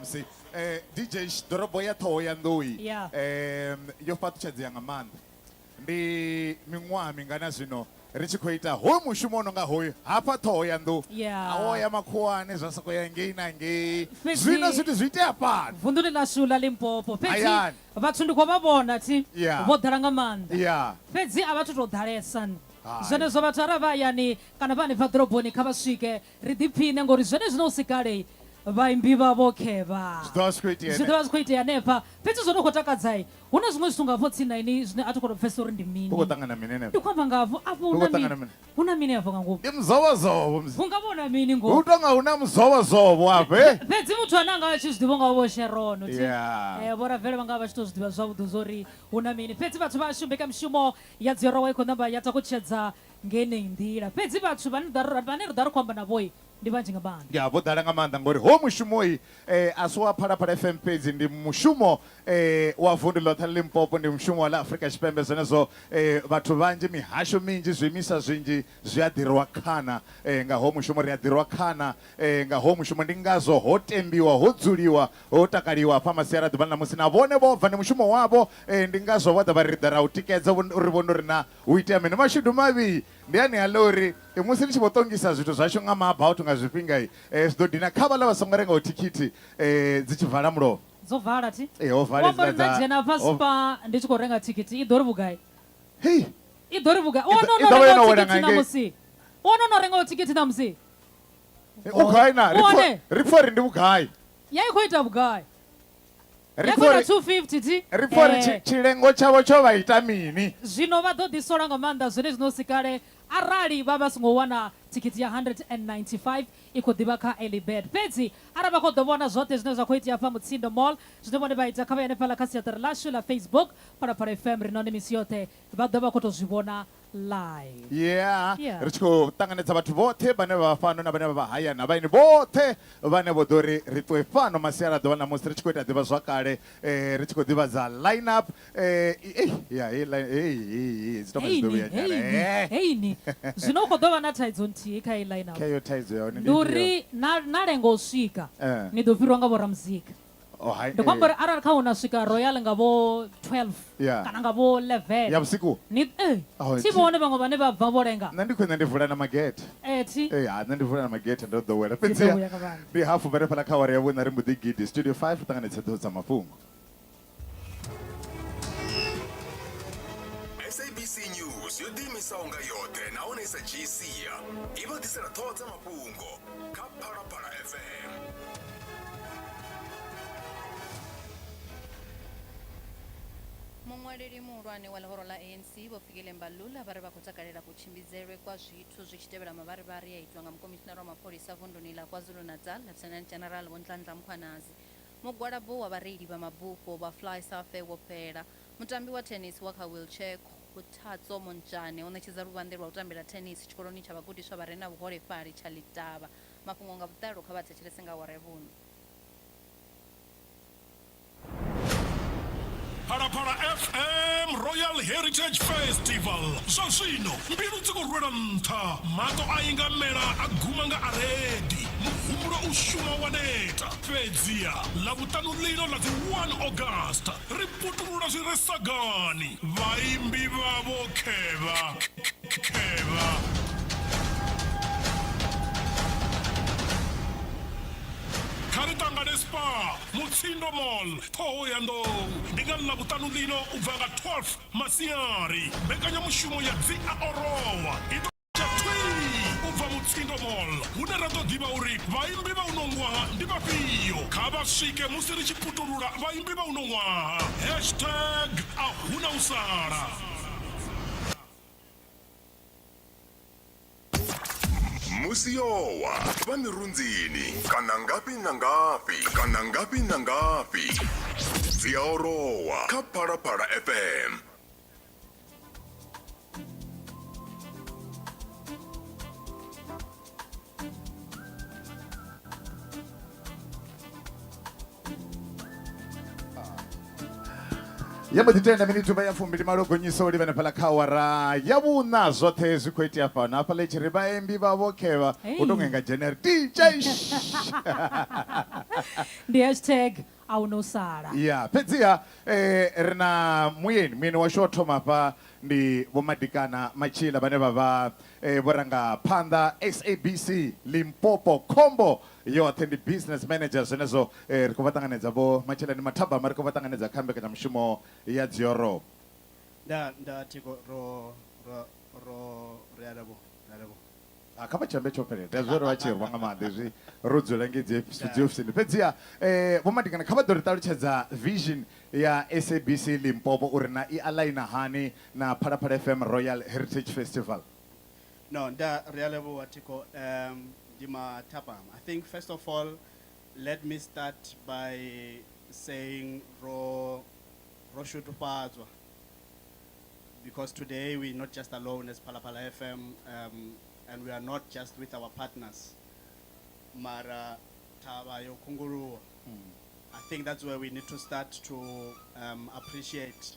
ṋamusi. DJ ḓorobo ya Ṱhohoyanḓou Yeah. yo fhaṱutshedzea nga maanḓa. Ndi miṅwaha mingana zwino ri tshi khou ita hoyu mushumo u no nga hoyu hafha Ṱhohoyanḓou. Yeah. A wo ya makhuwani zwa sokou ya ngei na ngei. Fhedzi- Zwino zwithu zwi itea fhano. Vunḓuni ḽashu ḽa Limpopo. Fhedzi Hayani. vhathu ndi khou vha vhona thi Yeah. vho ḓala nga maanḓa. Yeah. Fhedzi a vha thu tou ḓalesa. Hai. Zwenezwo vhathu arali vha hayani kana vha hanefha ḓoroboni kha vha swike ri ḓiphiṋe ngori zwenezwino hu si kale vhaimbi vhavho khevha. Zwi ḓo vha zwi khou itea Zwi ḓo vha zwi khou itea hanefha. Fhedzi zwo no khou takadza hu na zwiṅwe zwithu nga hafho tsini na ini zwine a thi khou tou pfesesa uri ndi mini. Hu khou ṱangana mini henefho? Ndi khou amba nga hafho afho hu Hu na khou ṱangana mini? mini? Hu na mini afho nga ngomu? Ndi muzovhozovo mzi. Hu nga vha hu na mini ngomu? Hu tou nga hu na muzovhozovo afho he. Fhedzi muthu ane a nga vha a tshi zwi ḓivha u nga vha Vho Sharon thi. Yeah. Vho Ravele vha nga vha vha tshi tou zwi ḓivha zwavhuḓi zwa uri hu na mini. Fhedzi vhathu vhashu mbekanyamushumo ya Dziorowa i khou ṋamba ya takutshedza ngenei nḓila. Fhedzi vhathu vhane vhane ri ḓa ri khou amba navho ndi vhanzhi nga maanḓa. Ya, vho ḓala nga maanḓa ngori hoyu mushumo a si wa Phalaphala FM fhedzi, ndi mushumo wa vundu ḽoṱhe ḽa Limpopo, ndi mushumo wa ḽa Afrika Tshipembe. Zwenezwo vhathu vhanzhi, mihasho minzhi, zwiimiswa zwinzhi zwi a ḓirwa khana nga hoyu mushumo. Ri a ḓirwa khana nga hoyu mushumo, ndi ngazwo ho tembiwa, ho dzuliwa, ho takaliwa hafha masiari a ḓuvha ḽa ṋamusi. Na vhone vho bva, ndi mushumo wavho, ndi ngazwo vho ḓa vha ri ri ḓa ra u tikedza uri vhone uri na hu itea mini. Mashudu mavhi ndi anea ḽa uri musi ri tshi vho ṱongisa zwithu zwashu nga ma-about nga zwifhinga, zwi ḓo dina kha vhaḽa vha songo rengaho thikhithi dzi tshi vala mulovha. Dzo vala thi? Ee, ho vala U amba uri hedziḽa nda dza dzhena hafha ho Spar ndi tshi khou renga thikhithi i ḓo ri vhugai? Hei! I ḓo ri vhugai? U I wane ḓo o i no ḓo vha yo rengaho no wela thikhithi nga ngei. ṋamusi? U wane o no rengaho thikhithi ṋamusi? U gai na? U Ri pfo wane? ri pfo uri ndi vhugai? Ya i khou ita vhugai? Ri Ya pfo khou ita uri 250 thi? ri pfo uri Eh. tshilengo tshavho tsho vha ita mini? Zwino vha ḓo ḓisola nga maanḓa zwenezwino hu si kale arali vha vha songo wana thikhithi ya 195 i khou ḓivha kha early bird. Fhedzi arali vha khou ḓo vhona zwoṱhe zwine zwa khou itea hafha Mutsindo Mall, zwine vhone vha ita kha vha ye hanefhaḽa kha siaṱari ḽashu ḽa Facebook, Phalaphala FM, ri nahone misi yoṱhe vha ḓo vha khou tou zwi vhona live. Yeah. Yeah. Ri tshi khou ṱanganedza vhathu vhoṱhe vhane vha vha fhano na vhane vha vha hayani na vhaeni vhoṱhe vhane vho ḓo ri ri ṱwe fhano masiari a ḓuvha ṋamusi ri tshi khou ita ḓivhazwakale eh, ri tshi khou ḓivhadza line up eh, eh, ya hei line hei hei hei dzi tonga dzi ḓo Heini, vhuya nyana heini, eh. heini. Zwino hu khou ḓo vha na thaidzo nthihi kha heyi line up. Kha iyo thaidzo ya hone Ndi ndi ifhio? uri na, na lenga u swika Eh. ni ḓo fhirwa nga vhoramuzika. Oh, hai, Ndi khou amba eh. uri arali kha hu na swika Royal nga vho 12 Yeah. kana nga vho 11 Ya vhusiku? ni eh, Oh, thi thi- vhone vhaṅwe vhane vha bva vho lenga Nṋe ndi khwine ndi vula na magethe. eh, thi Ee, ha nṋe ndi vula na magethe ndo ḓowela. Dzi Fhedzi ḓo vhuya nga vhana. ndi hafu vha re fhaḽa kha awara ya vhuṋa ri mbo ḓi gidi studio 5 ṱanganedza ṱhoho dza mafhungo. SABC News yo ḓiimisaho nga yoṱhe nahone i sa dzhii sia i vha ḓisela ṱhoho dza mafhungo kha Phalaphala FM. Muṅwaleli muhulwane wa ḽihoro ḽa ANC Vho Fikile Mbalula vha ri vha khou takalela kutshimbidzele kwa zwithu zwi tshi tevhela mavharivhari e a itwa nga mukomishinara wa mapholisa vunduni ḽa KwaZulu-Natal Lieutenant General Vho Nhlanhla Mkhwanazi. Mugwalabo wa vhareili vha mabufho vha FlySafair wo fhela. Mutambi wa tennis wa kha wheelchair Kgothatso Montjane o ṋetshedza luvhanḓe lwa u tambela tennis tshikoloni tsha vhagudiswa vha re na vhuholefhali tsha Letaba. Mafhungo nga vhuḓalo kha vha thetshelese nga awara ya vhuṋa. Phalaphala FM Royal Heritage Festival. Zwa zwino mbilu dzi khou rwela nṱha, maṱo a ingamela a guma nga aredi, muhumbulo u shuma wa neta. Fhedziha Ḽavhuṱanu ḽino ḽa dzi 1 August ri putulula zwi re sagani. Vhaimbi vhavho khevha khevha. Kha ri ṱangane Spar, Mutsindo Mall, Ṱhohoyanḓou. Ndi nga Ḽavhuṱanu ḽino u bva nga 12 masiari. Mbekanyamushumo ya Dzi a Orowa i ḓo tsha thwii u bva Mutsindo Mall, hune ra ḓo ḓivha uri vhaimbi vha uno ṅwaha ndi vhafhio. Kha vha swike musi ri tshi putulula vhaimbi vha uno ṅwaha. Hashtag a huna u sala. Musi yo wa vha mirunzini kana ngafhi na ngafhi kana ngafhi na ngafhi dzi a orowa kha Phalaphala FM. Ya mbo ḓi tenda miniti vha ya fumbili malo gonyisa u livhana fhaḽa kha awara ya vhuṋa zwoṱhe zwi khou itea fhano hafhaḽa i tshi ri vhaimbi vha vho khevha u tou ngenga dzheneri dj. Ndi hashtag a hu no sala. Ya, fhedziha ri na muyeni, muyeni washu wa thoma hafha ndi Vho Madikana Matshila vhane vha vha vhurangaphanḓa SABC Limpopo Khombo yoṱhe, ndi business manager. Zwenezwo ri khou vha ṱanganedza Vho Matshila, ndi mathabama, ri khou vha ṱanganedza kha mbekanyamushumo ya Dziorobo. Nda thiko ro ro ro ri a leboha, ri a leboha. Ah, kha vha tshi ambe tsho fhelela, ndi a zwi ri vha tshi rwa nga maanḓa hezwi ro dzula ngei dziofisini. Fhedziha Vho Madikana, kha vha ḓo ri ṱalutshedza vision ya SABC Limpopo uri na i aligner hani na Phalaphala FM Royal Heritage Festival. No, nda ri a leboha thiko, ndi mathapama. I think first of all let me start by saying ro shudufhadzwa, because today we're not just alone as Phalaphala FM, and we are not just with our partners. Mara thavha yo kunguluwa. I think that's where we need to start to appreciate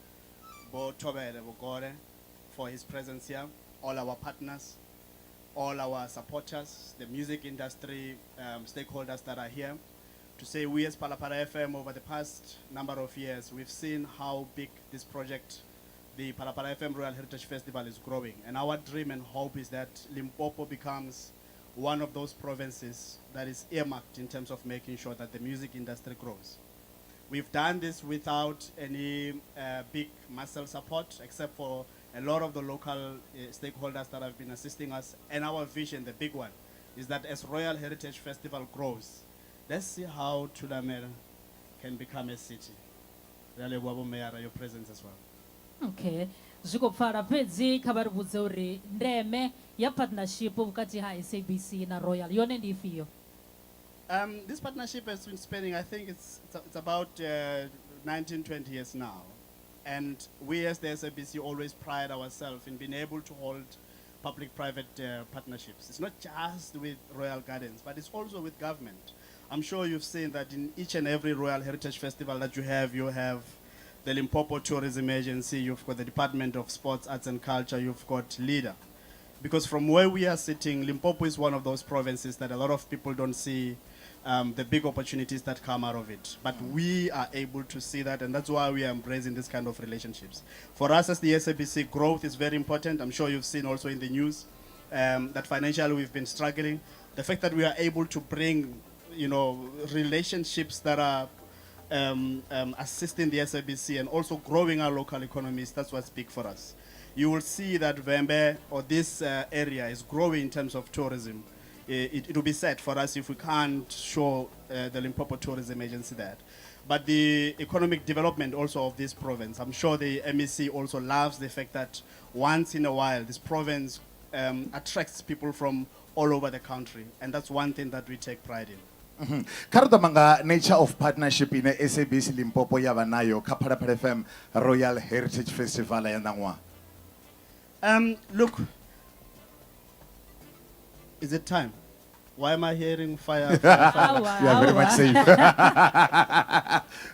Bo Thobele Bogore for his presence here, all our partners, all our supporters, the music industry stakeholders that are here, to say we as Phalaphala FM over the past number of years, we've seen how big this project, the Phalaphala FM Royal Heritage Festival, is growing. And our dream and hope is that Limpopo becomes one of those provinces that is earmarked in terms of making sure that the music industry grows. We've done this without any big muscle support, except for a lot of the local stakeholders that have been assisting us. And our vision, the big one, is that as Royal Heritage Festival grows, let's see how Thulamela can become a city. Re a leboha bo Mayor, your presence as well. Okay, zwi khou pfala, fhedzi kha vha ri vhudze uri ndeme ya partnership vhukati ha SABC na Royal yone ndi ifhio? This partnership has been spanning, I think it's about 19, 20 years now. And we as the SABC always pride ourselves in being able to hold public-private partnerships. It's not just with Royal Gardens, but it's also with government. I'm sure you've seen that in each and every Royal Heritage Festival that you have the Limpopo Tourism Agency, you've got the Department of Sports, Arts and Culture, you've got LEADER. Because from where we are sitting, Limpopo is one of those provinces that a lot of people don't see the big opportunities that come out of it. But we are able to see that, and that's why we are embracing this kind of relationships. For us as the SABC, growth is very important. I'm sure you've seen also in the news that financially we've been struggling. The fact that we are able to bring relationships that are assisting the SABC and also growing our local economies, that's what's big for us. You will see that Vhembe, or this area, is growing in terms of tourism. It will be sad for us if we can't show the Limpopo Tourism Agency that. But the economic development also of this province, I'm sure the MEC also loves the fact that once in a while this province attracts people from all over the country. And that's one thing that we take pride in. Kha ri ḓo manga nature of partnership ine SABC Limpopo ya vha nayo kha Phalaphala FM Royal Heritage Festival ya ṋaṅwaha. Look, is it time? Why am I hearing fire, fire, fire? Awa, You are very awa. much safe.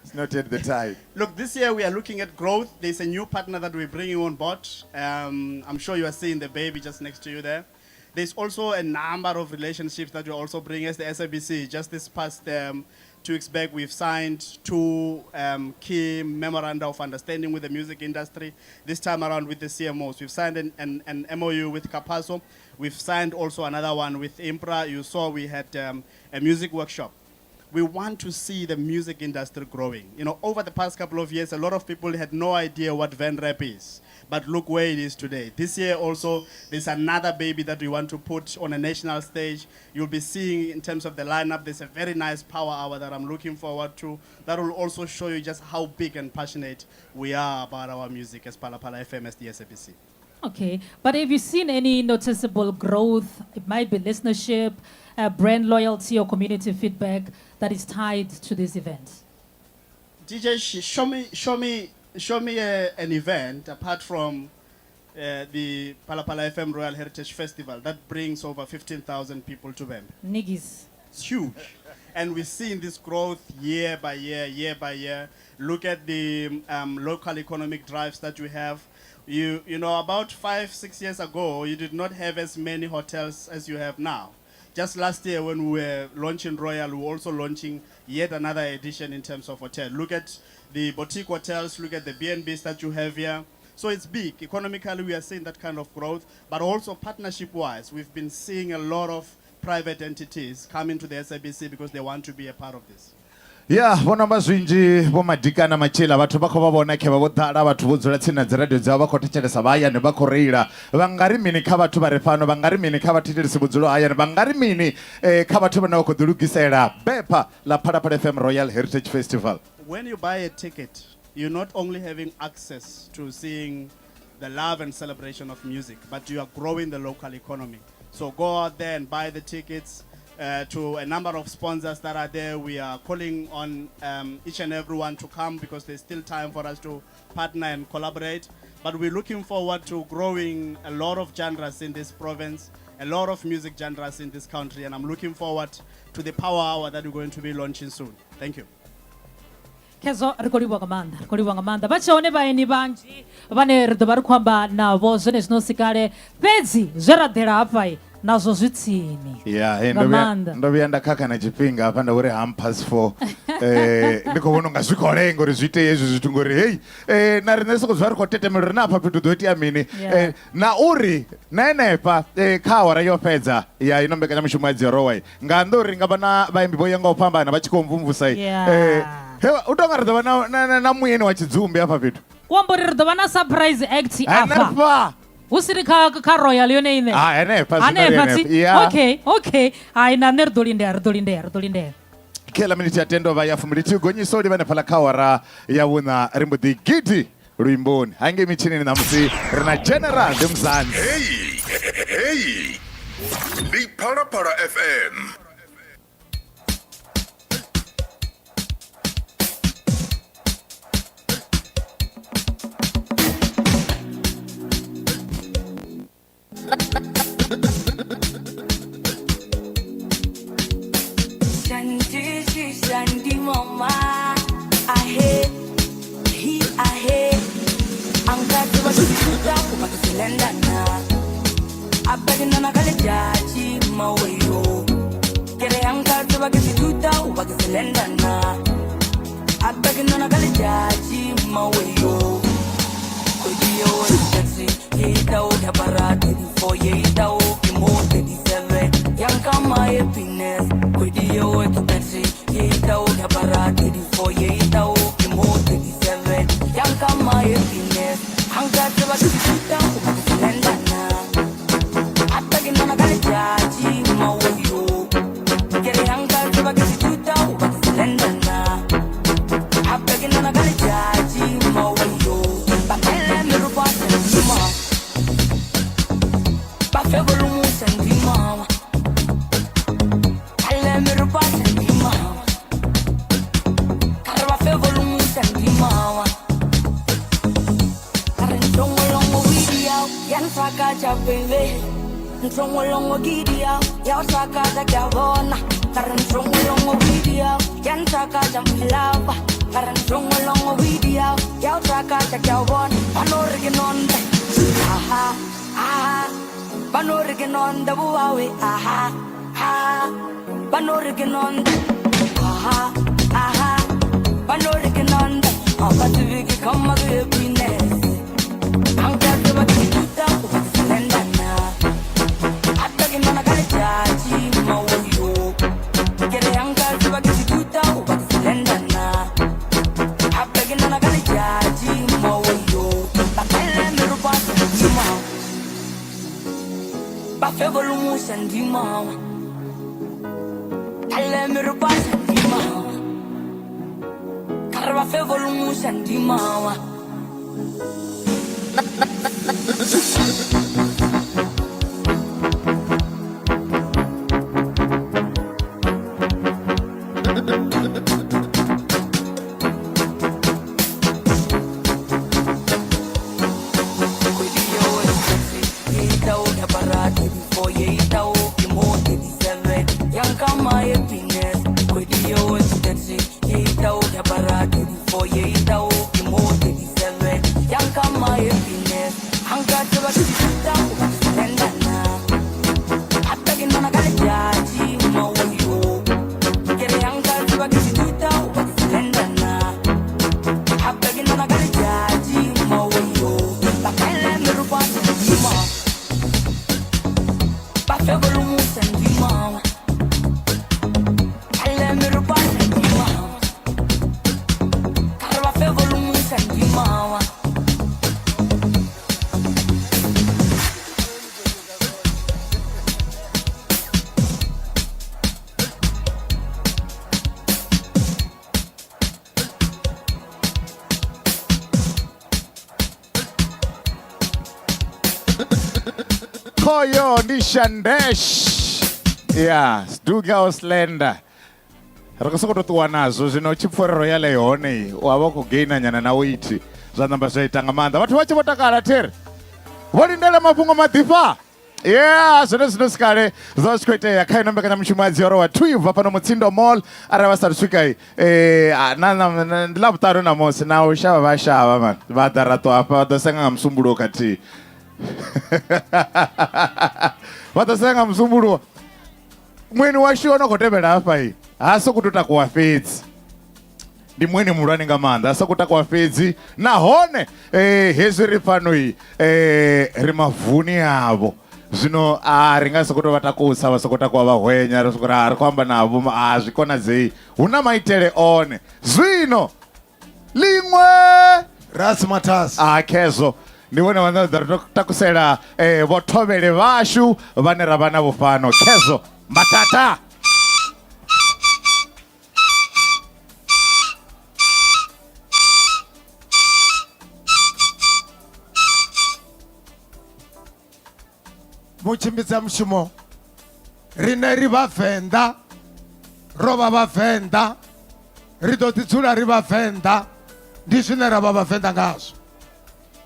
It's not yet the time. Look, this year we are looking at growth. There's a new partner that we're bringing on board. I'm sure you are seeing the baby just next to you there. There's also a number of relationships that we're also bringing as the SABC. Just this past 2 weeks back, we've signed two key memoranda of understanding with the music industry. This time around with the CMOs. We've signed an MOU with Capasso. We've signed also another one with IMPRA. You saw we had a music workshop. We want to see the music industry growing. Over the past couple of years, a lot of people had no idea what Venrap is. But look where it is today. This year also, there's another baby that we want to put on a national stage. You'll be seeing in terms of the lineup, there's a very nice power hour that I'm looking forward to. That will also show you just how big and passionate we are about our music as Phalaphala FM, as the SABC. Okay, but have you seen any noticeable growth? It might be listenership, brand loyalty, or community feedback that is tied to this event. DJ, show me an event apart from the Phalaphala FM Royal Heritage Festival that brings over 15,000 people to Vhembe. Niggas. It's huge. And we're seeing this growth year by year, year by year. Look at the local economic drives that you have. About 5, 6 years ago, you did not have as many hotels as you have now. Just last year when we were launching Royal, we were also launching yet another edition in terms of hotel. Look at the boutique hotels, look at the B&Bs that you have here. So it's big. Economically, we are seeing that kind of growth, but also partnership-wise, we've been seeing a lot of private entities come into the SABC because they want to be a part of this. Ya vho no amba zwinzhi vho madikana matshila vhathu vha khou vha vhona khevha vho ḓala vhathu vho dzula tsini na dziradio dzavho vha khou thetshelesa vha hayani vha khou reila vha nga ri mini kha vhathu vha re fhano vha nga ri mini kha vhathetshelesi vhudzulo hayani vha nga ri mini eh, kha vhathu vhane vha khou ḓilugisela bepha ḽa phalaphala fm royal heritage festival. When you buy a ticket, you're not only having access to seeing the love and celebration of music, but you are growing the local economy. So go out there and buy the tickets. To a number of sponsors that are there, we are calling on each and everyone to come because there's still time for us to partner and collaborate. But we're looking forward to growing a lot of genres in this province, a lot of music genres in this country, and I'm looking forward to the Power Hour that we're going to be launching soon. Thank you. Khezwo ri khou livhuwa nga maanḓa ri khou livhuwa nga maanḓa vha tshe hone vhaeni vhanzhi vhane ri ḓo vha ri khou amba navho zwenezwino si kale fhedzi zwe ra ḓela hafha nazwo zwi tsini Ya, hey, nga ndo vhuya maanḓa ndo vhuya nda khakha na tshifhinga hafha nda uri ham past 4 eh ndi khou vhona unga zwi khou lenga uri zwi itee hezwi zwithu ngori hei eh na riṋe soko zwa ri khou tetemela uri na hafha fhethu hu ḓo itea mini. Yeah. Eh na uri na henefha eh, kha awara yo fhedza ya ino mbekanyamushumo ya dzirowa nga nnḓa uri nga vha na vhaimbi vho ya nga u fhambana vha tshi khou mvumvusa Yeah. eh he u tonga ri ḓo vha na, na, na, na muyeni wa tshidzumbi hafha fhethu u amba uri ri ḓo vha na surprise act afha henefha hu si ri kha kha royal yone ine Ah, henefha zwino ri hanefha henefha. tsi Yeah. okay okay hai na nṋe ri ḓo lindela ri ḓo lindela ri ḓo lindela. Kela miniti ya tendo vha ya fumbilithihi gonyiso livha hanefhaḽa kha awara ya vhuṋa ri mbo ḓi gidi luimboni hangei mitshinini ṋamusi ri na general ndi muzanzi. Heyi heyi ndi Phalaphala FM. Shanti, shanti, mama. Ahe, he, ahe. Angati wa shuta kubakiselenda na. Abadi na kale jaji maweyo. Kere angati wa kisituta kubakiselenda na. Abadi na kale jaji maweyo. Kodiyo taxi, yeita o kapara 34, yeita o kimo 37. Yanka my happiness. Kodiyo taxi, yeita o kapara 34, yeita o kimo 37. Yanka my happiness. Angati wa kisituta kubakiselenda na. Abadi na kale jaji maweyo. Kere angati wa kisituta kubakiselenda na. Abadi na kale jaji maweyo. Bakele mirupa sendima. Bafe volumu sendima. Kale mirupa sendima. Karwa fe volumu sendima. Karen chongolongo video, yan saka cha baby. Chongolongo video, yan saka cha kavona. Karen chongolongo video, yan saka cha mlava. Karen chongolongo video, yan saka cha kavona. Panorginonde, aha, aha. Panorginonde buawe, aha, ha. Panorginonde, aha, aha. Panorginonde, abatuviki kama happiness. Angati wa kituta kubakiselenda na. Atagi na kale jaji mawoyo. Kere angati wa kituta kubakiselenda na. Atagi na kale jaji mawoyo. Bakele mirupa sendima. Bafe volumu sendima. Kale mirupa sendima. Karwa fe volumu sendima. Angati wa kisituta kubakiselenda na. Atagi na kale jaji Khoyo ndi Shandesh. Ya, Sduga Oslender. Ri khou sokou tou ṱuwa nazwo zwino tshipforero ya ḽa hone wa vha u khou gaina nyana na weight zwa namba zwa ita nga maanḓa. Vhathu vha tshi vho takala theri. Vho lindela mafhungo maḓifha. Yeah, zwone zwino si kale zwa zwi khou itea kha ino mbekanyamushumo ya dzioro wa 2 bva fhano Mutsindo Mall arali vha sa swika ndi ḽavhuṱanu ṋamusi na u shavha vha shavha man vha ḓa ra ṱwa hafha vha ḓo senga nga musumbuluwo khathihi vha ḓo senga nga musumbuluwo mueni washu o no khou tevhela hafha i ha sokou tou takuwa fhedzi ndi mueni muhulwane nga maanḓa a sokou takuwa fhedzi nahone eh, hezwi ri fhanoi eh, ri mavuni avho zwino a ri nga sokou tou vha takusa vha sokou takuwa vha hwenya ri sokou ri khou amba navho a zwi konadzei hu na maitele one zwino ḽiṅwe Rasmatas a khezwo ndi vhone vhane ḓo ri takusela eh, vho thovhele vhashu vhane ra vha navho fhano khezwo matata Mutshimbidza mushumo riṋe ri vhavenḓa ro vha vhavenḓa ri ḓo ḓi dzula ri vhavenḓa ndi zwine ra vha vhavenḓa ngazwo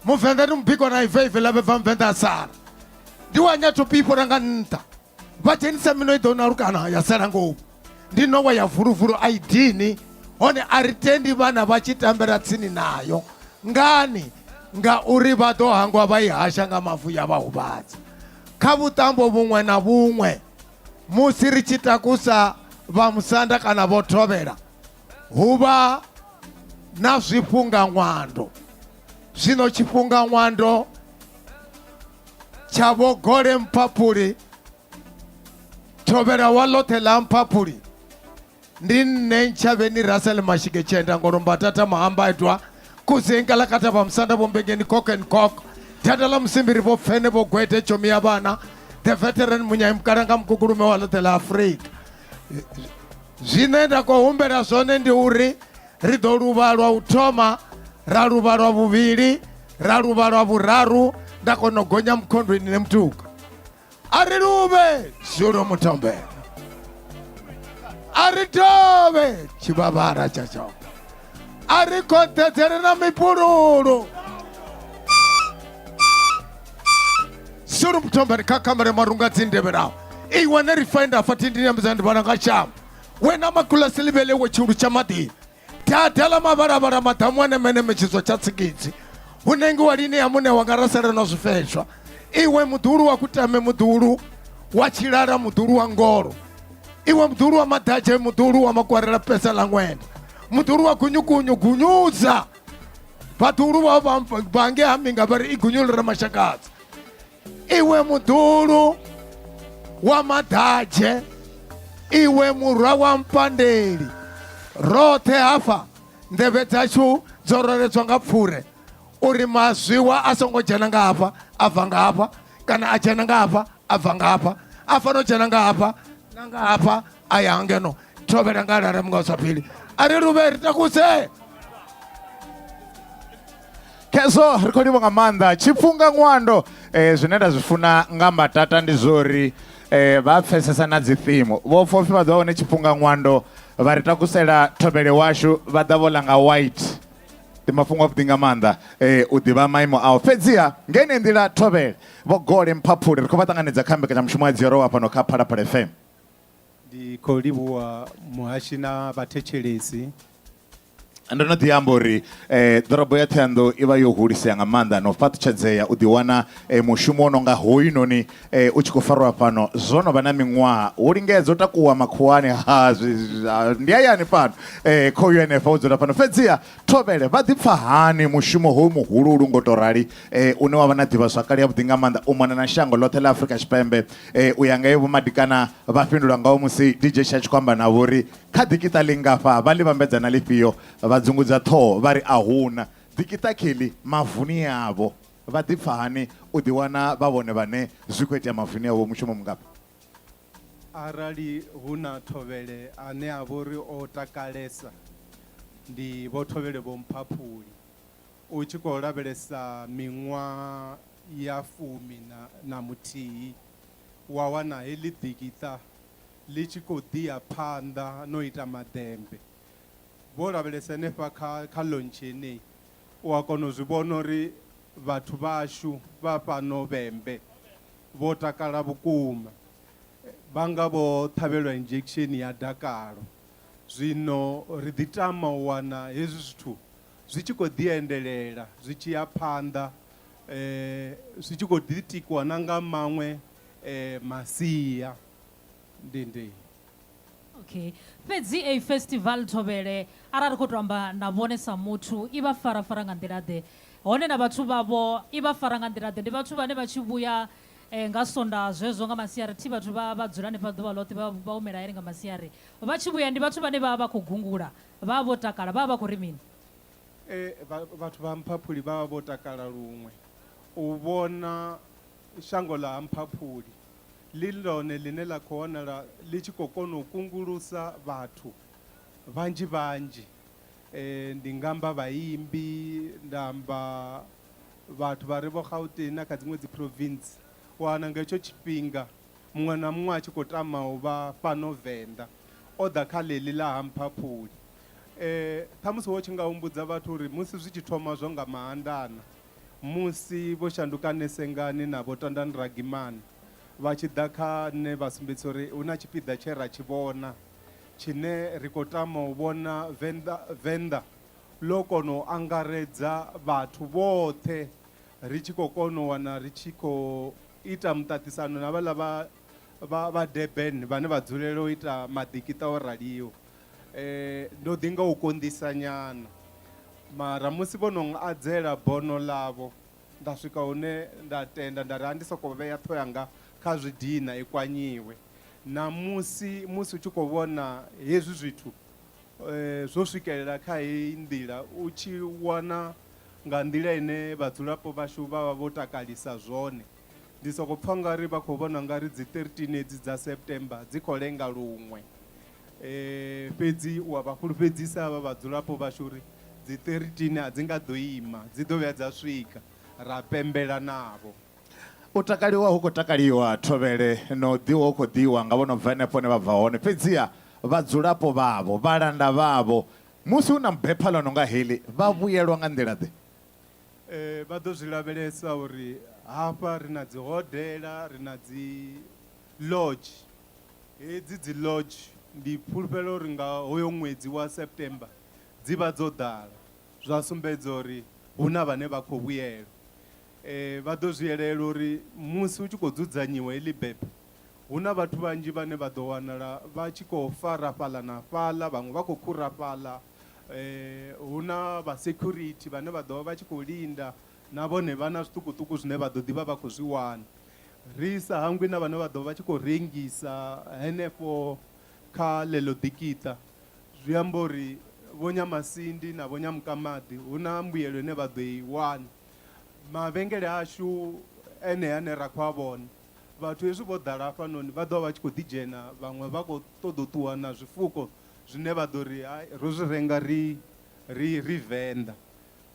muvenḓa ndi mubikwa na iveive ḽa vhebva muvenḓa a sala ndi wa nyatho pipo nga nṱha vha dzhenisa mino i ḓo nalukana ya sala ngomu ndi nowa ya vuluvulu a i dini hone a ri tendi vhana vha tshi tambela tsini nayo ngani ngauri vha ḓo hangwa vha i hasha nga mavu ya vha huvhadza kha vhuṱambo vhuṅwe na vhuṅwe musi ri tshi takusa vha musanda kana vho thovhela hu vha na zwifhunga ṅwando zwino tshifhunga ṅwando tsha vho Gole Mphaphuli thovhela wa ḽoṱhe ḽa Mphaphuli ndi nṋe Ntshavheni Russell Mashike Tshenda Ngolombatata Mahambaitwa kuzenkalakata vha musanda vho Mbengeni cock and cock data ḽa musimbiri vho pfene vho gwede tshomi ya vhana the veteran munyai mukalanga mukukulume wa ḽoṱhe ḽa Afrika zwine nda khou humbela zwone ndi uri ri ḓo luvha lwa u thoma ra luvha lwa vhuvhili ra luvha lwa vhuraru nda kona u gonya mukhondweni ne mutuka a ri luvhe zulo mutombela a ri dovhe tshivhavhala tsha tshoka a ri konṱedzele na mipululu zulu mutombela kha kamere marunga dzindevhelaho iwe ne ri fainda fa thindini ya muzandi vhala nga shango wena makula silivele we tshiulu tsha maḓini dada ḽa mavhalavhala maḓamu ane meneme tshizwa tsha tsikidzi hu nengiwa lini ya muṋe wanga ra sala na zwifeshwa iwe muḓulu wa kutame muḓulu wa tshilala muḓulu wa ngolo iwe muḓulu wa maḓadzhe muḓulu wa makwarela pesa ḽa ṅwenda muḓulu wa gunyukunyu gunyudza vhaḓulu vha vhange ha minga vha ri i gunyulu ra mashakadza iwe muḓulu wa maḓadzhe iwe murwa wa mpandeli roṱhe hafha nḓevhe dzashu dzo roledzwa nga pfure uri mazwiwa a songo dzhena nga hafha a bva nga hafha kana a dzhena nga hafha a bva nga hafha a fanela u dzhena nga hafha na nga hafha a ya ngeno thovhela nga lala munga u sa fheli a ri luvhe ri takuse Khezwo ri khou livha nga maanḓa tshipfunga ṅwando zwine nda zwi funa nga mbatata ndi zwori vha pfesesa na dzi theme vho pfa upfi vha ḓo hone tshipfunga ṅwando vha ri takusela thovhele washu vha ḓa vho ḽa nga white ndi mafhungo avhuḓi nga maanḓa u ḓivha maimo ao fhedziha nga ine nḓila thovhele vho Gole Mphaphuli ri khou vha ṱanganedza kha mbekanyamushumo ya Dziorowa fhano kha Phalaphala FM. Ndi khou livhuwa muhashi na vhathetshelesi. Ndo no ḓi amba uri ḓorobo ya Ṱhohoyanḓou i vha yo hulisea nga maanḓa na u fhaṱutshedzea u ḓiwana mushumo wo no nga hoyunoni u tshi khou farwa fhano zwo no vha na miṅwaha. Wo lingedza u takuwa makhuwani ha ndi hayani fhano khoyu henefha wo dzula fhano. Fhedziha Thovhele vha ḓi pfa hani mushumo hoyu muhuluhulu ngo tou rali une wa vha na ḓivhazwakale yavhuḓi nga maanḓa u mona na shango ḽoṱhe ḽa Afrika Tshipembe u ya nga he Vho Madikana vha fhindula ngaho musi DJ Sha tshi khou amba navho uri Kha ḓikiṱa ḽingafha vha ḽi vhambedza na ḽifhio? Vha dzungudza ṱhoho vha ri, A hu na. Ḓikiṱa kheḽi mavuni avho. Vha ḓipfa hani u ḓiwana vha vhone vhane zwi khou itea mavuni avho mushumo mungafha? Arali hu na thovhele ane a vha uri o takalesa, ndi Vho Thovhele Vho Mphaphuli. U tshi khou lavhelesa miṅwaha. ya fumi na, na muthihi wa wana heḽi ḓikiṱa ḽi tshi khou ḓi ya phanḓa no ita maḓembe. Vho lavhelesa henefha kha, kha launch yeneyi u a kona u zwi vhona uri vhathu vhashu vha fhano Vhembe vho takala vhukuma, vha nga vho ṱhavhelwa injection ya dakalo. Zwino ri ḓi tama u wana hezwi zwithu zwi tshi khou ḓi endelela zwi tshi ya phanḓa zwi tshi khou ḓi tikwa na nga maṅwe masia. Ndi ndi. Okay. Fhedzi eyi festival Thovhele arali ri khou tou amba na vhone sa muthu i vha farafara nga nḓila ḓe? Hone na vhathu vhavho i vha fara nga nḓila ḓe? Ndi vhathu vhane vha tshi vhuya nga Sondaha zwezwo nga masiari thi vhathu vha vha dzula hanefha ḓuvha ḽoṱhe vha vha humela hayani nga masiari. Vha tshi vhuya ndi vhathu vhane vha vha vha khou gungula, vha vha vho takala, vha vha vha khou ri mini? Vhathu vha Mphaphuli vha vha vho takala luṅwe u vhona shango ḽa ha Mphaphuli ḽi ḽone ḽine ḽa khou wanala ḽi tshi khou kona u kungulusa vhathu vhanzhi vhanzhi. Ndi nga amba vhaimbi, nda amba vhathu vha re vho Gauteng na kha dziṅwe dzi province. U wana nga hetsho tshifhinga muṅwe na muṅwe a tshi khou tama u vha fhano Venḓa o ḓa kha ḽeḽi ḽa ha Mphaphuli. Ṱhamusi wo tshi nga humbudza vhathu uri musi zwi tshi thoma zwo nga mahandana musi Vho Shandukani Sengani na Vho Tandani Ragimani vha tshi ḓa kha nṋe vha sumbedzisa uri hu na tshipiḓa tshe ra tshi vhona tshine ri khou tama u vhona Venḓa, Venḓa ḽo kona u angaredza vhathu vhoṱhe ri tshi khou kona u wana ri tshi khou ita muṱaṱisano na vhaḽa vha, vha, vha Durban vhane vha dzulela u ita maḓikiṱa o raliho. Ndo ḓi nga u konḓisa nyana mara musi vho no adzela bono ḽavho nda swika hune nda tenda nda ri a ndi soko vhea ṱhoho yanga kha zwidina i kwanyiwe. Na musi musi u tshi khou vhona hezwi zwithu zwo swikelela kha heyi nḓila u tshi wana nga nḓila ine vhadzulapo vhashu vha vha vho takalisa zwone ndi soko pfa ungari vha khou vhona ungari dzi 13 hedzi dza September dzi khou lenga luṅwe. Fhedzi u a vha fhulufhedzisa havha vhadzulapo vhashu uri dzi 13 a dzi nga ḓo ima, dzi ḓo vhuya dza swika ra pembela navho. U takaliwa hu khou takaliwa, Thovhele, na u ḓiwa hu khou ḓiwa nga vho no bva henefho hune vha bva hone. Fhedziha vhadzulapo vhavho, vhalanda vhavho, musi hu na bepha ḽo no nga heḽi, vha vhuyelwa nga nḓila-ḓe? Vha ḓo zwi lavhelesa uri hafha ri na dzi hodela, ri na dzi lodge. Hedzi dzi lodge ndi fhulufhela uri nga hoyo ṅwedzi wa September dzi vha dzo ḓala, zwa sumbedza uri hu na vhane vha khou vhuyelwa. Vha ḓo zwi elelwa uri musi hu tshi khou dzudzanyiwa heḽi bepha, hu na vhathu vhanzhi vhane vha ḓo wanala vha tshi khou fara fhaḽa na fhaḽa, vhaṅwe vha khou khura fhaḽa, hu na vha security vhane vha ḓo vha vha tshi khou linda, na vhone vha na zwiṱukuṱuku zwine vha ḓo ḓi vha vha khou zwi wana. Ri sa hangwi na vhane vha ḓo vha tshi khou rengisa henefho kha ḽeḽo ḓikiṱa. Zwi amba uri Vho Nyamasindi na Vho Nyamukamaḓi hu na mbuyelo ine vha ḓo i wana. Mavhengele ashu enea ane ra khou a vhona, vhathu hezwi vho ḓala hafhanoni vha ḓo vha vha tshi khou ḓi dzhena, vhaṅwe vha khou ṱoḓa u ṱuwa na zwifuko zwine vha ḓo ri hai ro zwi renga ri ri ri Venḓa.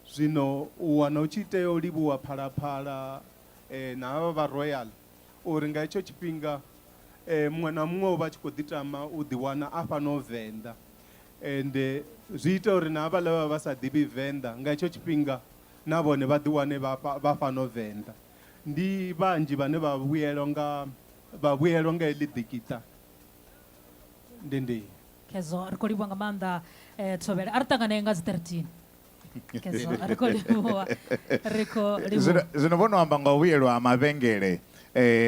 Zwino u wana u tshi tea u livhuwa Phalaphala na havha vha Royal uri nga hetsho tshifhinga muṅwe na muṅwe u vha a tshi khou ḓi tama u ḓi wana a fhano Venḓa ende zwi ita uri na havhaḽa vha vha sa ḓivhi Venḓa nga hetsho tshifhinga na vhone vha ḓi wane vha vha fhano Venḓa. Ndi vhanzhi vhane vha vhuyelwa nga vha vhuyelwa nga heḽi ḓikiṱa. Ndi ndi. Khezwo ri khou livhuwa nga maanḓa Thovhele. A ri ṱangane nga dzi 13. Khezwo ri khou livhuwa ri khou livhuwa. Zwino zwino vho no amba nga u vhuyelwa ha mavhengele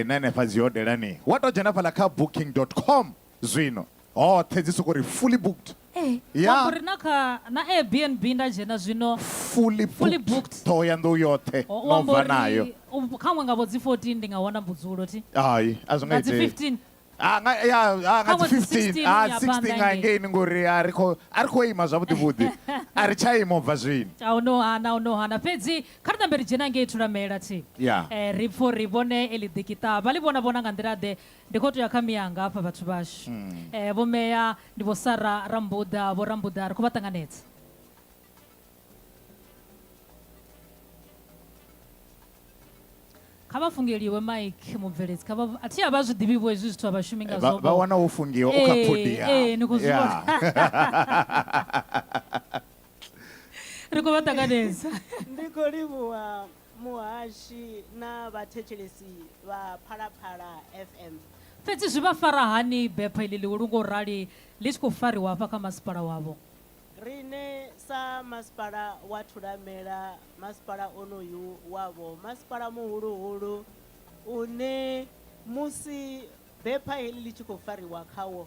na henefha dzi hodelani wa tou dzhena fhaḽa kha booking.com zwino hoṱhe dzi soko ri fully booked. Eh, Ya. wa uri na kha na Airbnb nda dzhena zwino Fully booked. Fully booked. Ṱhoho ya nḓou yoṱhe O- u no amba bva uri nayo. khaṅwe nga vho dzi 14 ndi nga wana vhudzulo thi Hai, a zwi nga nga dzi itei. 15 Ah, nga, ya, ah, nga Kha dzi ṅwedzi 15 16 ah, uya 16 phanḓa nga ngei. ngeini ngori a ri khou a ri khou ima zwavhuḓi vhuḓi a ri tsha ima u bva zwino a u no hana u no hana fhedzi kha ri nambe ri dzhena ngei thulamela thi Ya. eh, ri pfo ri vhone eli ḓikiṱa vha ḽi vhona vhona nga nḓila ḓe ndi khou tea kha miyanga hafha vhathu vhashu eh, vho meya ndi vho sara rambuḓa vho rambuḓa ri khou vha ṱanganedza Kha vha fungeliwe mike mubveledzi kha vha a thi a vha zwi ḓivhi vho hezwi zwithu a vha shumi Vha ngazwo vha wana wo fungiwa u kha Ee, podium. ee, ni khou zwi Yeah. Ri khou vha ṱanganedza. Ndi khou livhuwa muhashi na vhathetshelesi vha Phalaphala FM. Fhedzi zwi vha fara hani bepha iḽi ḽihulu ngo rali ḽi tshi khou fariwa hafha kha masipala wavho? Riṋe sa masipala wa Thulamela, masipala onoyu wavho, masipala muhuluhulu une musi bepha heḽi ḽi tshi khou fariwa khawo,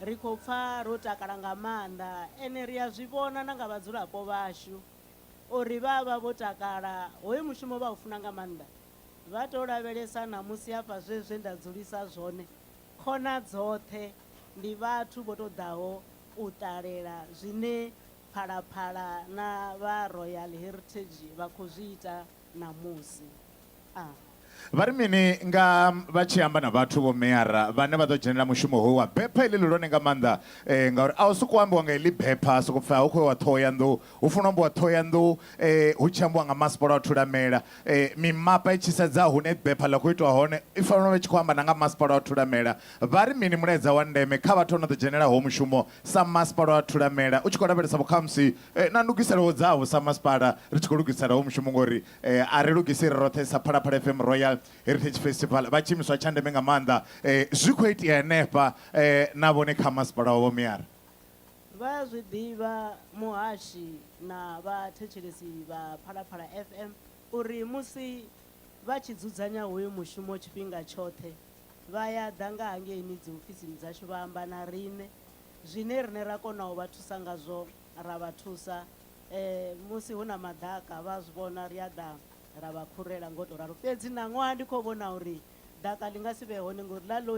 ri khou pfa ro takala nga maanḓa ene ri a zwi vhona na nga vhadzulapo vhashu uri vha vha vho takala, hoyu mushumo vha u funa nga maanḓa. Vha tou lavhelesa ṋamusi hafha zwe zwe nda dzulisa zwone, khona dzoṱhe ndi vhathu vho tou ḓaho u ṱalela zwine Phalaphala na vha Royal Heritage vha khou zwi ita ṋamusi. A. Vha ri mini nga vha tshi amba na vhathu vho meyara vhane vha ḓo dzhenela mushumo hoyu wa bepha iḽi ḽihulwane nga maanḓa eh, ngauri a u sokou ambiwa nga iḽi bepha sokou pfha hu khou iwa Ṱhohoyanḓou hu funa u ambiwa Ṱhohoyanḓou eh, hu tshi ambiwa nga masipala wa Thulamela eh, mimapa i tshi sedza hune bepha ḽa khou itwa hone i fanela u vha i tshi khou amba na nga masipala wa Thulamela. Vha ri mini mulaedza wa ndeme kha vhathu vho no ḓo dzhenela hoyu mushumo sa masipala wa Thulamela u tshi khou lavhelesa vho khamusi eh, na ndugiselo dzavho sa masipala ri tshi khou lugisela hoyu mushumo ngori Eh, a ri lugisi ri roṱhe sa Phalaphala FM Royal Heritage Festival vha tshiimiswa tsha ndeme nga maanḓa eh, zwi khou itea henefha eh, na vhone kha masipala wa Vho Miara. Vha zwi ḓivha muhashi na vhathetshelesi vha Phalaphala FM uri musi vha tshi dzudzanya hoyu mushumo tshifhinga tshoṱhe vha ya ḓa nga hangeini dziofisini dzashu vha amba na riṋe zwine riṋe ra kona u vha thusa ngazwo ra vha thusa Musi hu na maḓaka vha a zwi vhona, ri a ḓa ra vha khurela ngo tou ralo. Fhedzi ṋaṅwaha ndi khou vhona uri ḓaka ḽi nga si vhe hone ngori ḽa ḽo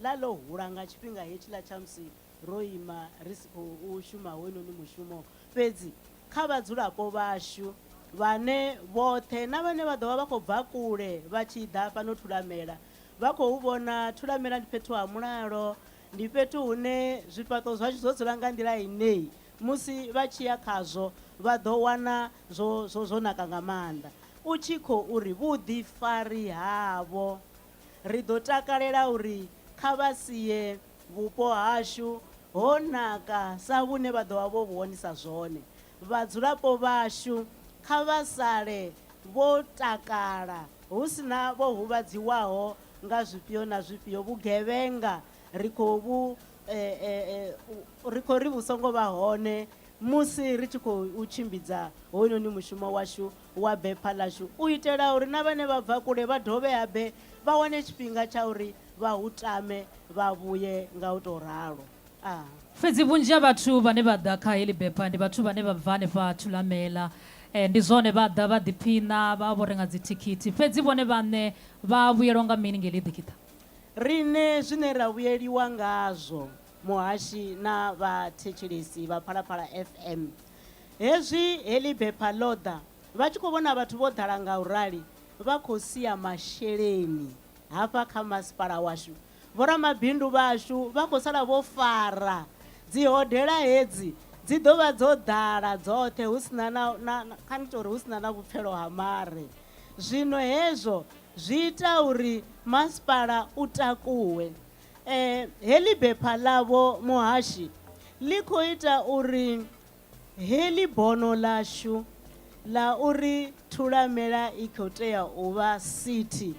ḽa ḽo hula nga tshifhinga hetshiḽa tsha musi ro ima ri si khou shuma hoyunoni mushumo. Fhedzi kha vhadzulapo vhashu vhane vhoṱhe na vhane vha ḓo vha vha khou bva kule vha tshi ḓa fhano Thulamela vha khou vhona Thulamela ndi fhethu ha mulalo, ndi fhethu hune zwifhaṱo zwashu zwo dzula nga nḓila inei Musi vha tshi ya khazwo, vha ḓo wana zwo, zwo, zwo naka nga maanḓa. U tshi khou uri, Vhuḓifari havho! Ri ḓo takalela uri kha vha sie vhupo hashu ho naka sa vhune vha ḓo vha vho vhu wanisa zwone. Vhadzulapo vhashu kha vha sale vho takala, hu si na vho huvhadziwaho nga zwifhio na zwifhio. Vhugevhenga ri khou vhu Ri khou ri vhu songo vha hone musi ri tshi khou u tshimbidza hoyunoni mushumo washu wa bepha ḽashu u itela uri na vhane vha bva kule vha dovhe habe vha wane tshifhinga tsha uri vha hu tame vha vhuye nga u tou ralo. A. Fhedzi vhunzhi ha vhathu vhane vha ḓa kha heḽi bepha ndi vhathu vhane vha bva hanefha Thulamela. Ndi zwone vha ḓa vha ḓiphiṋa, vha vha vho renga dzithikhithi, fhedzi vhone vhaṋe vha vhuyelwa nga mini nga heḽi ḓikiṱa? Riṋe zwine ra vhuyeliwa ngazwo, muhashi na vhathetshelesi vha Phalaphala FM, hezwi heḽi bepha ḽo ḓa, vha tshi khou vhona vhathu vho ḓala nga u rali, vha khou sia masheleni hafha kha masipala washu. Vhoramabindu vhashu vha khou sala vho fara dzihodela hedzi, dzi ḓo vha dzo ḓala dzoṱhe hu si na na, na, kha ndi tou ri hu si na na vhupfelo ha mare. Zwino hezwo zwi ita uri masipala u takuwe. Heḽi bepha ḽavho muhashi ḽi khou ita uri heḽi bono ḽashu ḽa uri Thulamela i khou tea u vha city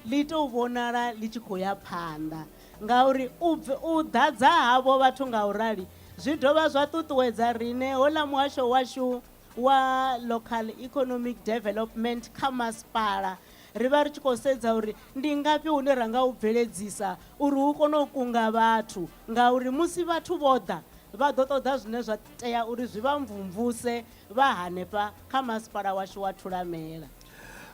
ḽi tou vhonala ḽi tshi khou ya phanḓa ngauri u u ḓadza havho vhathu nga u rali zwi dovha zwa ṱuṱuwedza riṋe houḽa muhasho washu wa Local Economic Development kha masipala, ri vha ri tshi khou sedza uri ndi ngafhi hune ra nga hu bveledzisa uri hu kone u kunga vhathu ngauri musi vhathu vho ḓa vha ḓo ṱoḓa zwine zwa tea uri zwi vha mvumvuse vha hanefha kha masipala washu wa Thulamela.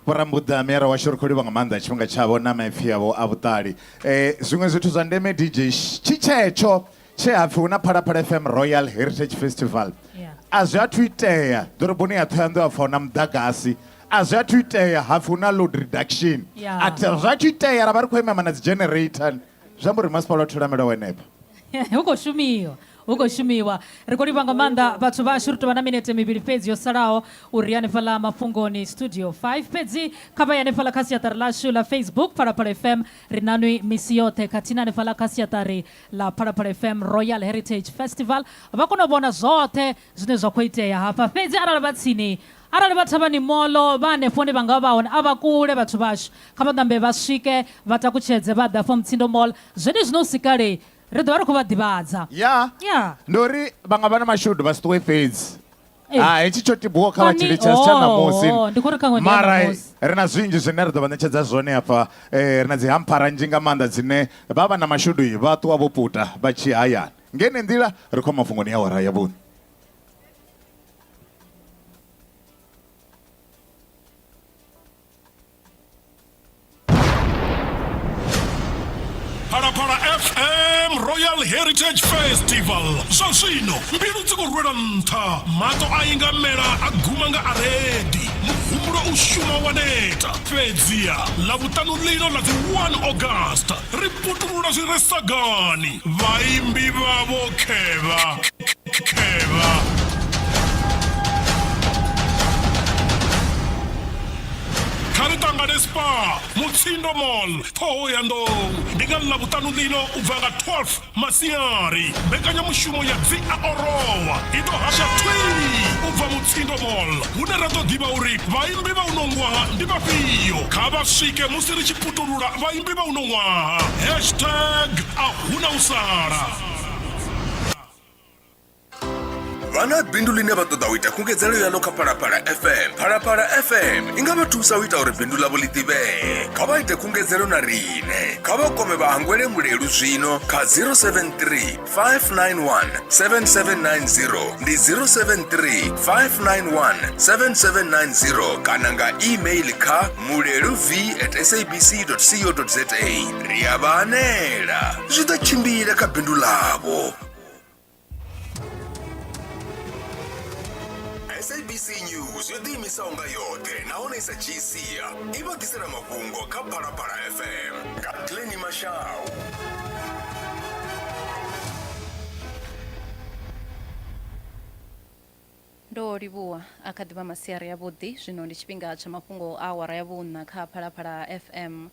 Vho Rambuḓa, Meyara washu ri khou livha nga maanḓa tshifhinga tshavho na maipfi avho a vhuṱali. Zwiṅwe zwithu zwa ndeme DJ, tshi tshetsho tshe ha pfi hu na Phalaphala FM Royal Heritage Festival Yeah. a zwi athu itea ḓoroboni ya Ṱhohoyanḓou ha pfa hu na muḓagasi a zwi athu itea ha pfi hu na load reduction Yeah. a thi- zwi athu itea ra vha ri khou imama na dzi generator zwi amba uri masipala wa Thulamela wa henefha hu khou shumiwa. Hu khou shumiwa. Ri khou livha nga maanḓa vhathu vhashu ri tou vha na minete mivhili fhedzi yo salaho uri hanefhaḽa mafhungoni studio 5 fhedzi kha vha ye hanefhaḽa kha siaṱari ḽashu ḽa Facebook Phalaphala FM ri nanwi misi yoṱhe khathihi na hanefhaḽa kha siaṱari ḽa Phalaphala FM Royal Heritage Festival vha kone u vhona zwoṱhe zwine zwa khou itea hafha fhedzi arali vha tsini arali vha thavhani moḽo vha hanefho hune vha nga vha hone a vha kule vhathu vhashu kha vha ṋambe vha swike vha takutshedze vha ḓa afho Mutsindo Mall zwenezwino hu si kale ri ḓo vha ri khou vha ḓivhadza ya ya ndi uri vha nga vha na mashudu vha si ṱuwe fhedzi Eh. Ah, hetshi tsho tibuwa kha vha Ani- tshi litsha si tsha ṋamusi Oh, ndi khou ri khaṅwe ndi ya mara ṋamusi. ri na zwinzhi zwine ri ḓo vha ṋetshedza zwone hafha eh, ri na dzi hamphara nnzhi nga maanḓa dzine vha vha na mashudu vha ṱuwa vho puta vha tshi ya hayani ngene nḓila ri khou mafhungoni ya awara ya vhuṋa Phalaphala FM Royal Heritage Festival zwa zwino mbilu dzi khou rwela nṱha maṱo a ingamela a guma nga aredi muhumbulo u shuma wa neta fhedziha ḽavhuṱanu ḽino ḽa dzi 1 August ri putulula zwi re sagani vhaimbi vhavho khevha khevha Kha ri ṱangane Spar, Mutsindo Mall, Ṱhohoyanḓou. Ndi nga Ḽavhuṱanu ḽino u bva nga 12 masiari. Mbekanyamushumo ya Dzi a Orowa i ḓo hasha thwii u bva Mutsindo Mall, hune ra ḓo ḓivha uri vhaimbi vha uno ṅwaha ndi vhafhio. Kha vha swike musi ri tshi putulula vhaimbi vha uno ṅwaha. Hashtag a huna u sala. Vha na bindu ḽine vha ṱoḓa u ita khungedzelo yaḽo kha Phalaphala FM. Phalaphala FM i nga vha thusa u ita uri bindu ḽavho ḽi ḓivhee. Kha vha ite khungedzelo na riṋe. Kha vha kwame vha hangwele Mulelu zwino kha 073 591 7790 ndi 073 591 7790 kana nga email kha muleluv at sabc co za. Ri a vha anela. Zwi ḓo tshimbila kha bindu ḽavho. SABC News yo ḓiimisaho nga yoṱhe nahone i sa dzhii sia i vha ḓisela mafhungo kha Phalaphala FM nga Glenny Mashau. Ndo livhuwa a kha ḓivha masiari avhuḓi zwino ndi tshifhinga tsha mafhungo a awara ya vhuṋa kha Phalaphala FM.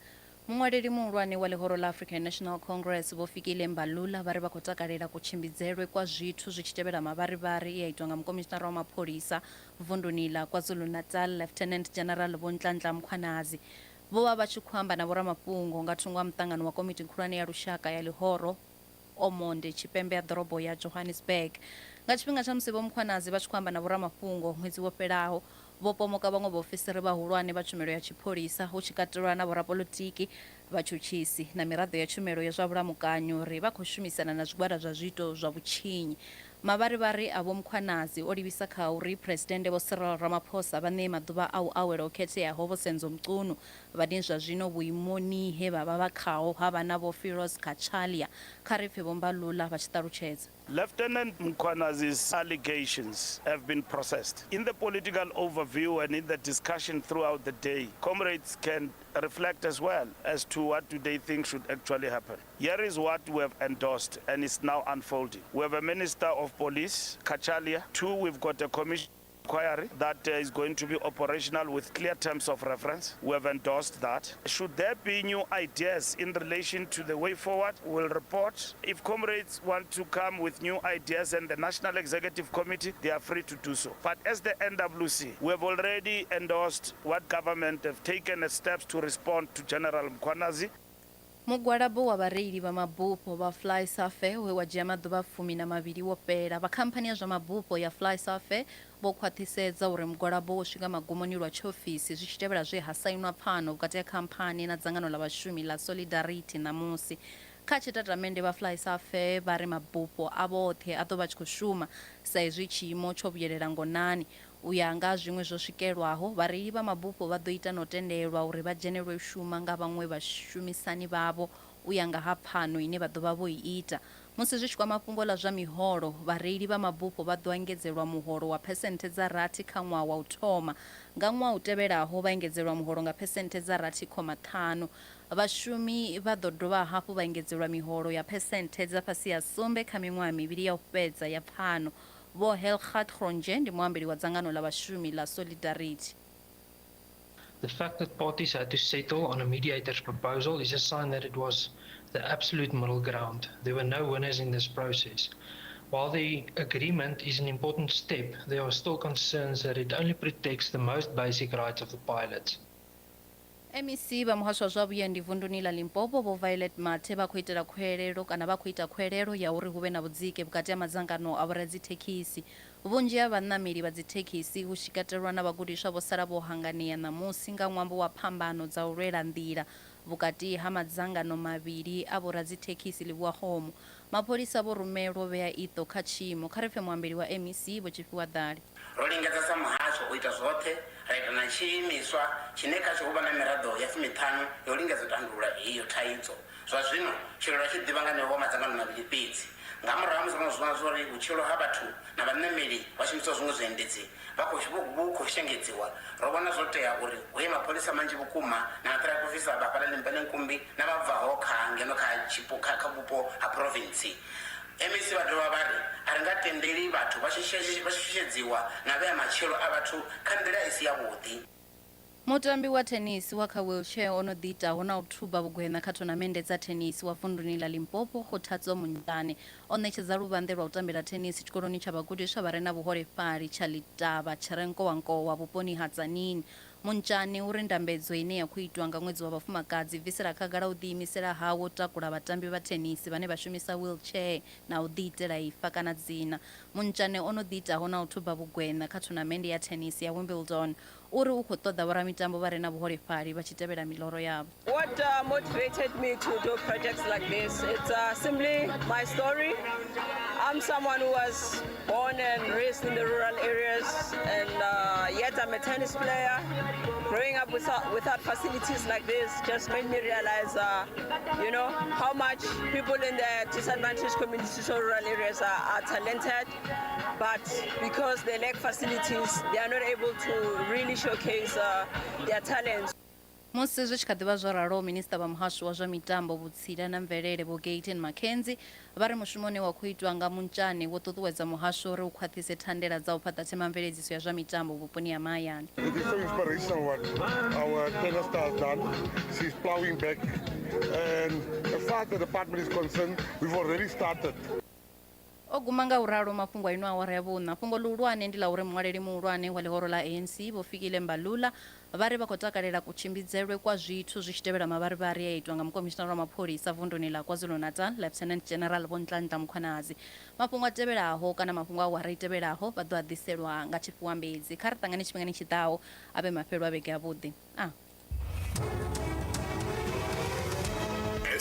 Muṅwaleli muhulwane wa ḽihoro ḽa African National Congress Vho Fikile Mbalula vha ri vha khou takalela kutshimbidzele kwa zwithu zwi tshi tevhela mavharivhari e a itwa nga mukomishinara wa mapholisa vunduni ḽa KwaZulu-Natal Lieutenant General Vho Nhlanhla Mkhwanazi. Vho vha vha tshi khou amba na vhoramafhungo nga thungo ha muṱangano wa komiti khulwane ya lushaka ya ḽihoro Omonde tshipembe ha ḓorobo ya Johannesburg. Nga tshifhinga tsha musi Vho Mkhwanazi vha tshi khou amba na vhoramafhungo ṅwedzi wo fhelaho, Vho pomoka vhaṅwe vhaofisiri vhahulwane vha tshumelo ya tshipholisa, hu tshi katelwa na vhorapoḽotiki, vhatshutshisi na miraḓo ya tshumelo ya zwa vhulamukanyi uri vha khou shumisana na zwigwada zwa zwiito zwa vhutshinyi. Mavharivhari a Vho Mkhwanazi o livhisa kha uri Phresidennde Vho Cyril Ramaphosa vha ṋee maḓuvha a u awela o khetheaho Vho Senzo Mchunu vhane zwa zwino vhuimoni he vha vha vha khaho ha vha na Vho Firoz Cachalia. Kha ri pfe Vho Mbalula vha tshi ṱalutshedza. Lieutenant Mkhwanazi's allegations have been processed. In the political overview and in the discussion throughout the day, comrades can reflect as well as to what do they think should actually happen. Here is what we have endorsed and is now unfolding. We have a Minister of Police, Cachalia. Two, we've got a commission inquiry that is going to be operational with clear terms of reference. We have endorsed that. Should there be new ideas in relation to the way forward, we'll report. If comrades want to come with new ideas and the National Executive Committee, they are free to do so. But as the NWC, we have already endorsed what government have taken as steps to respond to General Mkhwanazi. Mugwalabo wa vhareili vha mabufho vha FlySafair we wa dzhia maḓuvha 12 wo fhela. Vha khamphani ya zwa mabufho ya FlySafair vho khwaṱhisedza uri mugwalabo wo swika magumoni lwa tshiofisi zwi tshi tevhela zwe ha sainwa pfano vhukati ha khamphani na dzangano ḽa vhashumi ḽa Solidarity ṋamusi. Kha tshitatamende vha FlySafair vha ri mabufho a vhoṱhe a ḓo vha tshi khou shuma sa izwi tshiimo tsho vhuyelela ngonani. U ya nga ha zwiṅwe zwo swikelwaho, vhareili vha mabufho vha ḓo ita na u tendelwa uri vha dzhenelwe u shuma nga vhaṅwe vhashumisani vhavho u ya nga ha pfano ine vha ḓo vha vho i ita. Musi zwi tshi kwama fhungo ḽa zwa miholo, vhareili vha mabufho vha ḓo engedzelwa muholo wa phesenthe dza rathi kha ṅwaha wa u thoma. Nga ṅwaha u tevhelaho vha engedzelwa muholo nga phesenthe dza 6.5. Vhashumi vha ḓo dovha hafhu vha engedzelwa miholo ya phesenthe dza fhasi ha sumbe kha miṅwaha mivhili ya u fhedza ya pfano. Vho Helgard Cronje ndi muambeli wa dzangano ḽa vhashumi ḽa Solidarity. The fact that parties had to settle on a mediator's proposal is a sign that it was the absolute middle ground. There were no winners in this process. While the agreement is an important step, there are still concerns that it only protects the most basic rights of the pilots. MEC vha muhasho wa zwa vhuendi vunduni ḽa Limpopo Vho Violet Mathe vha khou itela khuwelelo kana vha khou ita khuwelelo ya uri hu vhe na vhudziki vhukati ha madzangano a vhoradzithekhisi. Vhunzhi ha vhaṋameli vha dzithekhisi hu tshi katelwa na vhagudiswa vho sala vho hanganea ṋamusi nga ṅwambo wa phambano dza u lwela nḓila vhukati ha madzangano mavhili a vhoradzithekhisi Livhuwakgomo. Mapholisa vho rumelwa u vhea iṱo kha tshiimo. Kha ri pfe muambeli wa MEC Vho Tshifhiwa Ḓali. Ro lingedza sa muhasho u ita zwoṱhe, ra ita na tshiimiswa tshine khatsho hu vha na miraḓo ya fumiṱhanu ya u lingedza u tandulula iyo thaidzo. Zwa zwino, tshililo a tshi ḓivha nga neo wa madzangano mavhili fhedzi. Nga murahu ha musi ro no zwi vhona zwauri vhutshilo ha vhathu na vhaṋameli vha shumisaho zwiṅwe zwiendedzi vha khou vhu khou shengedziwa, ro vhona zwo tea uri hu ye mapholisa manzhi vhukuma na maṱirafiki ofisa vha fhaḽa Limpopo na vha bvaho kha ngeno kha tshipo kha kha vhupo ha phurofentsi. MEC vha dovha vha ri, A ri nga tendeli vhathu vha tshi vha tshi shushedziwa na vhea matshilo a vhathu kha nḓila i si yavhuḓi. Mutambi wa thenisi wa kha wheelchair o no ḓiitaho na u thuba vhugweṋa kha thonamennde dza thenisi wa vunduni ḽa Limpopo, Kgothatso Montjane, o ṋetshedza luvhanḓe lwa u tambela thenisi tshikoloni tsha vhagudiswa vha re na vhuholefhali tsha Litavha tshi re Nkowankowa vhuponi ha Tzaneen. Montjane uri ndambedzo ine ya khou itwa nga ṅwedzi wa vhafumakadzi i bvisela khagala u ḓiimisela hawe u takula vhatambi vha thenisi vhane vha shumisa wheelchair na u ḓiitela ifa kana dzina. Montjane o no ḓiitaho na u thuba vhugweṋa kha thonamennde ya thenisi ya Wimbledon uri u khou ṱoḓa vhoramitambo vha re na vhuholefhali vha tshi tevhela miloro yavho. What uh, motivated me to do projects like this? It's uh, simply my story. I'm someone who was born and raised in the rural areas, and uh, yet I'm a tennis player. Growing up without, without facilities like this just made me realize, uh, you know, how much people in the disadvantaged communities or rural areas are, are talented, but because they lack facilities, they are not able to really showcase uh, their talents. Musi zwi tshi kha ḓi vha zwo ralo, Minisiṱa vha Muhasho wa zwa Mitambo, Vhutsila na Mvelele Vho Gayton McKenzie vha ri mushumo une wa khou itwa nga Montjane wo ṱuṱuwedza muhasho uri u khwaṱhise thandela dza u fhaṱa themamveledziso ya zwa mitambo vhuponi ha mahayani. It is so inspirational what our tennis star has done. She's plowing back. And as far as the department is concerned, we've already started. O guma nga u ralo mafhungo a ino awara ya vhuṋa. Fhungo ḽihulwane ndi ḽa uri muṅwaleli muhulwane wa ḽihoro ḽa ANC Vho Fikile Mbalula vha ri vha khou takalela kutshimbidzele kwa zwithu zwi tshi tevhela mavharivhari e a itwa nga mukomishinara wa mapholisa vunduni ḽa KwaZulu-Natal Lieutenant General Vho Nhlanhla Mkhwanazi. Mafhungo a tevhelaho kana mafhungo a awara i tevhelaho vha ḓo a ḓiselwa nga tshifhiwa mbedzi. Kha ri ṱangane tshifhingani tshi ḓaho a vhe mafhelo a vhege avhuḓi. A.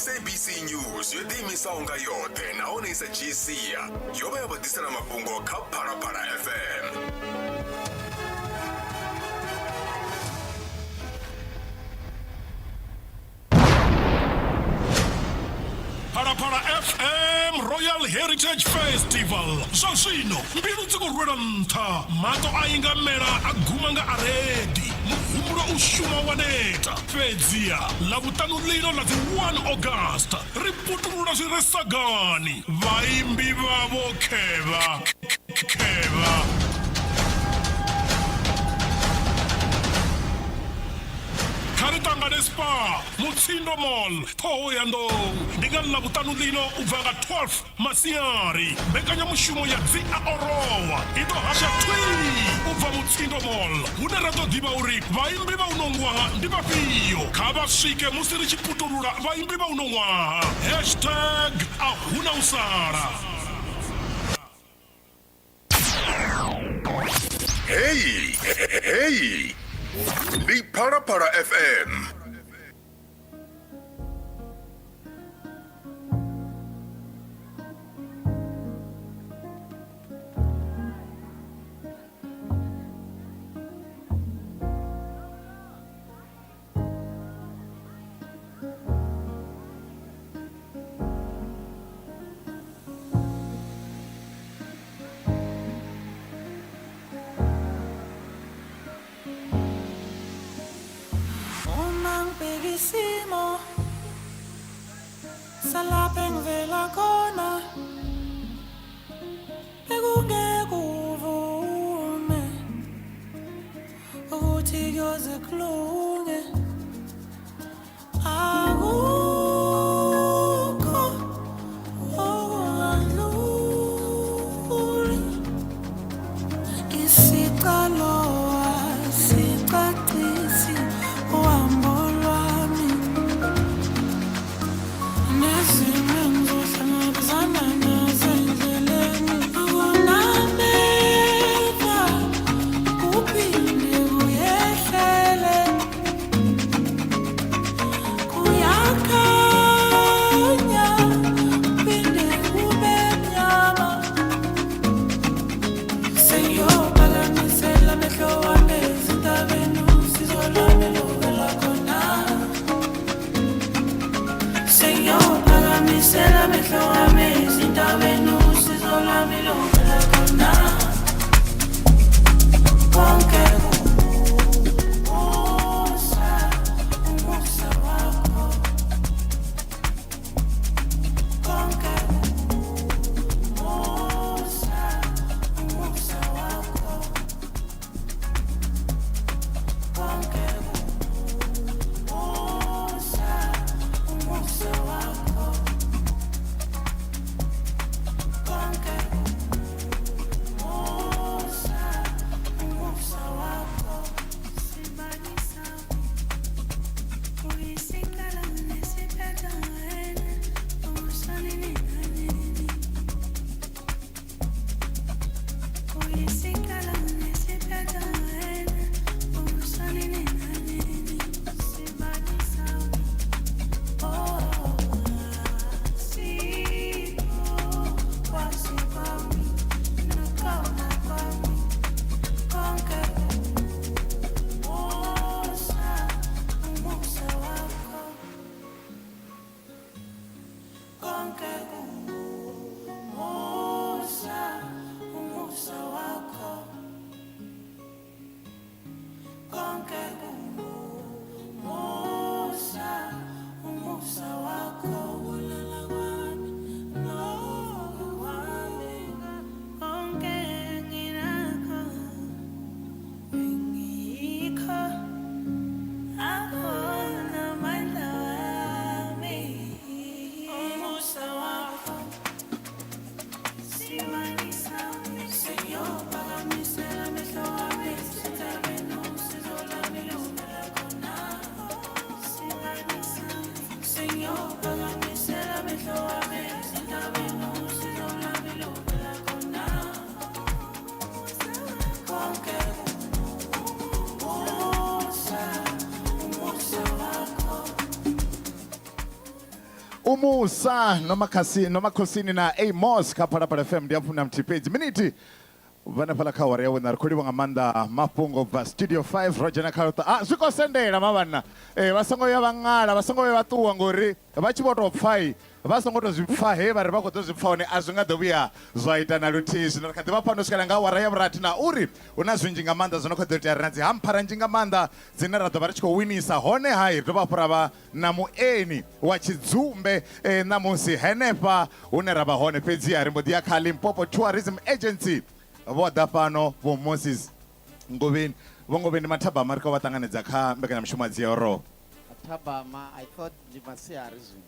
SABC News yo ḓiimisaho nga yoṱhe nahone i sa dzhii sia yo vha ya vha ḓisela mafhungo kha Phalaphala FM. Phalaphala FM Royal Heritage Festival zwa zwino mbilu dzi khou rwela nṱha maṱo a ingamela a guma nga aredi muhumbulo u shuma wa neta fhedziha ḽavhuṱanu ḽino ḽa dzi 1 August ri putulula zwi re sagani vhaimbi vhavho khevha khevha Kha ri ṱangane Spar, Mutsindo Mall, Ṱhohoyanḓou. Ndi nga Ḽavhuṱanu ḽino u bva nga 12 masiari. Mbekanyamushumo ya Dzi a Orowa i ḓo hasha thwii u bva Mutsindo Mall, hune ra ḓo ḓivha uri vhaimbi vha uno ṅwaha ndi vhafhio. Kha vha swike musi ri tshi putulula vhaimbi vha uno ṅwaha. Hashtag a huna u sala. Hey, hey, ndi Phalaphala FM. Salapha engivela khona bekungeke uvume ukuthi kuyoze kulunge akukho okungadluli isicalo asicacisi uhambo lwami nezimo engizohlangabezana nazo endleleni akunameva kuphinde kuyehlele kuyakhanya kuphinde kube mnyama sengiyophakamisela amehlo wami ezintabeni usizo lwami luvela khona. Sengiyophakamisela amehlo wami ezintabeni usizo lwami luvela khona. Konke kumusa, umusa wakho. Konke kumusa, umusa wakho. Konke kumusa, umusa wakho. Konke kumusa, umusa wakho. Sibani sami, uyisikala nesiphetha wena, usanini nanini. Uyisikala nesiphetha wena, usanini nanini. Sibani sami, oh, sikho kwazi kwami, nokuqonda kwami, konke kumusa, umusa wakho. Konke kumusa, umusa wakho. Konke kumusa, umusa wakho. Ukulala kwami, nokukwami, konke nginakho, engiyikho, akhona amandla wami. Umusa wakho. Sibani sami, sengiyophakamisela amehlo wami ezintabeni, usizo lwami luvela khona. Sibani sami, sengiyophakamisela amehlo wami ezintabeni, usizo lwami luvela khona. Konke kumusa, umusa wakho. Umusa nomakhosini na Amos kha Phalaphala FM ndi hafhu na muthihi fhedzi miniti vhanefhaḽa kha awara ya vhuṋa ri khou livha nga maanḓa mafhungo bva studio 5 ro dzhena kha luṱa ah, zwi khou sendela ma vhanna vha songo ya vha ṅala vha songo vhuya vha ṱuwa ngori vha tshi vho tou pfai vha songo tou zwi pfa he vha ri vha khou ḓo zwi pfa hone a zwi nga ḓo vhuya zwa ita na luthihi. Zwino ri kha ḓi vha fhano u swikela nga awara ya vhurathi na uri hu na zwinzhi nga maanḓa zwo no khou ḓo itea ri na dzi hamphara nnzhi nga maanḓa dzine ra ḓo vha ri tshi khou winisa hone hai ri dovha hafhu ra vha na mueni wa tshidzumbe ṋamusi henefha hune ra vha hone. Fhedziha ri mbo ḓi ya kha Limpopo Tourism Agency vho ḓa fhano Vho Moses Ngovheni. Vho Ngovheni mathabama ri khou vha ṱanganedza kha mbekanyamushumo ya Dzioro. Mathabama, I thought ndi masiari zwino.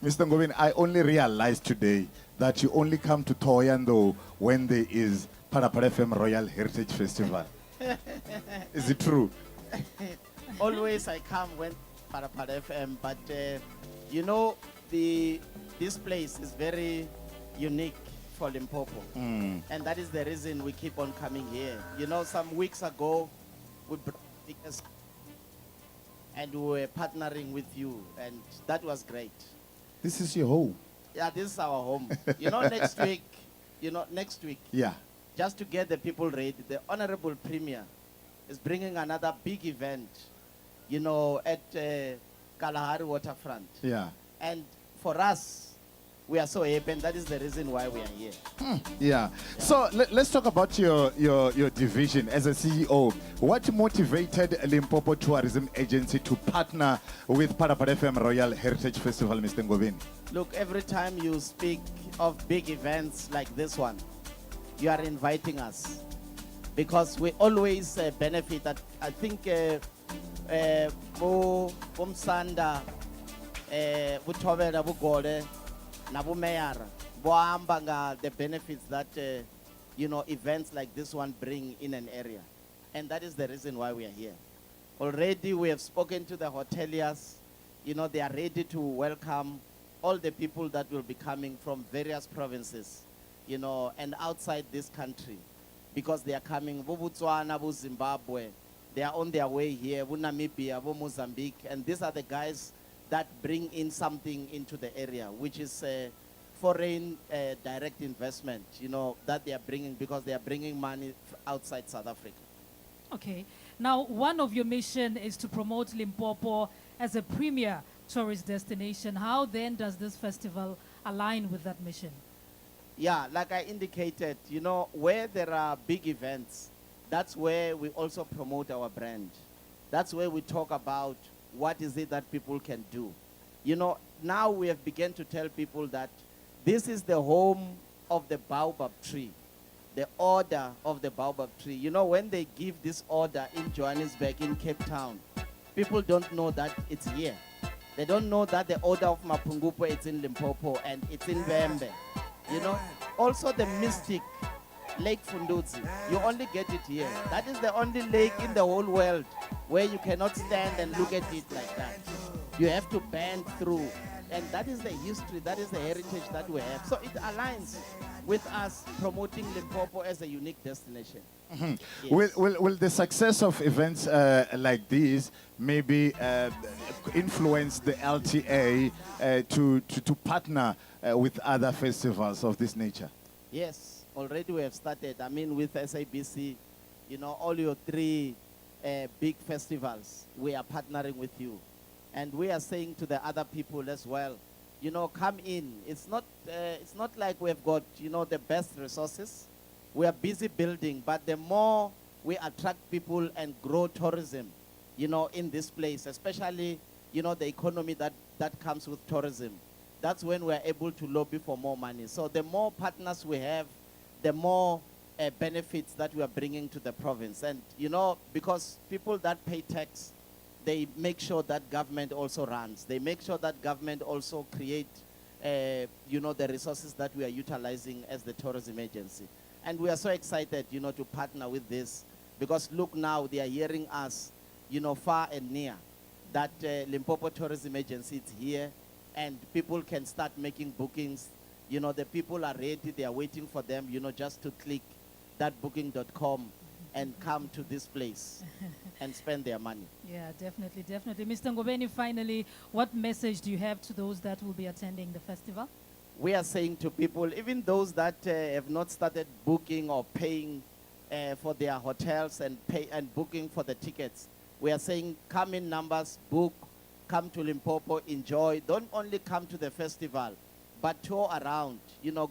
Mr. Ngovheni, I only realized today that you only come to Thohoyandou when there is Phalaphala FM Royal Heritage Festival. Is it true? Always I come when Phalaphala FM, but you know, this place is very unique for Limpopo. And that is the reason we keep on coming here. You know, some weeks ago, we brought speakers and we were partnering with you, and that was great. This is your home. Yeah, this is our home. You know, next week, you know, next week. Just to get the people ready, the Honorable Premier is bringing another big event, you know, at Kalahari Waterfront. And for us, We are so happy, and that is the reason why we are here. Yeah. So let's talk about your division as a CEO. What motivated Limpopo Tourism Agency to partner with Phalaphala FM Royal Heritage Festival, Mr. Ngobeni? Look, every time you speak of big events like this one, you are inviting us because we always benefit. I think bo Msanda, bo Thobela, bo Gole, na bo Meyara, bo amba nga the benefits that events like this one bring in an area. And that is the reason why we are here. Already we have spoken to the hoteliers. They are ready to welcome all the people that will be coming from various provinces, and outside this country, because they are coming, bo Botswana, bo Zimbabwe, they are on their way here, bo Namibia, bo Mozambique, and these are the guys that bring in something into the area, which is foreign direct investment, that they are bringing, because they are bringing money outside South Africa. Okay. Now, one of your mission is to promote Limpopo as a premier tourist destination. How then does this festival align with that mission? Yeah, like I indicated, where there are big events, that's where we also promote our brand. That's where we talk about what is it that people can do. Now we have begun to tell people that this is the home of the baobab tree, the order of the baobab tree. When they give this order in Johannesburg, in Cape Town, people don't know that it's here. They don't know that the order of Mapungubwe is in Limpopo and it's in Vhembe. Also the mystic Lake Fundudzi, you only get it here. That is the only lake in the whole world where you cannot stand and look at it like that. You have to bend through. And that is the history, that is the heritage that we have. So it aligns with us promoting Limpopo as a unique destination. Yes. Will the success of events like these maybe influence the LTA to partner with other festivals of this nature? Yes, already we have started. With SABC, all your three big festivals, we are partnering with you. And we are saying to the other people as well, come in. It's not like we've got the best resources. We are busy building, but the more we attract people and grow tourism in this place, especially the economy that comes with tourism, that's when we're able to lobby for more money. So the more partners we have, the more benefits that we are bringing to the province. And because people that pay tax, they make sure that government also runs. They make sure that government also create the resources that we are utilizing as the tourism agency. And we are so excited to partner with this, because look now, they are hearing us far and near, that Limpopo Tourism Agency is here, and people can start making bookings. The people are ready, they are waiting for them, just to click that booking.com and come to this place and spend their money. Yeah, definitely, definitely. Mr. Ngobeni, finally, what message do you have to those that will be attending the festival? We are saying to people, even those that have not started booking or paying for their hotels and pay and booking for the tickets, we are saying come in numbers, book, come to Limpopo, enjoy. Don't only come to the festival, but tour around.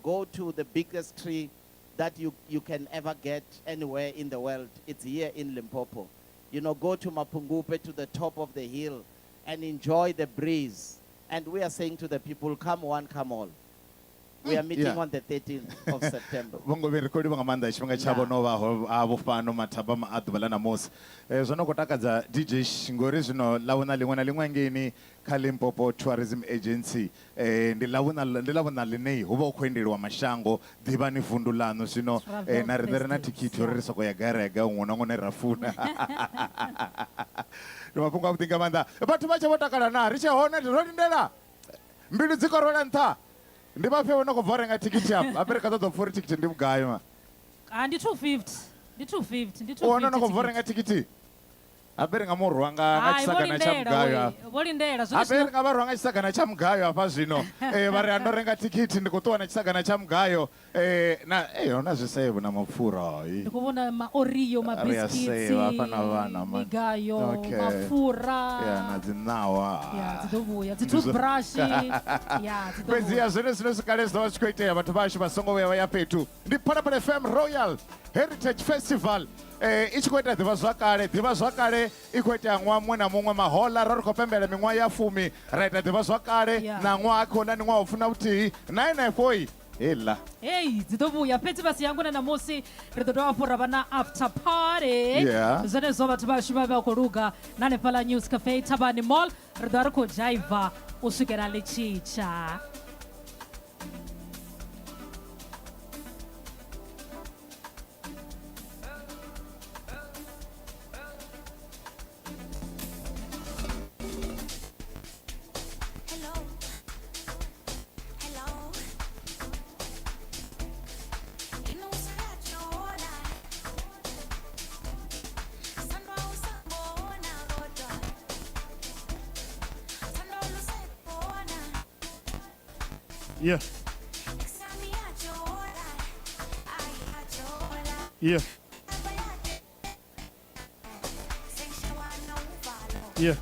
Go to the biggest tree that you can ever get anywhere in the world. It's here in Limpopo. Go to Mapungubwe, to the top of the hill, and enjoy the breeze. And we are saying to the people, come one, come all. We are meeting on the 13th of September. Vho Ngobeni, ri khou livhuwa nga maanḓa tshifhinga tshavho no vha ho avho fhano mathabama a ḓuvha ḽa ṋamusi. Zwo no khou takadza DJ Sh, ngori zwino ḽavhuna ḽiṅwe na ḽiṅwe ngeini kha Limpopo Tourism Agency, ndi ḽavhuna ḽine hu vha hu khou endeliwa mashango, ḓivhani vundu ḽaṋu zwino, Travel na riṋe ri na festivals, thikhithi uri ri yeah. soko ya gai ra ya gai huṅwe na huṅwe hune ra funa. Ndi mafhungo avhuḓi nga maanḓa. Vhathu vha tshe vho takala na, ri tshe hone, ro lindela. Mbilu dzi khou rwela nṱha. Ndi vhafhio vho no khou bva u renga thikhithi afha? Hafha ri kha ṱoḓa u pfa uri thikhithi ndi vhugai ma? Ndi 250. Ndi 250, ndi U wana no khou bva u 250 renga thikhithi? Habe ri nga mu rwa nga nga Hai, vho tshisagana tsha lindela mugayo wee, hafha. vho lindela zwone Habe zwino ri nga vha rwa nga tshisagana tsha mugayo hafha zwino. Vha ri ando renga thikhithi ndi khou ṱuwa na tshisagana tsha mugayo. Na huna zwisevho na mapfura hai. Ndi khou vhona maorio, Ri a mabiskitsi, seva hafha na vhana man. migayo, Okay. mapfura. Ya na dzi ṋawa. Ya, dzi ḓo vhuya. Dzi Ndi zwo- toothbrush. Ya, dzi ḓo Fhedzi vhuya. ya zwone zwine zwi kale zwi ḓo vha zwi khou itea vhathu vhashu vha songo vhuya vha ya fhethu. Ndi Phalaphala FM Royal Heritage Festival. I tshi khou ita ḓivhazwakale. Ḓivhazwakale i khou itea ṅwaha muṅwe na muṅwe mahoḽa ra ri khou pembela miṅwaha ya fumi ra ita ḓivhazwakale Yeah. na ṅwaha khouḽa ni ṅwaha wa funa vhuthihi na henefhoi heiḽa. Hei, dzi ḓo vhuya fhedzi vha si hangwe na ṋamusi ri ḓo dovha hafhu ra vha na after party. Yeah. Zwenezwo vhathu vhashu vha vha khou luga na hanefhaḽa News Cafe Thavhani Mall ri ḓo vha ri khou dzhaiva u swikela ḽi tshi tsha. Yeah. Yeah. Yeah.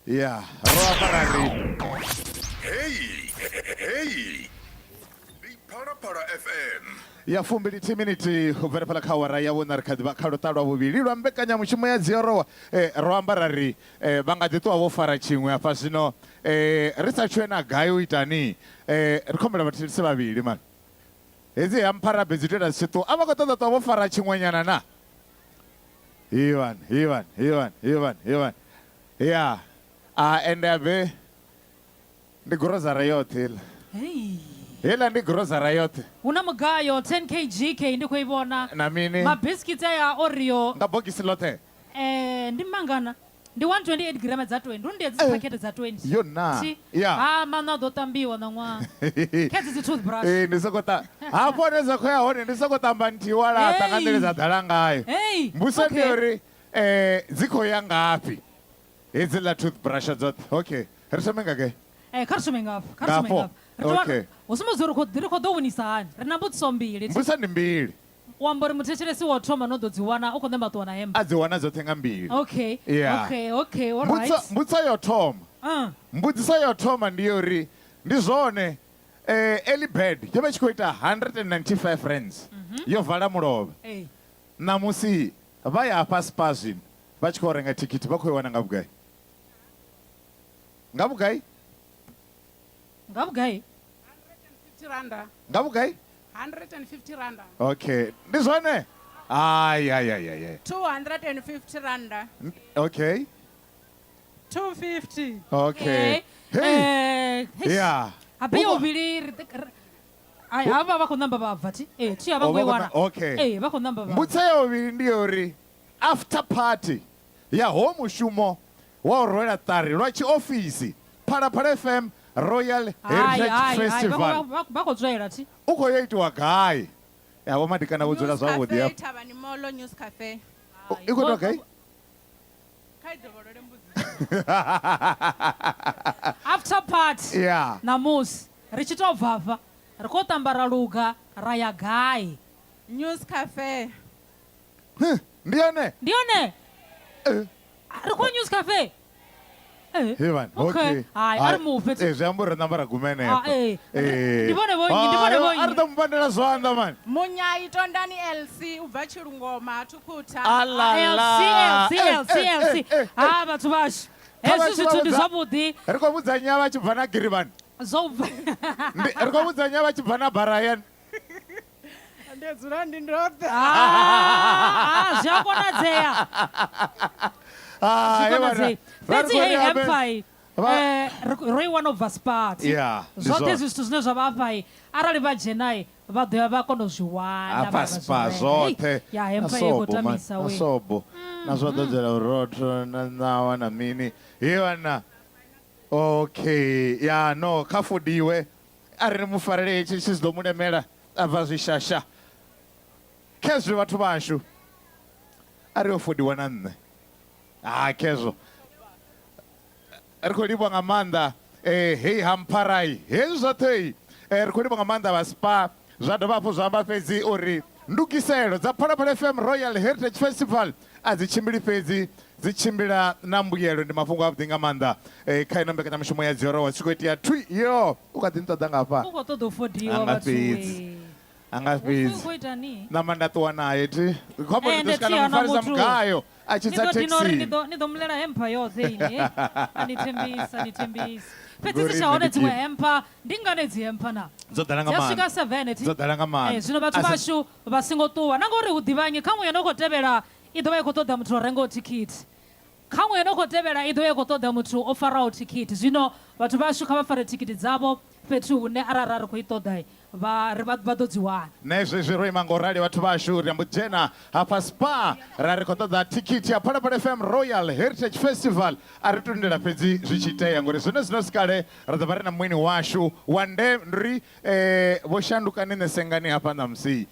Ya, ro amba ra ri Hey, hey. Ndi Phalaphala FM. ya fumbili miniti u bvela fhala kha awara ya vhuṋa ri kha ḓivha kha luṱa lwa vhuvhili lwa mbekanyamushumo ya dziorowa. Ro amba ra ri vha nga ḓi ṱuwa vho fara tshiṅwe hafha zwino. Ri sa tshuwe na gai u itani. Ri khombela vhathetshelesi vhavhili mani. Hedzi hampharabe dzi tou ita dzi tshi ṱuwa. A vha khou ṱoḓa ṱuwa vho fara tshiṅwenyana na? Ivan, Ivan, Ivan, Ivan, Ivan. Ya. A ende abe ndi grosara yoṱhe iḽa. Hey. Heiḽa ndi grosara yoṱhe. Hu na mugayo 10 kg k ndi khou i vhona. Na mini? Mabisikithi aya Oreo. Nga bogisi ḽoṱhe. Eh, ndi mangana? Ndi 128 gram dza 20. Ndi hedzi phakhethe dza 20. Yo na. Thi. Ya. Ha maṋo a ḓo tambiwa ṋaṅwaha. Khedzi dzi toothbrush. Ee, ndi soko ta hafho hone dza khou ya hone ndi soko tamba nthihi wa laṱa nga nḓila dza ḓala ngayo. Hey. Mbudziso ndi Okay. uri dzi khou ya ngafhi hedziḽa toothbrush dzoṱhe? Okay, ri thome nga gai? Eh, kha ri thome ngafha. Kha ri thome Ngafho. ngafha. Ri tou- Okay. Hu sumbedza uri ri khou ḓo winisa hani. Ri na mbudziso mbili. Mbudziso ndi mbili. U amba uri muthetshelesi wa u thoma no ḓo dzi wana u khou ṋamba ṱuwa na hembe. A dzi wana dzoṱhe nga mbili. Okay. Yeah. Okay, okay, all right. Mbudziso yo thoma. Mbudziso yo thoma ndi uri ndi zwone early bird yo vha tshi khou ita 195 rands. Yo vala mulovha. Ee. Ṋamusi vha ya hafha Spar zwino vha tshi khou renga thikhithi vha khou i wana nga vhugai? Nga vhugai? Nga vhugai? 150 randa. Nga vhugai? 150 randa. Okay, ndi zwone? Ai ai ai ai. 250 randa. Okay. 250. Okay. Hey. Yeah. Habe yo vhili ri ai havha vha khou namba vha bva thi. Eh, thi a vha Oh, ngo i vha khou wana. Okay. Eh, vha khou namba vha. Mbudziso ya vhuvhili ndi ya uri after party ya ho mushumo wa u rwela ṱari lwa tshiofisi Phalaphala FM Royal Hai, Heritage hai, hai, Festival vha khou tswela thi. u khou yo itiwa gai? Ya vho Madikana vho dzula News zwavhuḓi Cafe, hafha. Thavhani Mall, News Cafe. I khou itiwa gai? Kha i dovholole mbudziso. After party. Yeah. Ṋamusi ri tshi tou bva afha ri khou tamba ra luga ra ya gai? News Cafe. Ndi yone? Ndi yone? Ri khou News Cafe. Hey man, okay. Hai, a ri mufhe. Zwi amba uri ri namba ra guma henefho. Ah, eh. Ndi vhone vho nnyi, ndi vhone vho nnyi. A ri ḓo mu pandela zwanḓa man. Munyai Tondani LC u bva Tshilungoma Thukhutha. Alala. LC, LC, LC, LC. Ha vhathu vhashu. Kha Hezwi vhathu zwithu vha ndi vhudza- zwavhuḓi. Ri khou vhudza nnyi vha tshi bva na Girivani? Zwo bva. Ri khou vhudza nnyi vha tshi bva na Brian? Ndi dzula ndi ndoṱhe. Ah, zwi a konadzea. Ah, Zwi he vhana. konadzea. Vha ri Fhedzi khou hei ri ambe- hempai ro i wana u bva Spar. Yeah, ndi Zwoṱhe zwone. hezwi zwithu zwine zwa vha afha arali vha dzhenai vha ḓo ya vha kona u zwi wana. Hafha vha zwi Spar renga. zwoṱhe. Hei, ya Na hempa i khou sobo, man, tamisa na we. sobo. Na zwo ḓodzela vhurotho na ṋawa na mini. He vhana. Okay, ya no kha fudiwe. A ri ni mu farele hetshi tshi ḓo mu lemela a bva zwishasha. Khezwi vhathu vhashu. A ri yo fudiwa na nṋe. Ah, khezwo. Ri khou livhuwa nga maanḓa hei hampharai hezwi zwoṱhe ri khou livhuwa nga maanḓa vha Spar. Zwa dovha hafhu zwa amba fhedzi uri ndugiselo dza Phalaphala FM Royal Heritage Festival a dzi tshimbili fhedzi, dzi tshimbila na mbuyelo. Ndi mafhungo avhuḓi nga maanḓa kha ino mbekanyamushumo ya Dziorowa tshi khou itea thwi yo u kha ḓi nṱoḓa ngafha. U khou ṱoḓa u fodiwa Anga vhathu we. fhedzi. Anga U fhedzi. khou ita ni? Ṋama nda ṱuwa naye thi. Khombo ndi Ende ḓo swika thi na hana mufarisa muthu. mugayo a tshi Ni tsa ḓo dina uri thekhisini. ni ḓo mulela hempha yoṱhe ini. A ni thembisa, ni thembisa. Fhedzi Ngori dzi tsha hone nṋe ndi dziṅwe kini. hempha, ndi ngane dzi hempha na? Dzo ḓala nga Dzi a maanḓa. swika 7 thi? Dzo ḓala nga maanḓa. Zwino vhathu vhashu vha singo ṱuwa. Na ngori hu ḓivhanyi, kha ṅwe no khou tevhela i ḓo vha i khou ṱoḓa muthu o rengaho thikhithi. Kha ṅwe no khou tevhela i ḓo vha i khou ṱoḓa muthu o faraho thikhithi. Zwino vhathu vhashu kha vha fare thikhithi dzavho fhethu hune arali ri khou i ṱoḓa vha ri vha ḓo dzi wana. Na hezwi ro ima ngo rali vhathu vhashu ri ambo dzhena hafha Spar ra ri khou ṱoḓa thikhithi ya Phalaphala FM Royal Heritage Festival. A ri tendela fhedzi zwi tshi itea ngori zwone zwino sikale ri ḓo vha ri na mueni washu wa ndeme. Ndi uri vho shandukani nṋe sengani hafha ṋamusi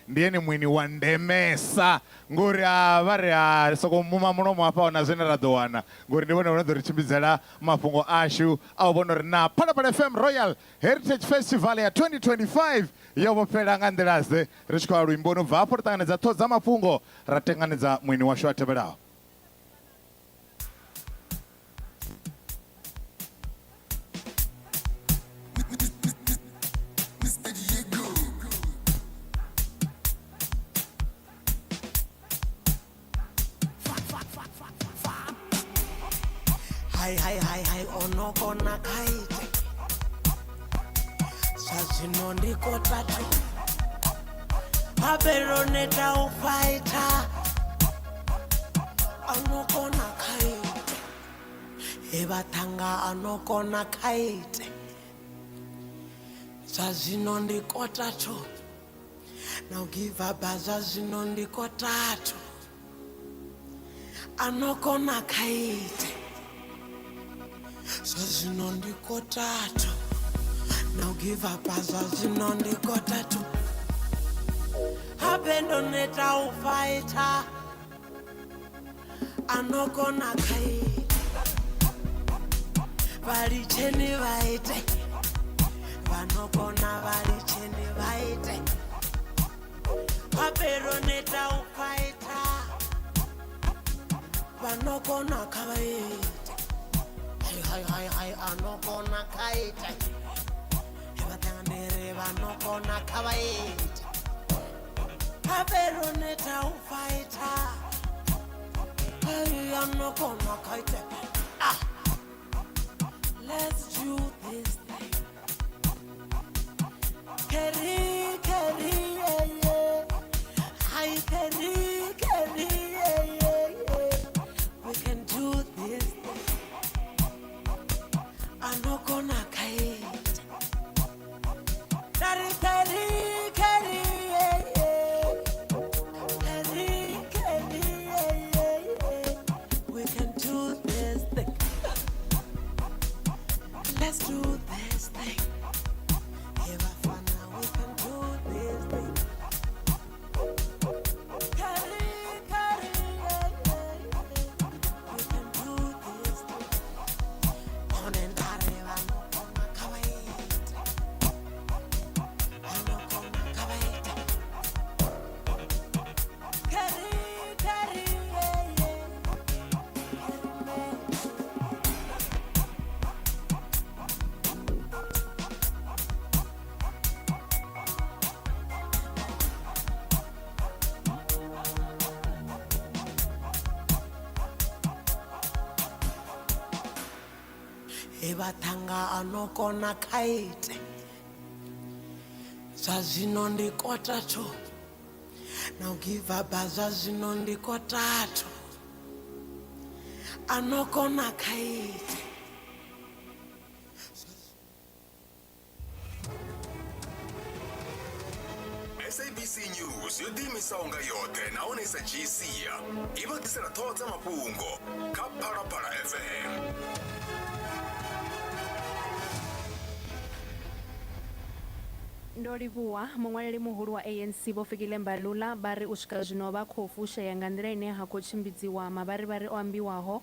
ndi ene mueni wa ndemesa ngori a vha ri a soko muma mulomo hafha hona zwine ra ḓo wana ngori ndi vhone vhane ḓo ri tshimbidzela mafhungo ashu a u vhona uri na Phalaphala FM Royal Heritage Festival ya 2025 yo vho fhela nga nḓila ḓe. Ri tshi khou ya luimboni ubva hafho ri ṱanganedza ṱhoho dza mafhungo ra ṱanganedza mueni washu a tevhelaho. Hai hai hai hai ono kona kaite. Zwa zwino ndi kotatu habe ro neta u faitha ano kona khaite he vhaṱhanga ano kona khaite zwa zwino ndi kotatu na u give up zwa zwino ndi kotatu ano kona khaite zwa zwino ndi kotatu na u give up zwa zwino ndi kotatu habe ndo neta u faitha ano kona khaite vhalitsheni vhaite vanokona vhalitsheni vhaite habe ro neta u faitha vanokona kha vhaite hai hai hai hai anokona khaite vhatangandere vanokona kha vhaite habe ro neta u faitha hai anokona khaite ah let's do this thing Kerry kerry yeah yeah hi kerry kerry yeah yeah yeah we can do this thing anokona khaite Dari kerry kerry yeah yeah kerry kerry yeah yeah yeah we can do this thing let's do this thing Hey, Bafana, we can do this thing. Carry, carry, yeah, yeah, yeah. We can do this thing. On and arriba, no kona kawaii. No kona kawaii. Carry, carry, yeah, yeah. He vhaṱhanga ano kona khaite zwa zwino ndi kotatu na u give up zwa zwino ndi kotatu ano kona khaite SABC News yo ḓiimisaho nga yoṱhe nahone i sa dzhii sia i vha ḓisela ṱhoho dza mafhungo kha Phalaphala FM. Ndo livhuwa muṅwaleli muhulu wa ANC Vho Fikile Mbalula vha ri u swika zwino vha khou fushea nga nḓila ine ha khou tshimbidziwa mavharivhari o ambiwaho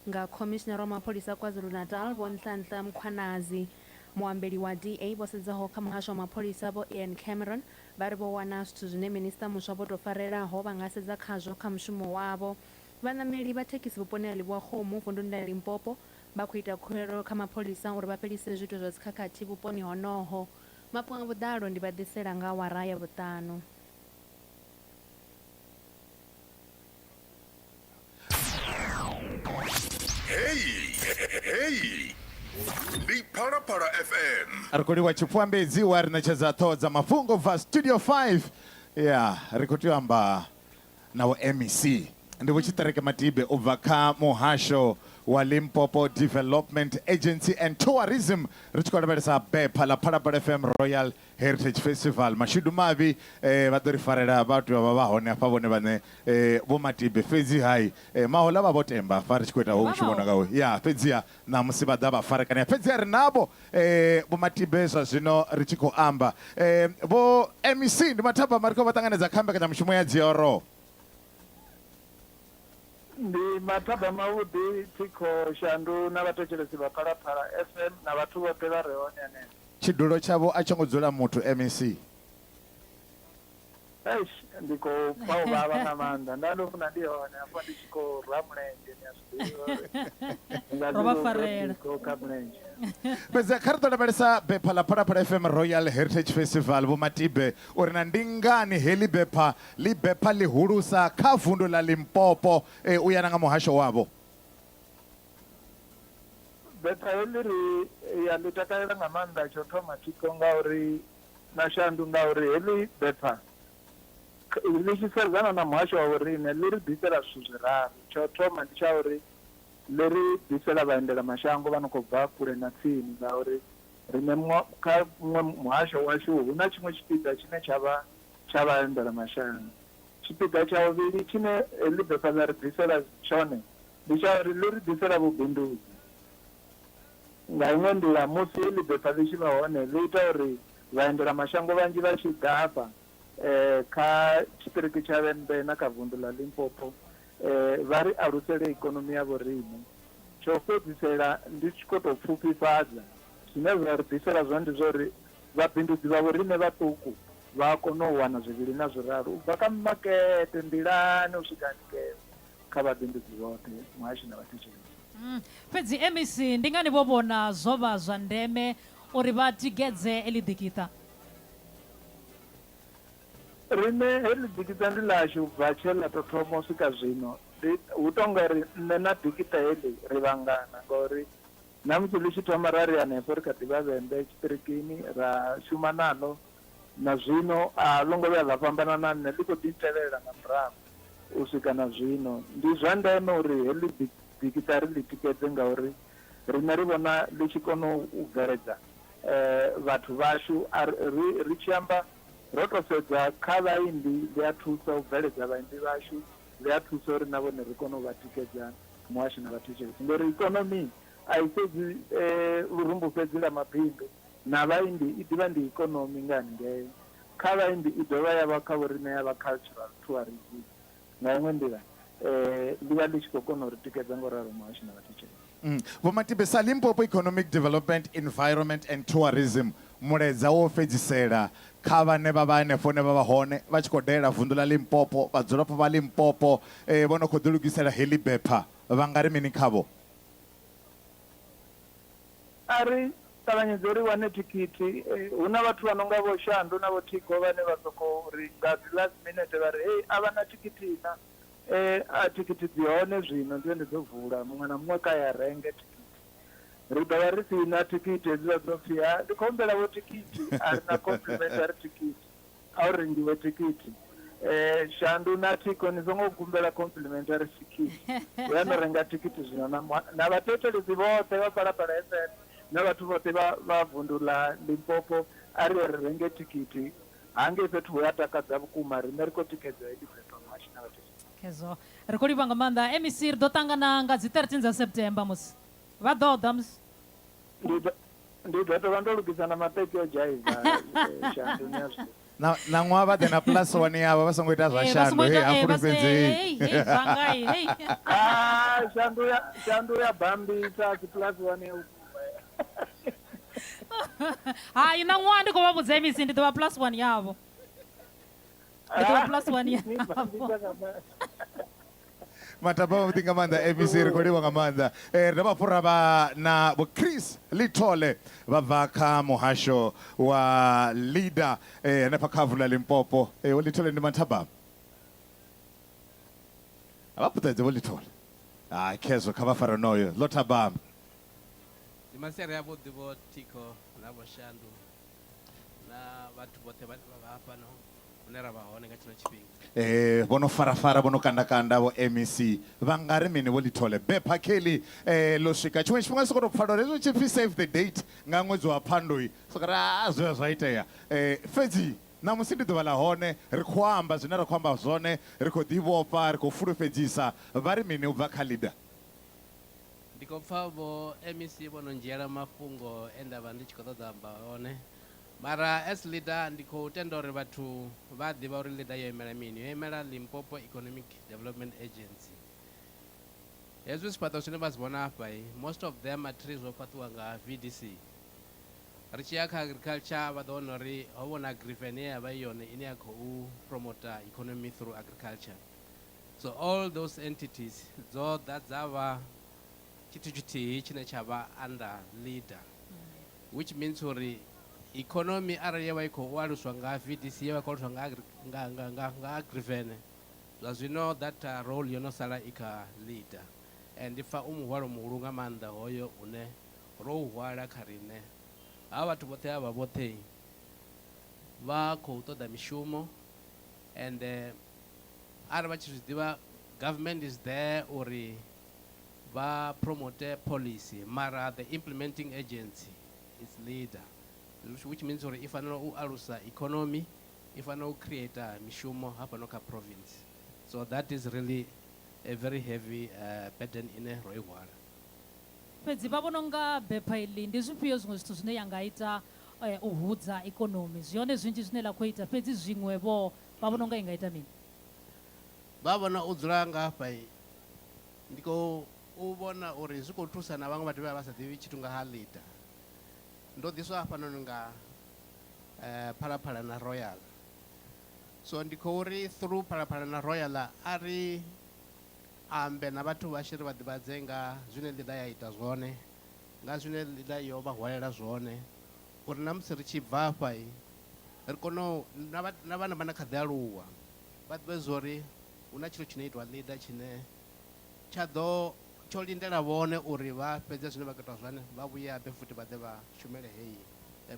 nga khomishinara wa mapholisa KwaZulu-Natal Vho Nhlanhla Mkhwanazi. Muambeli wa DA vho sedzaho kha muhasho wa mapholisa Vho Ian Cameron vha ri vho wana zwithu zwine minisiṱa muswa vho tou farelaho vha nga sedza khazwo kha mushumo wavho. Vhaṋameli vha thekhisi vhuponi ha Livhuwakgomo vunduni ḽa Limpopo vha khou ita khuwelelo kha mapholisa uri vha fhelise zwiito zwa dzikhakhathi vhuponi honoho. Mafhungo nga vhuḓalo ndi vha ḓisela nga awara ya vhuṱanu. Hey, hey, ndi Phalaphala FM. Ri khou livhuwa Tshipfuambedzi we a ri ṋetshedza ṱhoho dza mafhungo bva Studio 5. Ya, ri khou tea u amba na vho MEC. Ndi Vho Tshiṱereke Matibe u bva kha muhasho wa Limpopo Development Agency and Tourism ri tshi khou lavhelesa bepha ḽa Phalaphala FM Royal Heritage Festival. Mashudu mavhi eh, vha ḓo ri farela vha tea u vha vha hone hafha vhone vhaṋe eh, Vho Matibe. Fhedzi hai eh, mahoḽa vha vho temba hafha ri tshi khou ita hoyu mushumo nga hoyu. Ya, fhedziha ṋamusi vha ḓa vha farekanea. Fhedziha ri navho eh, Vho Matibe zwa zwino ri tshi khou amba. Eh, Vho MEC ndi mathabama ri khou vha ṱanganedza kha mbekanyamushumo ya Dzioro. Ndi mathabama avhuḓi Thikho Shandu na vhathetshelesi vha Phalaphala FM na vhathu vhoṱhe vha re hone hanefha. Tshidulo tshavho a tsho ngo dzula muthu MEC. Eish ndi khou pfa u vhavha nga maanḓa nda ndo funa ndi hone hafha ndi tshi khou rwa mulenzhe ni a zwi ḓivha uri ndi nga Ro si vha lu farela. biko kha mulenzhe. Fhedzi kha ri ḓo lavhelesa bepha ḽa Phalaphala FM Royal Heritage Festival Vho Matibe uri na ndi ngani heḽi bepha ḽi bepha ḽihulusa kha vundu ḽa Limpopo u ya na nga muhasho wavho. Bepha heḽi ri ya ḽi takalela nga maanḓa tsho thoma thikho ngauri na shandu ngauri heḽi bepha ḽi tshi sedzana na muhasho wa vhoriṋe ḽi ri ḓisela zwithu zwiraru. Tsho thoma ndi tsha uri ḽi ri ḓisela vhaendela mashango vha no khou bva kule na tsini ngauri riṋe kha muṅwe muhasho washu hu na tshiṅwe tshipiḓa tshine tsha vha tsha vhaendela mashango. Tshipiḓa tsha vhuvhili tshine heḽi bepha ḽa ri ḓisela tshone ndi tsha uri ḽi ri ḓisela vhubindudzi. Nga iṅwe nḓila musi heḽi bepha ḽi tshi vha hone ḽi ita uri vhaendela mashango vhanzhi vha tshi ḓa hafha kha tshiṱiriki tsha Vhembe na kha vunḓu ḽa Limpopo vha ri alusele ikonomi ya vhoriṋe. Tsha u fhedzisela ndi tshi khou tou pfufhifhadza, zwine zwa ri ḓisela zwone ndi zwa uri vhabindudzi vha vhoriṋe vhaṱuku vha a kona u wana zwivhili na zwiraru u bva kha mimakete nḓilani u swika haningei kha vhabindudzi vhoṱhe, muhashi na vhathetshelesi. Fhedzi MEC ndi ngani vho vhona zwo vha zwa ndeme uri vha tikedze heḽi ḓikiṱa? Riṋe heḽi ḓikiṱa ndi ḽashu u bva tshe ḽa tou thoma u swika zwino. Ndi hu tou nga ri nṋe na ḓikiṱa heḽi ri vhangana ngauri na musi ḽi tshi thoma ra ri hanefho ri kha ḓi vha Vhembe tshiṱirikini ra shuma naḽo na zwino a ḽo ngo vhuya ḽa fhambana na nṋe ḽi khou ḓi ntevhelela nga murahu u swika na zwino. Ndi zwa ndeme uri heḽi ḓikiṱa ri ḽi tikedze ngauri riṋe ri vhona ḽi tshi kona u bveledza vhathu vhashu. A ri ri tshi amba ro tou sedza kha vhaimbi ḽi a thusa u bveledza vhaimbi vhashu, ḽi a thusa uri na vhone ri kone u vha tikedza muhasho na vhathetshelesi ngori ikonomi a i sedzi lurumbu fhedzi lwa mabindu na vhaimbi i ḓivha ndi ikonomi nga haningei. Kha vhaimbi i dovha ya vha kha vhoriṋe ya vha cultural tourism nga iṅwe nḓila ḽi vha ḽi tshi khou kona u ri tikedza ngo ralo muhasho na vhathetshelesi. Vho Matibe, sa Limpopo Economic Development, Environment and Tourism, mulaedza wo fhedzisela kha vhane vha vha hanefho hune vha vha hone vha tshi khou dalela vunḓu ḽa Limpopo, vhadzulapo vha Limpopo vho no khou ḓilugisela heḽi bepha, vha nga ri mini khavho? A ri ṱavhanyedze ri wane thikhithi. Hu na vhathu vha no nga vho Shandu na vho Thikho vhane vha sokou ri nga dzi last minute vha ri, Hei, a vha na thikhithi na? A thikhithi dzi hone zwino, ndi dzo vula, muṅwe na muṅwe kha ye a renge thikhithi. Ri ḓo vha ri si na thikhithi hedziḽa dzo pfi, ha, ndi khou humbela vho thikhithi, a ri na complimentary thikhithi, a hu rengiwe thikhithi. Shandu na Thikho ni songo humbela complimentary thikhithi, ya no renga thikhithi zwino na na vhathetshelesi vhoṱhe vha Phalaphala FM na vhathu vhoṱhe vha vha vunḓu ḽa Limpopo a ri ye ri renge thikhithi hangei fhethu hu a takadza vhukuma riṋe ri khou tikedza heḽi bepha muhashi na vhathetshelesi. Khezwo. Ri khou livhuwa nga maanḓa MEC ri ḓo ṱangana nga dzi 13 dza September musi. Vha ḓo ḓa musi. Ndi ḓo ndi ḓo tou vha ndo lugisa na maṱeki o dzhaiva Shandu ni a zwi ḓivha. Na na ṅwaha vha ḓe na plus one yavho vha songo ita zwa Eh, vha Shandu songo hei ita ha eh, vha se- fulufhedzei. hey, hey, zwanga hey. Ah, Shandu ya Shandu ya bambisa a si plus one ya vhukuma. Hai na ṅwaha ndi khou vha vhudza MEC ndi ḓo vha plus one yavho. Ndi ḓo vha plus one Ni yavho. bambisa nga maanḓa. Matamba avhuḓi nga maanḓa MEC ri khou livha nga maanḓa. Ri dovha hafhu ra vha na Vho Chris Lithole vha bva kha muhasho wa LEADER hanefha kha vunḓu ḽa Limpopo. Vho Lithole ndi mathabama. A vha puṱedze Vho Lithole. Hai khezwo kha vha fare noyo ḽo thabama. Ndi masiari avhuḓi Vho Thikho na Vho Shandu na vhathu vhoṱhe vhane vha vha hafhano hune ra vha hone nga tshino tshifhinga. Vho no farafara vho no kandakanda vho MEC vha nga ri mini Vho Lithole? Bepha kheḽi ḽo swika tshiṅwe tshifhinga sokou tou pfala uri hezwi tshi pfi save the date nga ṅwedzi wa Phando sokou ri a zwe zwa itea. Fhedzi ṋamusi ndi ḓuvha ḽa hone ri khou amba zwine ra khou amba zwone ri khou ḓivhofha ri khou fulufhedzisa vha ri mini u bva kha leader? Ndi khou pfa vho MEC vho no ndzhiela mafhungo e nda vha ndi tshi khou ṱoḓa amba one. Mara as leader ndi khou tenda uri vhathu vha a ḓivha uri leader yo imela mini. Yo imela Limpopo Economic Development Agency. Hezwi zwifhaṱo zwine vha zwi vhona afha, most of them are trees zwo fhaṱiwa nga VDC. Ri tshi ya kha agriculture vha ḓo wana uri ho vhona Agriven ye ya vha i yone ine ya khou promota economy through agriculture. So all those entities dzo ḓa dza vha tshithu tshithihi tshine tsha vha under leader, which means uri economy arali ya vha i khou aluswa nga VDC ya vha i khou aluswa nga nga nga nga nga Agriven zwa zwino that role yo no sala i kha leader, and ndi pfa u muhwalo muhulu nga maanḓa hoyo une Ro u hwala kha riṋe. Havha vhathu vhoṱhe havha vhoṱhe vha khou ṱoḓa mishumo and arali vha tshi zwi ḓivha government is there uri vha promote policy mara the implementing agency is leader, which means uri i fanela u alusa economy, i fanela u create mishumo hafhano kha province. So that is really a very heavy burden ine ro i hwala. Fhedzi vha vhona unga bepha iḽi ndi zwifhio zwiṅwe zwithu zwine ya nga ita u hudza ikonomi? Zwi hone zwinzhi zwine ḽa khou ita, fhedzi zwiṅwe vho vha vhona unga i nga ita mini? Vha vhona u dzula nga hafha ndi khou u vhona uri zwi khou thusa na vhaṅwe vhathu vhe vha sa ḓivhi tshithu nga ha leader. Ndo ḓiswa hafhanoni nga Phalaphala na Royal. So ndi khou ri through Phalaphala na Royal a ri ambe na vhathu vhashu ri vha ḓivhadze nga zwine leader ya ita zwone, nga zwine leader yo vha hwalela zwone, uri na musi ri tshi bva hafha ri kone u, na vha, na vhana vha na kha ḓi aluwa vha ḓivhe zwori hu na tshithu tshine itwa leader tshine tsha ḓo tsho lindela vhone uri vha fhedze zwine vha khou ita zwone, vha vhuye habe futhi vha ḓe vha shumele heyi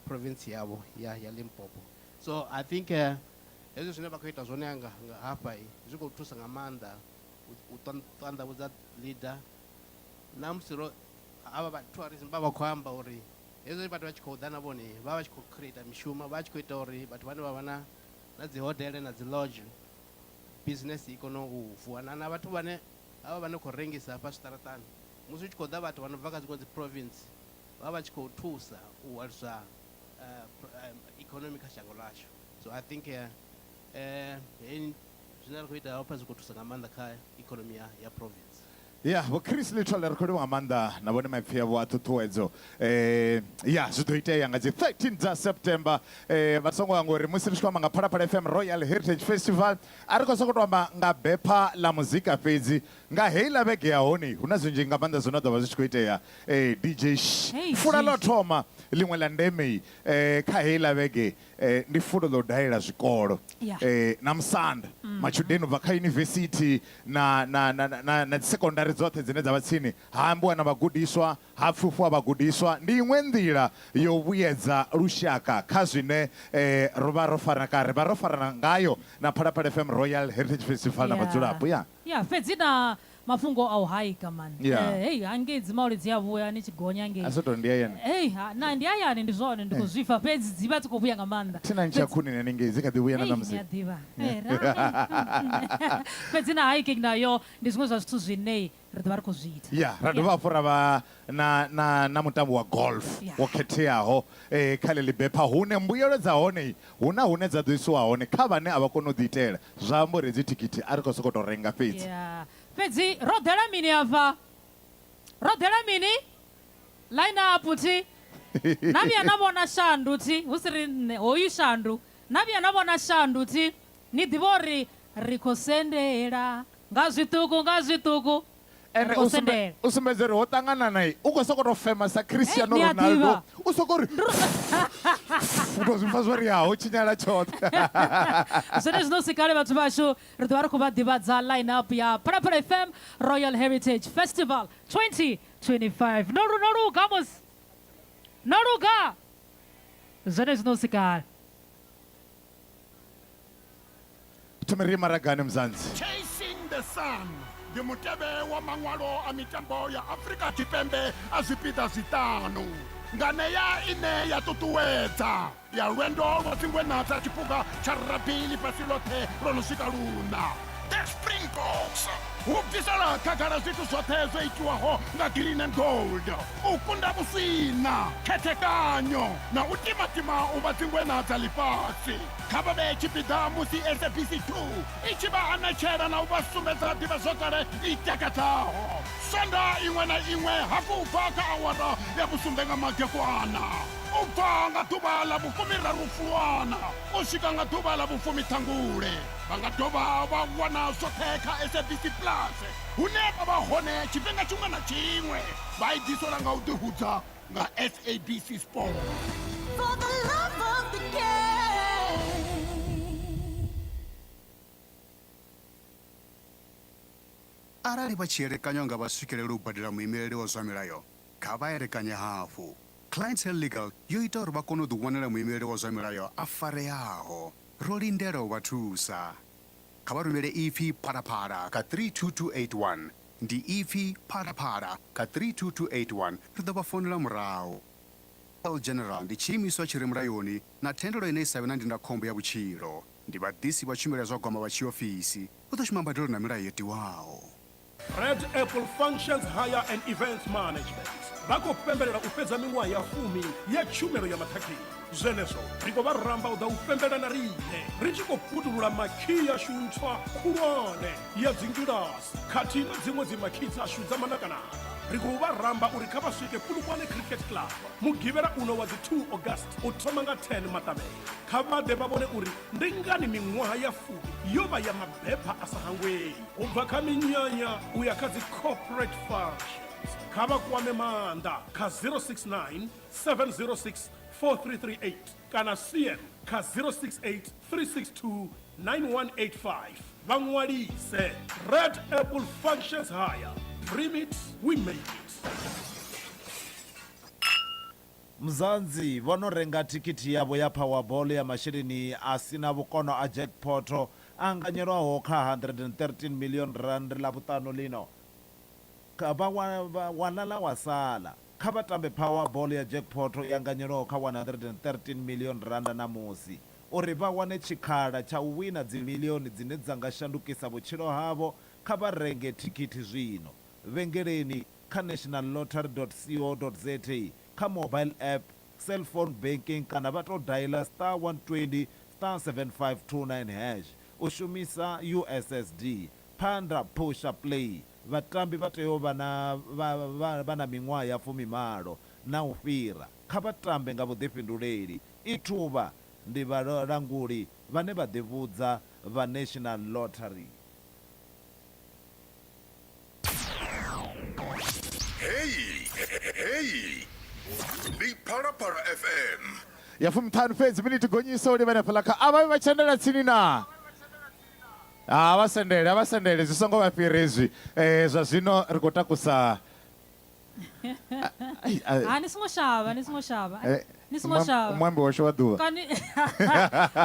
province yavho ya Limpopo. So I think hezwi zwine vha khou ita zwone nga hafha zwi khou thusa nga maanḓa u ṱanḓavhudza leader. Na musi ro havha vha tourism vha vha khou amba uri hezwi vhathu vha tshi khou ḓa na vhone vha vha tshi khou create mishumo, vha tshi khou ita uri vhathu vhane vha vha na dzi hodele na dzi lodge business i kone u vuwa, na vhathu vhane havha vhane khou rengisa hafha zwiṱaraṱani, musi hu tshi khou ḓa vhathu vha no bva kha dziṅwe dzi province vha vha tshi khou thusa u alusa economy kha shango ḽashu. So I think hei zwine ra khou ita hafha zwi khou thusa nga maanḓa kha economy ya province. Ya, Vho Chris Lithole ri khou livhuwa nga maanḓa na vhone maipfi avho a ṱhuṱhuwedzo. Ya, zwi ḓo itea nga dzi 13 dza September. Vha songo hangwa uri musi ri tshi khou amba nga Phalaphala FM Royal Heritage Festival, a ri khou sokou tou amba nga bepha ḽa muzika fhedzi. Nga heiḽa vhege ya hone hu na zwinzhi nga maanḓa zwine ḓo vha zwi tshi khou itea. DJ Sh, Hey, fula ḽo G. thoma ḽiṅwe ḽa ndeme kha heiḽa vhege ndi fulo ḽo dalela zwikolo na musanda matshudeni ubva kha yunivesithi na na na na na dzisekondari dzoṱhe dzine dza vha tsini, ha ambiwa na vhagudiswa, ha pfufhiwa vhagudiswa. Ndi iṅwe nḓila yo vhuyedza lushaka kha zwine ro vha ro farana kana ri vha ro farana ngayo na Phalaphala FM Royal Heritage Festival na vhadzulapo. Ya. Ya, fhedzi na mafhungo a u haika man. Hei, hangei dzimauli dzi a vhuya ni tshi gonya ngei. A si to ndi hayani. Hei, ha, na ndi hayani ndi zwone ndi khou zwipfa fhedzi dzi vha dzi khou vhuya nga maanḓa. Thi na ntsha khuni na ningei dzi kha ḓi vhuya na Hei, ṋamusi. ni a ḓivha. Fhedzi na hiking nayo ndi zwiṅwe zwa zwithu zwine ri ḓo vha ri khou zwi ita. Ya, ra dovha hafhu ra vha na na na mutambo wa golf wo khetheaho kha ḽeḽi bepha hune mbuyelo dza hone hu na hune dza ḓo isiwa hone kha vhane a vha koni u ḓiitela. Zwa amba uri hedzi thikhithi a ri khou sokou tou renga fhedzi. Ya. Fhedzi ro ḓela mini afha? Ro ḓela mini? Line up thi. Na vhuya na vhona shandu thi, hu si ri nṋe, hoyu shandu. Na vhuya na vhona shandu thi, ni ḓivha uri ri khou sendela nga zwiṱuku nga zwiṱuku. Ende Ri khou sendela. u sumbedza uri ho ṱangana nae, u khou sokou tou fema sa Cristiano Hey, ni a Ronaldo. ḓivha. U sokou ri u tou zwi pfa zwo ri ha ho tshinyala tshoṱhe. Zwone zwino si kale vhathu vhashu ri ḓo vha ri khou vha ḓivhadza line up ya Phalaphala FM Royal Heritage Festival 2025. No no luga musi. No luga. Zwone zwino si kale. Thome ri ye maragani Mzansi. Chasing the Sun ndi mutevhe wa maṅwalo a mitambo ya Afrika Tshipembe a zwipiḓa zwiṱanu. Nganea ine ya ṱuṱuwedza ya lwendo lwa dzingweṋa dza tshiphuga tsha rugby ḽifhasi ḽoṱhe lwo no swika luṋa. The Springboks hu bvisela khagala zwithu zwoṱhe zwo itiwaho nga Green and Gold, u kunda vhuswina, khethekanyo na u timatima u vha dzingweṋa dza ḽifhasi. Kha vha vhe tshipiḓa musi SABC 2 i tshi vha anetshela na u vha sumbedza ḓivhazwakale i takadzaho. Sonda iṅwe na iṅwe hafhu u bva kha awara ya vhusumbe nga madekwana u bva nga ḓuvha ḽa vhufumiraru Fulwana u swika nga ḓuvha ḽa vhufumi Ṱhangule. Vha nga dovha vha wana zwoṱhe kha SABC Plus hune vha vha hone tshifhinga tshiṅwe na tshiṅwe. Vha i ḓisola nga u ḓihudza nga SABC Sport. For the love of the game. Arali vha tshi elekanywa nga vha swikelele u badela muimeleli wa zwa milayo, Kha vha elekanye hafhu. Clientele Legal yo ita uri vha kone u ḓiwanela muimeleli wa zwa milayo a fareaho. Ro lindela u vha thusa. Kha vha rumele ipfi Phalaphala kha 32281. Ndi ipfi Phalaphala kha 32281. Ri ḓo vha founela murahu. L General ndi tshiimiswa tshi re mulayoni na thendelo ine i sa vhe na ndindakhombo ya vhutshilo. Ndi vhaḓisi vha tshumelo ya zwa gwama vha tshiofisi. Vha ḓo shuma mbadelo na milayo yo tiwaho. Red Apple Functions Hire and Events Management vha khou pembelela u fhedza miṅwaha ya fumi ya tshumelo ya maṱhakheni. Zwenezwo ri khou vha ramba u ḓa u pembela na riṋe ri tshi khou putulula makhii yashu ntswa khulwane ya dzingilasi khathihi na dziṅwe dzimakhii dzashu dza manakanaka. Ri khou vha ramba uri kha vha swike Polokwane Cricket Club Mugivhela uno wa dzi 2 August u thoma nga 10 maṱavhela. Kha vha ḓe vha vhone uri ndi ngani miṅwaha ya fumi yo vha ya mabepha a sa hangwei. U bva kha minyanya u ya kha dzi corporate functions. Kha vha kwame maanḓa kha 069 706 4338 kana CM kha 068 362 9185 vha ṅwalise. Red Apple Functions Hire. Dream it, we make it. Mzansi vho no renga thikhithi yavho ya Powerball ya masheleni a si na vhukono a jackpot a anganyelwaho kha R113 million Ḽavhuṱanu ḽino. Vha wa lala wa sala. Kha vha tambe Powerball ya jackpot i anganyelwaho kha R113 million ṋamusi uri vha wane tshikhala tsha u wina dzimilioni dzine dza nga shandukisa vhutshilo havho. Kha vha renge thikhithi zwino vhengeleni, kha nationallottery.co.za, kha mobile app, cellphone banking kana vha tou daila *120 *7529# u shumisa USSD. Phanda Phusha Play Vhatambi vha tea u vha na vha vha na miṅwaha ya fumimalo na u fhira. Kha vha tambe nga vhuḓifhinduleli. Ithuba ndi vhalanguli vhane vha ḓivhudza vha National Lottery. Heyi heyi ndi Phalaphala FM. Ya fumiṱhanu fhedzi miniti gonyisa u livhana fhaḽa kha a vha vha tshendela tsini na a vha sendele a vha sendele zwi songo vha fhira hezwi um zwa zwino ri khou takusa Ai, ai. Ha ni songo shavha ni songo shavha Eh, ni songo shavha muambi washu wa ḓuvha kani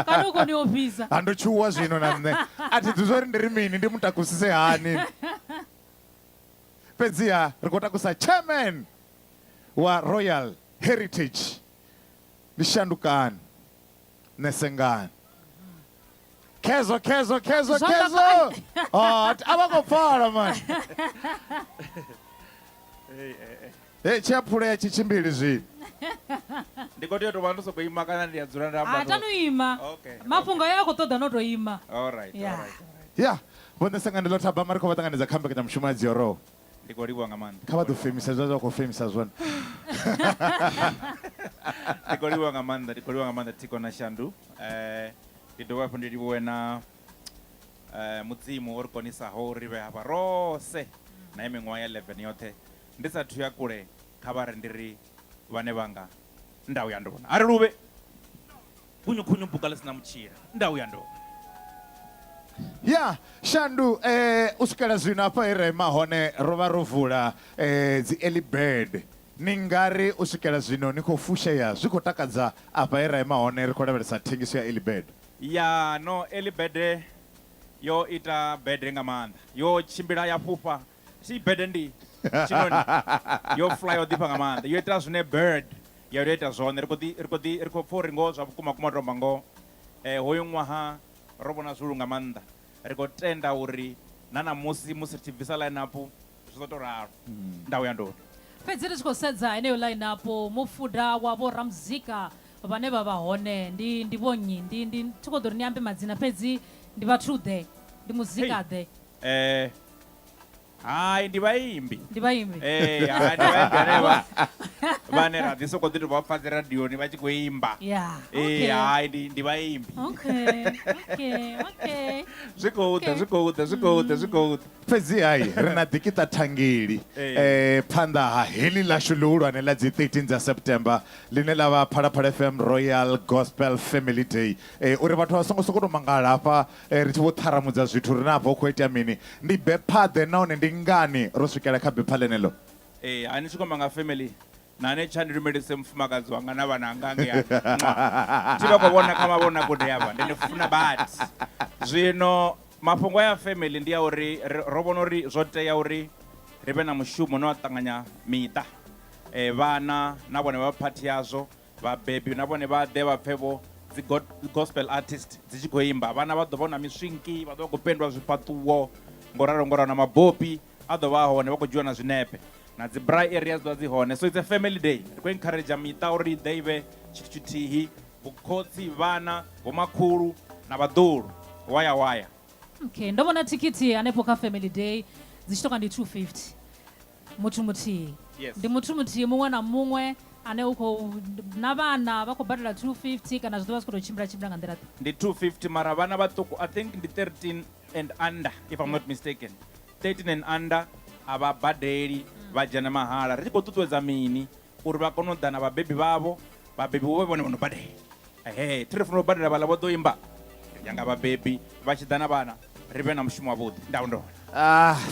kani u khou ni ofhisa ha ndo tshuwa zwino na nṋe a thi ḓi zwa uri ndi ri mini ndi mutakusise hani fhedziha ri khou takusa chairman wa royal heritage ndi shandukani nesengani kezo kezo kezo Zwanḓa kezo oh, a vha khou pfala mani hey, tshi a phulea tshi tshimbili zwino ndi khou tea u tou vha ndo sokou ima kana ndi a dzula nda amba ha tanu ima Okay, mafhungo ayo a khou ṱoḓa no tou ima All right, Yeah. all right. ya vho nesengani ndo thabama ri khou vha ṱanganedza kha mbekanyamushumo ya dzioroho Ndi khou livhuwa nga maanḓa. Kha vha ḓo femisa zwe zwa khou femisa zwone. Ndi khou livhuwa nga maanḓa, ndi khou livhuwa nga maanḓa Thikho na Shandu. Eh ndi dovha hafhu ndi livhuwe na eh Mudzimu o ri konisaho uri vhe hafha rose na ye miṅwaha ya 11 yoṱhe. Ndi sa thu ya kule kha vha ri ndi ri vhane vhanga ndau ya ndona. A ri luvhe. Khunyu khunyu buka ḽi si na mutshila. Ndau ya ndona. Ya Shandu eh u swikela zwino hafha he ra ima hone ro vha ro vula eh dzi early bird ni ngari u swikela zwino ni khou fushea zwi khou takadza afha he ra ima hone ri khou lavhelesa thengiso ya early bird. Ya no early bird yo ita bede nga maanḓa yo tshimbila ya fhufha si bede ndi tshinoni yo fly yo ḓifha nga maanḓa yo ita zwine bird ya tea u ita zwone ri khou ḓi ri khou ḓi ri khou pfha uri ngoho zwa vhukuma kuma to amba ngoho eh, hoyu ṅwaha ro vhona zwihulu nga maanḓa ri khou tenda uri na ṋamusi musi ri tshi bvisa line up zwi ḓo tou ralo ndau ya ndoni fhedzi ri tshi khou sedza heneyo line up mufuda wa vho ramuzika vhane vha vha hone ndi ndi vhonnyi ndi ndi thi khou ḓo ri ni ambe madzina fhedzi ndi vhathu ḓe ndi muzika ḓe eh Hai ndi vhaimbi. Ndi vhaimbi. Ee, hai ndi vhaimbi hanevha vhane ra ḓi sokou ḓi tou vha pfa dzi radioni vha tshi khou imba. Yeah, Ee, okay. hai ndi ndi vhaimbi. Okay, okay, okay. Zwi khou ḓa, zwi khou ḓa, zwi khou ḓa, zwi khou ḓa. Fhedzi hai ri na ḓikiṱa thangeli Ee. eh, phanḓa ha heḽi ḽashu ḽihulwane ḽa dzi 13 dza September ḽine ḽa vha Phalaphala FM Royal Gospel Family Day eh, uri vhathu vha songo sokou tou mangala hafha Eh, ri tshi vho ṱharamudza zwithu ri na hafha hu khou itea mini ndi bepha ḓe nahone ndi ngani ro swikela kha bepha ḽeneḽo? Ee, a ni tshi khou amba nga family na nṋe tsha ndi lumelise mufumakadzi wanga na vhananga ngea thi vha khou vhona kha mavhonakude avha ndi ni funa badi. Zwino mafhungo ya family ndi ya uri ro vhona uri zwo tea uri ri vhe na mushumo no ṱanganya miṱa, vhana na vhone vha phathi yazwo, vhabebi na vhone vha ḓe vha pfe vho dzi gospel artist dzi tshi khou imba. Vhana vha ḓo vhona miswinki, vha ḓo vha khou pendwa zwifhaṱuwo ngoralo ngoralo, na mabopi a ḓo vha hone, vha khou dzhiwa na zwinepe na dzi braai areas ḓo vha dzi hone. So it's a family day, ri khou encourage miṱa uri i ḓe i vhe tshithu tshithihi, vhukhotsi, vhana, vhomakhulu na vhaḓuhulu, waya waya. Okay, ndo vhona thikhithi hanefho kha family day dzi tshi toka ndi 250 muthu muthihi. Yes. Ndi muthu muthihi muṅwe na muṅwe ane u khou na vhana vha khou badela 250 kana zwi ḓo vha zwi khou tou tshimbila tshimbila nga nḓila ḓe? Ndi 250 mara vhana vhaṱuku I think ndi 13 and under if I'm not mistaken. 13 and under a vha badeli, vha dzhena mahala. Ri tshi khou ṱuṱuwedza mini uri vha kone u ḓa na vhabebi vhavho, vhabebi vho vhe vhone vho no badela. Ehe, thi ri funa u badela vhaḽa vho ḓo imba, ri nyanga vhabebi vha tshi ḓa na vhana ri vhe na mushumo wavhuḓi. Ndau ndo.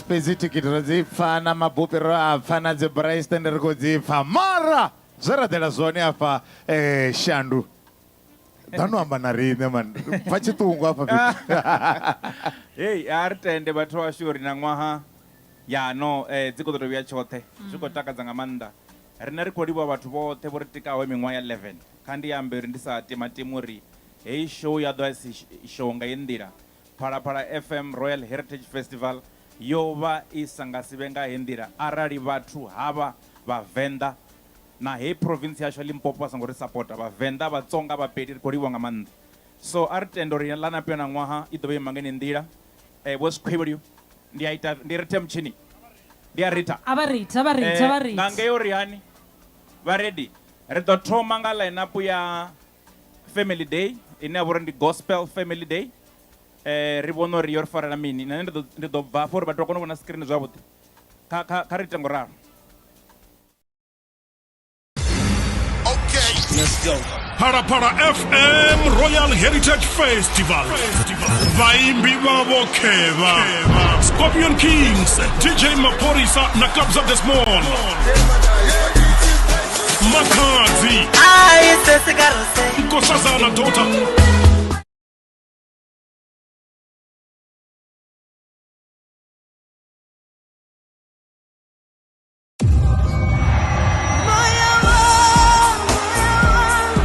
Fhedzi thikhithi ro dzi pfa na mabupi ro a pfa na dzi braai stand ri khou dzi pfa, mara zwe ra ḓela zwone afha Shandu, ḓa no amba na riṋe man, pfa tshiṱungu afha fhethu. Hei, a ri tende vhathu vhashu uri na ṅwaha ya no dzi khou ḓo tou vhuya tshoṱhe, zwi khou takadza nga maanḓa. Riṋe ri khou livhuwa vhathu vhoṱhe vho ri tikaho miṅwaha ya 11. Kha ndi ambe uri ndi sa timatimi uri heyi show ya ḓo si show nga iyi nḓila. Phalaphala FM Royal Heritage Festival yo vha i sa nga si vhe nga heyi nḓila arali vhathu havha Vhavenḓa na heyi province yashu ya Limpopo vha songo ri sapota. Vhavenḓa, Vhatsonga, Vhapedi ri khou livhuwa nga maanḓa. So a ri tende uri ḽa na na ṅwaha i ḓo vha yo ima nga yeneyi nḓila. Vho Sikhwivhiliu ndi a ita ndi rithe mutshini, ndi a ritha. A vha rithe, a vha rithe, a vha rithe. Nga ngei uri hani vha ready. Ri ḓo thoma nga line up ya Family Day ine ya vha uri ndi Gospel Family Day. Ri vhone uri yo ri farela mini. Nṋe ndi ḓo bva hafho uri vhathu vha kone u vhona screen zwavhuḓi. Kha ri ite ngo ralo. Let's go. Phalaphala FM Royal Heritage Festival. Vaimbi vavo Kheva, Scorpion Kings, DJ Maphorisa na Clubs of the Small. Makhadzi, Nkosazana Daughter.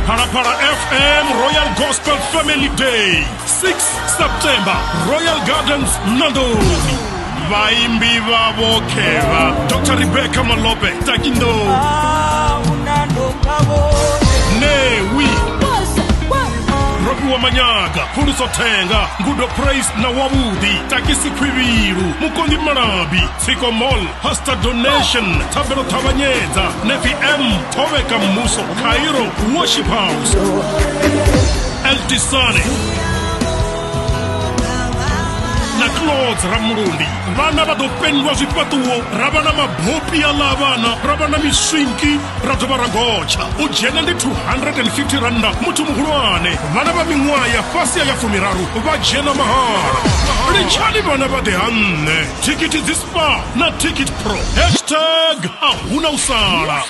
Phalaphala FM Royal Gospel Family Day, 6 September, Royal Gardens, Nandoni. Vaimbi vavo Kheva, Dr. Rebecca Malope, Takindo. Newi, Ropiwa Manyaga, Phuluso Thenga, Ngudo Praise na Wavhuḓi, Takisi Khwivhilu, Mukondi Malabi, Tsiko Mall, Pastor Donation, Thabelo Thavhanyedza, Nefi M, Thovheka Mmuso, Cairo, Worship House, Eltisane na Clothes Ramulundi. Vhana vha ḓo pendwa zwifhaṱuwo, ra vha na mabopi a ḽa vhana, ra vha na miswinki, ra dovha ra gotsha. U dzhena ndi 250 randa muthu muhulwane. Vhana vha miṅwaha ya fhasi ya 30 vha dzhena mahala. Litshani vhana vha ḓe ha nṋe. Thikhithi dzi Spar na Ticket Pro. Hashtag a huna u sala.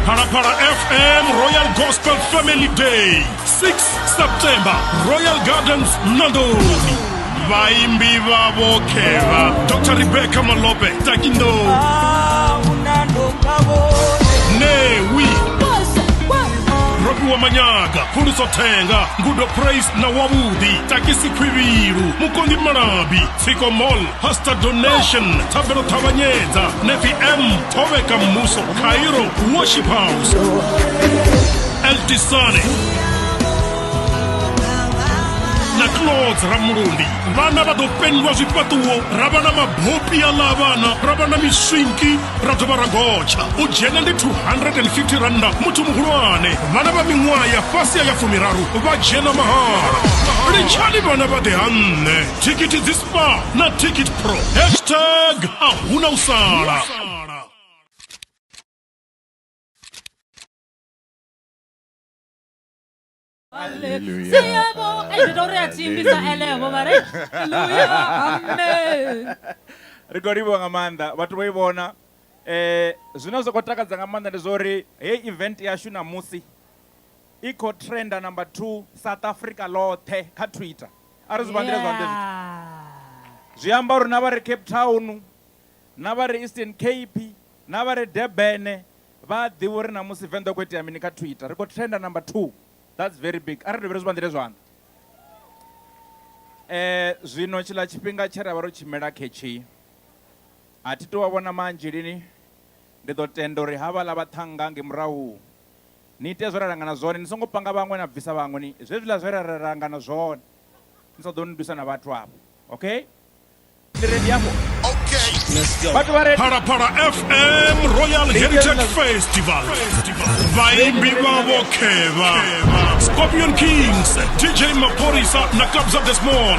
Phalaphala FM Royal Gospel Family Day, 6 September, Royal Gardens, Nandoni. Vaimbi vavo Kheva, Dr. Rebecca Malope, Takindo. Newi, Ropiwa Manyaga, Phuluso Thenga, Ngudo Praise na Wavhuḓi, Takisi Khwivhilu, Mukondi Malabi, Tsiko Mall, Pastor Donation, Thabelo Thavhanyedza, Nefi M, Thovheka Mmuso, Cairo, Worship House, Eltisane na Clothes Ramulundi. Vhana vha ḓo pendwa zwifhaṱuwo, ra vha na mabopi a ḽa vhana, ra vha na miswinki, ra dovha ra gotsha. U dzhena ndi 250 randa muthu muhulwane. Vhana vha miṅwaha ya fhasi ya 30 vha dzhena mahala. Litshani vhana vha ḓe ha nṋe. Thikhithi dzi Spar na Ticket Pro. Hashtag a huna u sala. Hallelujah. Siyabo. Ei, ndi to uri a thi imbisa elevho mara haleluya amen. Ri khou livhuwa nga maanḓa vhathu vho i vhona. Zwine zwa khou takadza nga maanḓa ndi zwa uri heyi event yashu ṋamusi i khou trenda number 2 South Africa ḽoṱhe kha Twitter. A ri zwi vha nḓila zwa nḓila zwithu. Zwi amba uri na vha re Cape Town, na vha re Eastern Cape, na vha re Durban vha a ḓivha uri ṋamusi Venḓa hu khou itea mini kha Twitter. Ri khou trenda number 2. That's very big. A ri dovhe ri zwi vha nḓila zwanḓa. Zwino tshiḽa tshifhinga tshe ra vha ro tshimela khetshi, a thi tu vha vhona manzhi lini. Ndi ḓo tenda uri havhaḽa vhaṱhannga nge murahu ni ite zwe ra langana zwone, ni songo panga vhaṅwe na bvisa vhaṅwe, ni zwezwiḽa zwe ra langana zwone, ni sa ḓo nndwisa na vhathu afho. Okay? Ni ready afho? Okay. Let's go. Vhathu vha ready? Phalaphala FM Royal Heritage Festival. Vaimbi vha Khevha, Scorpion Kings, DJ Maphorisa na Kabza De Small.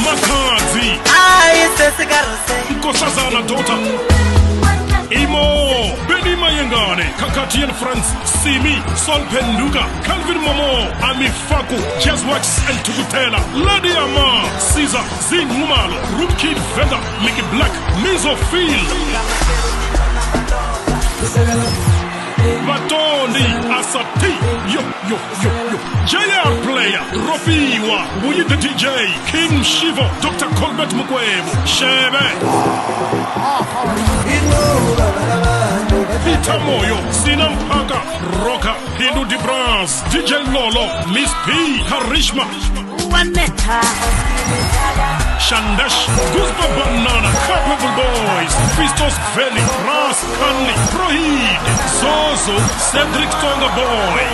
Makhadzi. Nkosazana Daughter. Imo, Benny Mayengane, Kakati and Friends, Simi, Sol Penduka, Calvin Momo, Ami Faku, Jazzwax and Tukutela, Lady Amar, Caesar, Zin Numalo, Rootkid Venda, Mickey Black, Mizo Phil, Vatoni, Asati, Yo, Yo, Yo, Yo, JR Player, Rofiwa, Wuyi the DJ, King Shivo, Dr. Colbert Mukwevho, Shebe, Peter Moyo, Sina Mpaka, Rocker, Hindu Di Bras, DJ Lolo, Miss P, Karishma, Shandash, Guzba Banana, Capable Boys, Fistos Veli, Ras Kanli, Prohid, Zozo, Cedric Tonga Boy.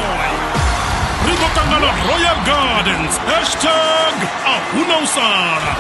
Rigo Tangana Royal Gardens, hashtag Ahuna Usara.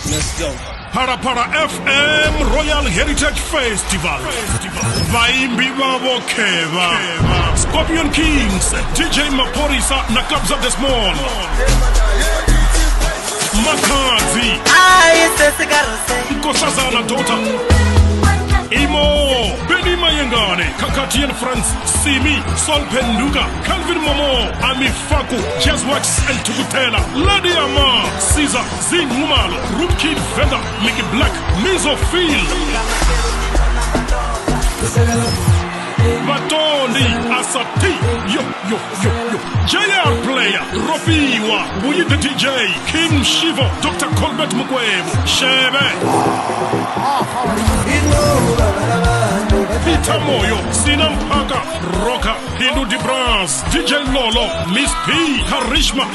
Let's go. Phalaphala FM Royal Heritage Festival. Vaimbi vha Khevha, Scorpion Kings, DJ Maphorisa na Kabza De Small. Makhadzi, Nkosazana Daughter, Imo, Benny Mayengane, Kakati and Friends, Simi, Sol Penduka, Calvin Momo, Ami Faku, Jazzwax and Tukutela, Lady Amar, Caesar, Zin Numalo, Rootkid Venda, Mickey Black, Mizo Phil, Vatoni, Asati, Yo, Yo, Yo, Yo, JR Player, Rofiwa, Wuyi the DJ, King Shivo, Dr. Colbert Mukwevho, Shebe, Peter Moyo, Sina Mpaka, Rocker, Hindu Di Bras, DJ Lolo, Miss P, Karishma,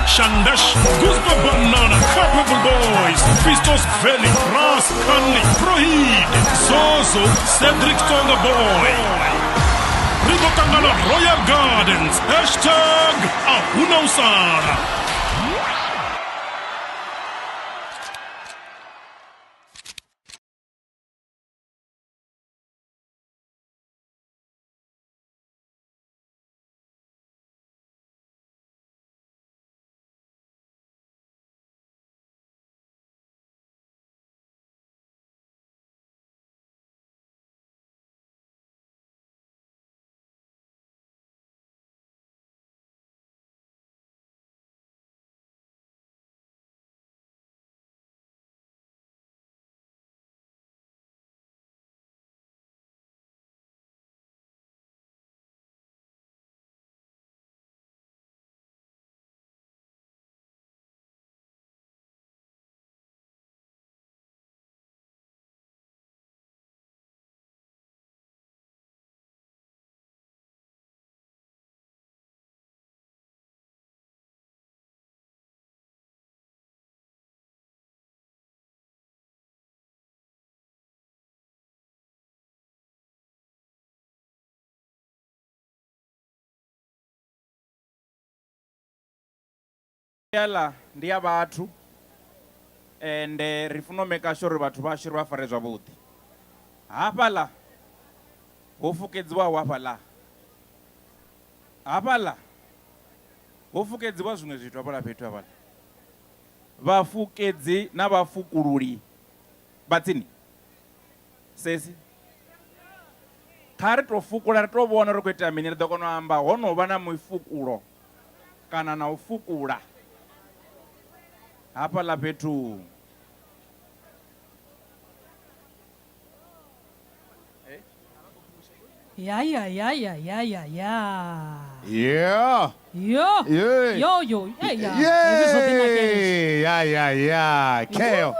Shandash, Guzba Banana, Capable Boys, Fistos Veli, Ras Kanli, Prohid, Zozo, Cedric Tonga Boy. Rigo Tangana Royal Gardens, hashtag Ahuna Usara. Yala ndi ya vhathu ende ri funa u maker sure uri vhathu vhashu ri vha fare zwavhuḓi. Hafhaḽa ho fukedziwaho hafhaḽa, hafhaḽa ho fukedziwa zwiṅwe zwithu hafhaḽa fhethu hafhaḽa. Vhafukedzi na vhafukululi vha tsini sesi kha ri to fukula ri to vhona ri khou itea mini ri ḓo kona u amba ho no vha na mifukulo kana na u fukula hafhaḽa fhethu. Ya ya ya ya ya ya ya. Yeah. Yo. Yeah. Yo yo. Hey ya. Hezwi zwo ḓinakela. Yeah, ya ya ya. Keo.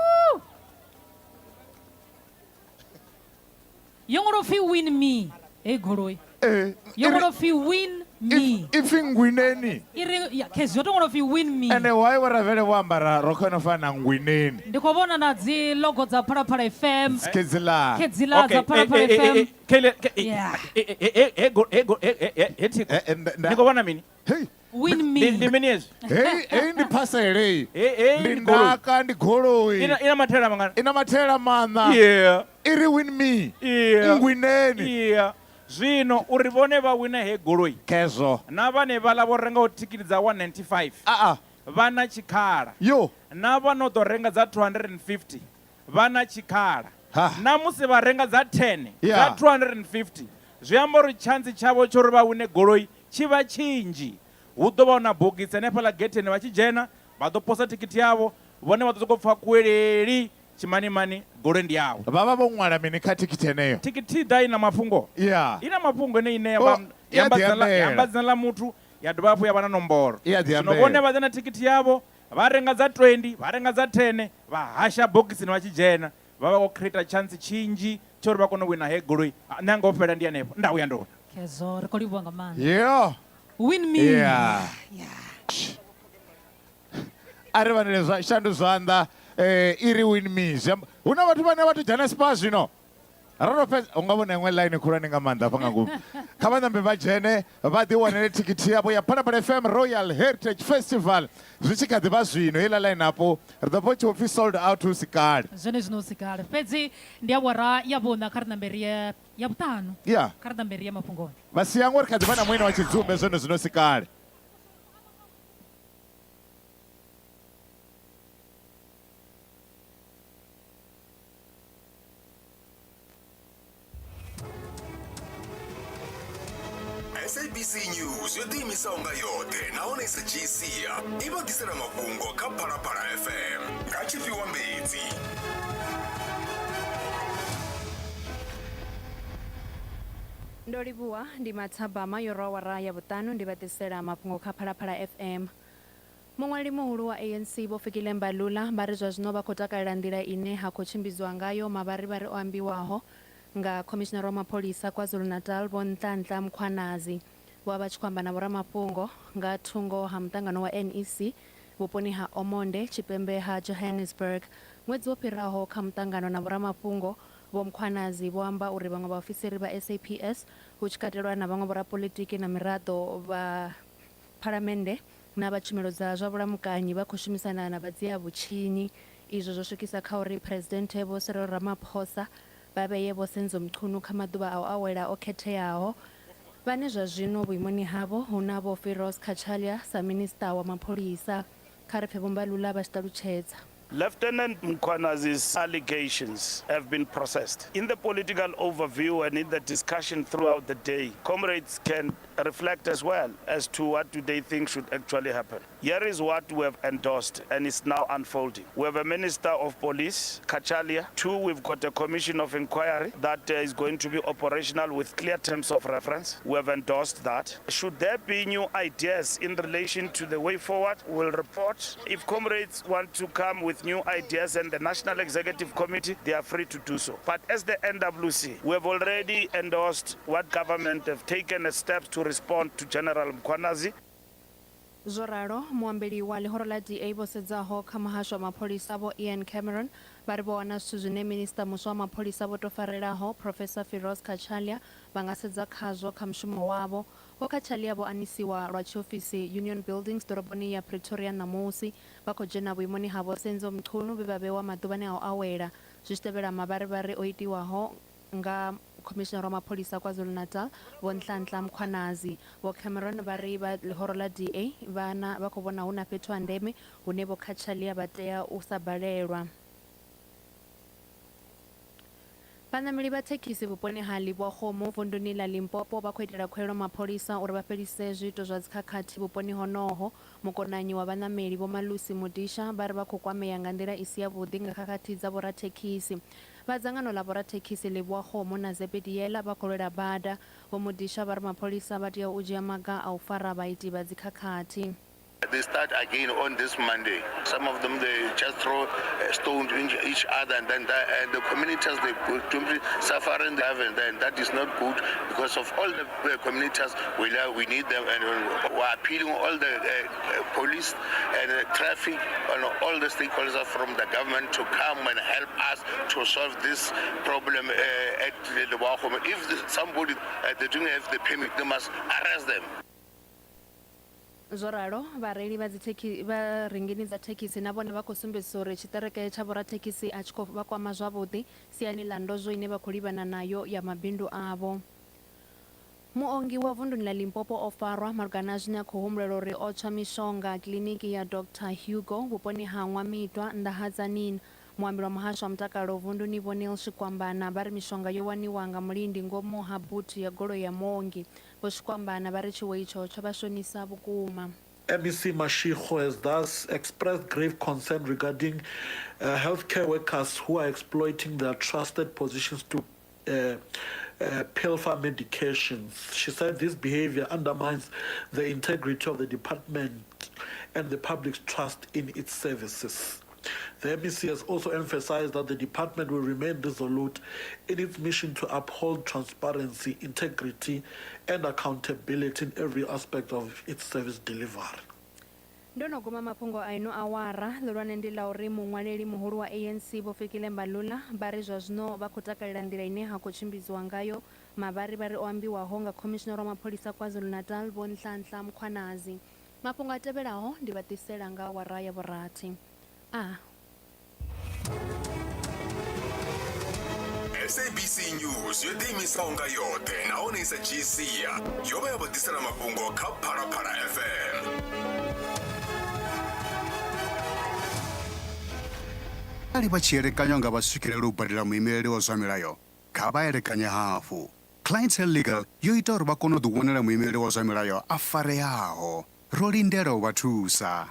Yo ṅwalwa upfi win me heyi goloi. Eh, Yo ṅwalwa upfi win me. Ipfi ngwineni. I ri ya khezwi yo to ṅwalwa upfi win me. Ende why vho Ravele vho ambara rokho ino fana na ngwineni? Ndi khou vhona na dzi logo dza Phalaphala FM. Khedziḽa. Khedziḽa dza Phalaphala FM. Yeah. Ni khou vhona mini? Win me. Ndi mini hezwi? Hei hei ndi phasele hei. Hei Ndi ndi goloi. ndaka ndi goloi. Ina mathaela mangana? Ina mathaela maṋa. Yeah. I ri win me. Yeah. Ngwineni. Yeah. Zwino uri vhone vha wine he goloi. Khezwo. Na vhane vhaḽa vho rengaho thikhithi dza 195. A a. Vha na tshikhala. Yo. Na vha no ḓo renga dza 250 vha na tshikhala. Ha. Na musi vha renga dza 10 Yeah. dza 250 zwi amba uri tshantsi tshavho tsho uri vha wine goloi tshi vha tshinzhi. Hu ḓo vha hu na bogisi hanefhaḽa getheni vha tshi dzhena vha ḓo posa thikhithi yavho vhone vha ḓo sokou pfa kuweleli tshimanimani goloi ndi yavho. Vha vha vho ṅwala mini kha thikhithi yeneyo? Thikhithi i ḓa i na mafhungo. Yeah. I na mafhungo ine ine ya Oh, vha i a ya amba dzina ḽa, ya ḓiambela. amba dzina ḽa muthu ya dovha hafhu ya vha na nomboro. I a Zwino ḓiambela. vhone vha ḓa na thikhithi yavho vha renga dza 20 vha renga dza 10 vha hasha bogisini vha tshi dzhena vha vha khou creator chance tshinzhi tsha uri vha kone u wina he goloi. Nṋe anga o fhela ndi hanefho nda uya ndona. Khezwo ri khou livhuwa nga maanḓa. Yeah. Win me. Yeah. A ri vhanele zwa shandu zwanḓa i ri win me. Zwi amba hu na vhathu vhane vha to dzhena spa zwino. Ra to fhedza u nga vhona iṅwe line khulwane nga maanḓa hafha nga ngomu. Kha vha ṋambe vha dzhene vha ḓi wanele thikhithi yavho ya Phalaphala FM Royal Heritage Festival zwi tshi kha ḓi vha zwino. Heiḽa line up ri ḓo pfa hu tshi vho pfi sold out hu si kale. Zwone zwino hu si kale. Fhedzi ndi awara ya vhuṋa kha ri ṋambe ri ye ya vhuṱanu. Yeah. Kha ri ṋambe ri ye mafhungoni. Vha siangwe ri kha ḓi vha na mueni wa tshidzumbe zwone zwino si kale. SABC News yo ḓiimisaho nga yoṱhe nahone i sa dzhii sia i vha ḓisela mafhungo kha Phalaphala FM nga Tshifhiwa Mbedzi. Ndo livhuwa ndi mathabama yo rwa awara ya vhuṱanu ndi vha ḓisela mafhungo kha Phalaphala FM. Muṅwaleli muhulu wa ANC Vho Fikile Mbalula vha ri zwa zwino vha khou takalela nḓila ine ha khou tshimbidzwa ngayo mavharivhari o ambiwaho nga khomishinari wa mapholisa KwaZulu-Natal Vho Nhlanhla Mkhwanazi. Vho vha vha tshi khou amba na vhoramafhungo nga thungo ha muṱangano wa NEC vhuponi ha Omonde, tshipembe ha Johannesburg. Ṅwedzi wo fhiraho kha muṱangano na vhoramafhungo, Vho Mkhwanazi vho amba uri vhaṅwe vhaofisiri vha SAPS hu tshi katelwa na vhaṅwe vhorapolitiki na miraḓo vha phalamennde na vha tshumelo dza zwa vhulamukanyi vha khou shumisana na vhadzia-vhutshinyi. Izwo zwo swikisa kha uri Phresidennde Vho Cyril Ramaphosa vha vhee Vho Senzo Mchunu kha maḓuvha a u awela o khetheaho, vhane zwa zwino vhuimoni havho hu na Vho Firoz Cachalia sa Minisiṱa wa Mapholisa. Kha ri pfe Vho Mbalula vha tshi ṱalutshedza. Lieutenant Mkhwanazi's allegations have been processed. In the political overview and in the discussion throughout the day, comrades can reflect as well as to what do they think should actually happen. Here is what we have endorsed and is now unfolding. We have a Minister of Police, Cachalia. 2, we've got a commission of inquiry that is going to be operational with clear terms of reference. We have endorsed that. Should there be new ideas in relation to the way forward, we'll report. If comrades want to come with new ideas and the National Executive Committee, they are free to do so. But as the NWC, we have already endorsed what government have taken as steps to respond to General Mkhwanazi. Zwo ralo, muambeli wa ḽihoro ḽa DA vho sedzaho kha muhasho wa mapholisa Vho Ian Cameron vha ri vho wana zwithu zwine minisiṱa muswa wa mapholisa vho tou farelaho Professor Firoz Cachalia vha nga sedza khazwo kha mushumo wavho. Vho Cachalia vho anisiwa lwa tshiofisi Union Buildings ḓoroboni ya Pretoria ṋamusi. Vha khou dzhena vhuimoni ha Vho Senzo Mchunu vhe vha vhewa maḓuvhani a u awela zwi tshi tevhela mavharivhari o itiwaho nga Khomishinari wa Mapholisa KwaZulu-Natal Vho Nhlanhla Mkhwanazi. Vho Cameron vha ri vha ḽihoro ḽa DA vha na vha khou vhona hu na fhethu ha ndeme hune Vho Cachalia vha tea u sa balelwa. Vhaṋameli vha thekhisi vhuponi ha Livhokgomo vunduni ḽa Limpopo vha khou itela khuwelelo mapholisa uri vha fhelise zwiito zwa dzikhakhathi vhuponi honoho. Mukonanyi wa vhaṋameli Vho Malusi Mudisha vha ri vha khou kwamea nga nḓila i si yavhuḓi nga khakhathi dza vhorathekhisi. Vha dzangano ḽa vhorathekhisi Livhokgomo na Zebediela vha khou lwela bada. Vho Mudisha vha ri mapholisa vha tea u dzhia maga a u fara vhaiti vha dzikhakhathi. They start again on this Monday. Some of them, they just throw stones into each other, and then that, and the communities, they suffering, and then that is not good because of all the communities, we need them, and we are appealing all the police and the traffic and all the stakeholders from the government to come and help us to solve this problem at Lebowakgomo. If somebody they don't have the permit, they must arrest them. Zwo ralo, vhareili vha dzithekhi vha rinngini dza thekhisi na vhone vha khou sumbedzisa uri tshiṱereke tsha vhorathekhisi a tshi khou vha kwama zwavhuḓi siani ḽa ndozwo ine vha khou livhana nayo ya mabindu avho. Muongi wa vunduni ḽa Limpopo o farwa malugana na zwine a khou humbulelwa uri o tswa mishonga kiḽiniki ya Doctor Hugo vhuponi ha Nwamitwa nnḓa ha Tzaneen. Muambi wa muhasho wa mutakalo vunduni Vho Neil Shikwambana vha ri mishonga yo waniwa nga mulindi ngomu ha buthu ya goloi ya muongi. Vho Shikwambana vha ri tshiwo itsho tsho vha shonisa vhukuma. MEC Mashego has thus expressed grave concern regarding healthcare workers who are exploiting their trusted positions to pilfer medications. She said this behavior undermines the integrity of the department and the public's trust in its services. The MEC has also emphasized that the department will remain resolute in its mission to uphold transparency, integrity, and accountability in every aspect of its service delivery. Ndo no guma mafhungo a ino awara, ḽihulwane ndi ḽa uri muṅwaleli muhulu wa ANC Vho Fikile Mbalula vha ri zwa zwino vha khou takalela nḓila ine ha khou tshimbidziwa ngayo mavharivhari o ambiwaho nga khomishinari wa mapholisa KwaZulu-Natal Vho Nhlanhla Mkhwanazi. Mafhungo a tevhelaho ndi vha ḓisela nga awara ya vhurathi. A. SABC News yo ḓiimisaho nga yoṱhe nahone i sa dzhii sia yo vha ya vha ḓisela mafhungo kha Phalaphala FM. Arali vha tshi elekanywa nga vha swikelela u badela muimeleli wa zwa milayo, kha vha elekanye hafhu. Clientele Legal yo ita uri vha kone u ḓiwanela muimeleli wa zwa milayo a fareaho. Ro lindela u vha thusa.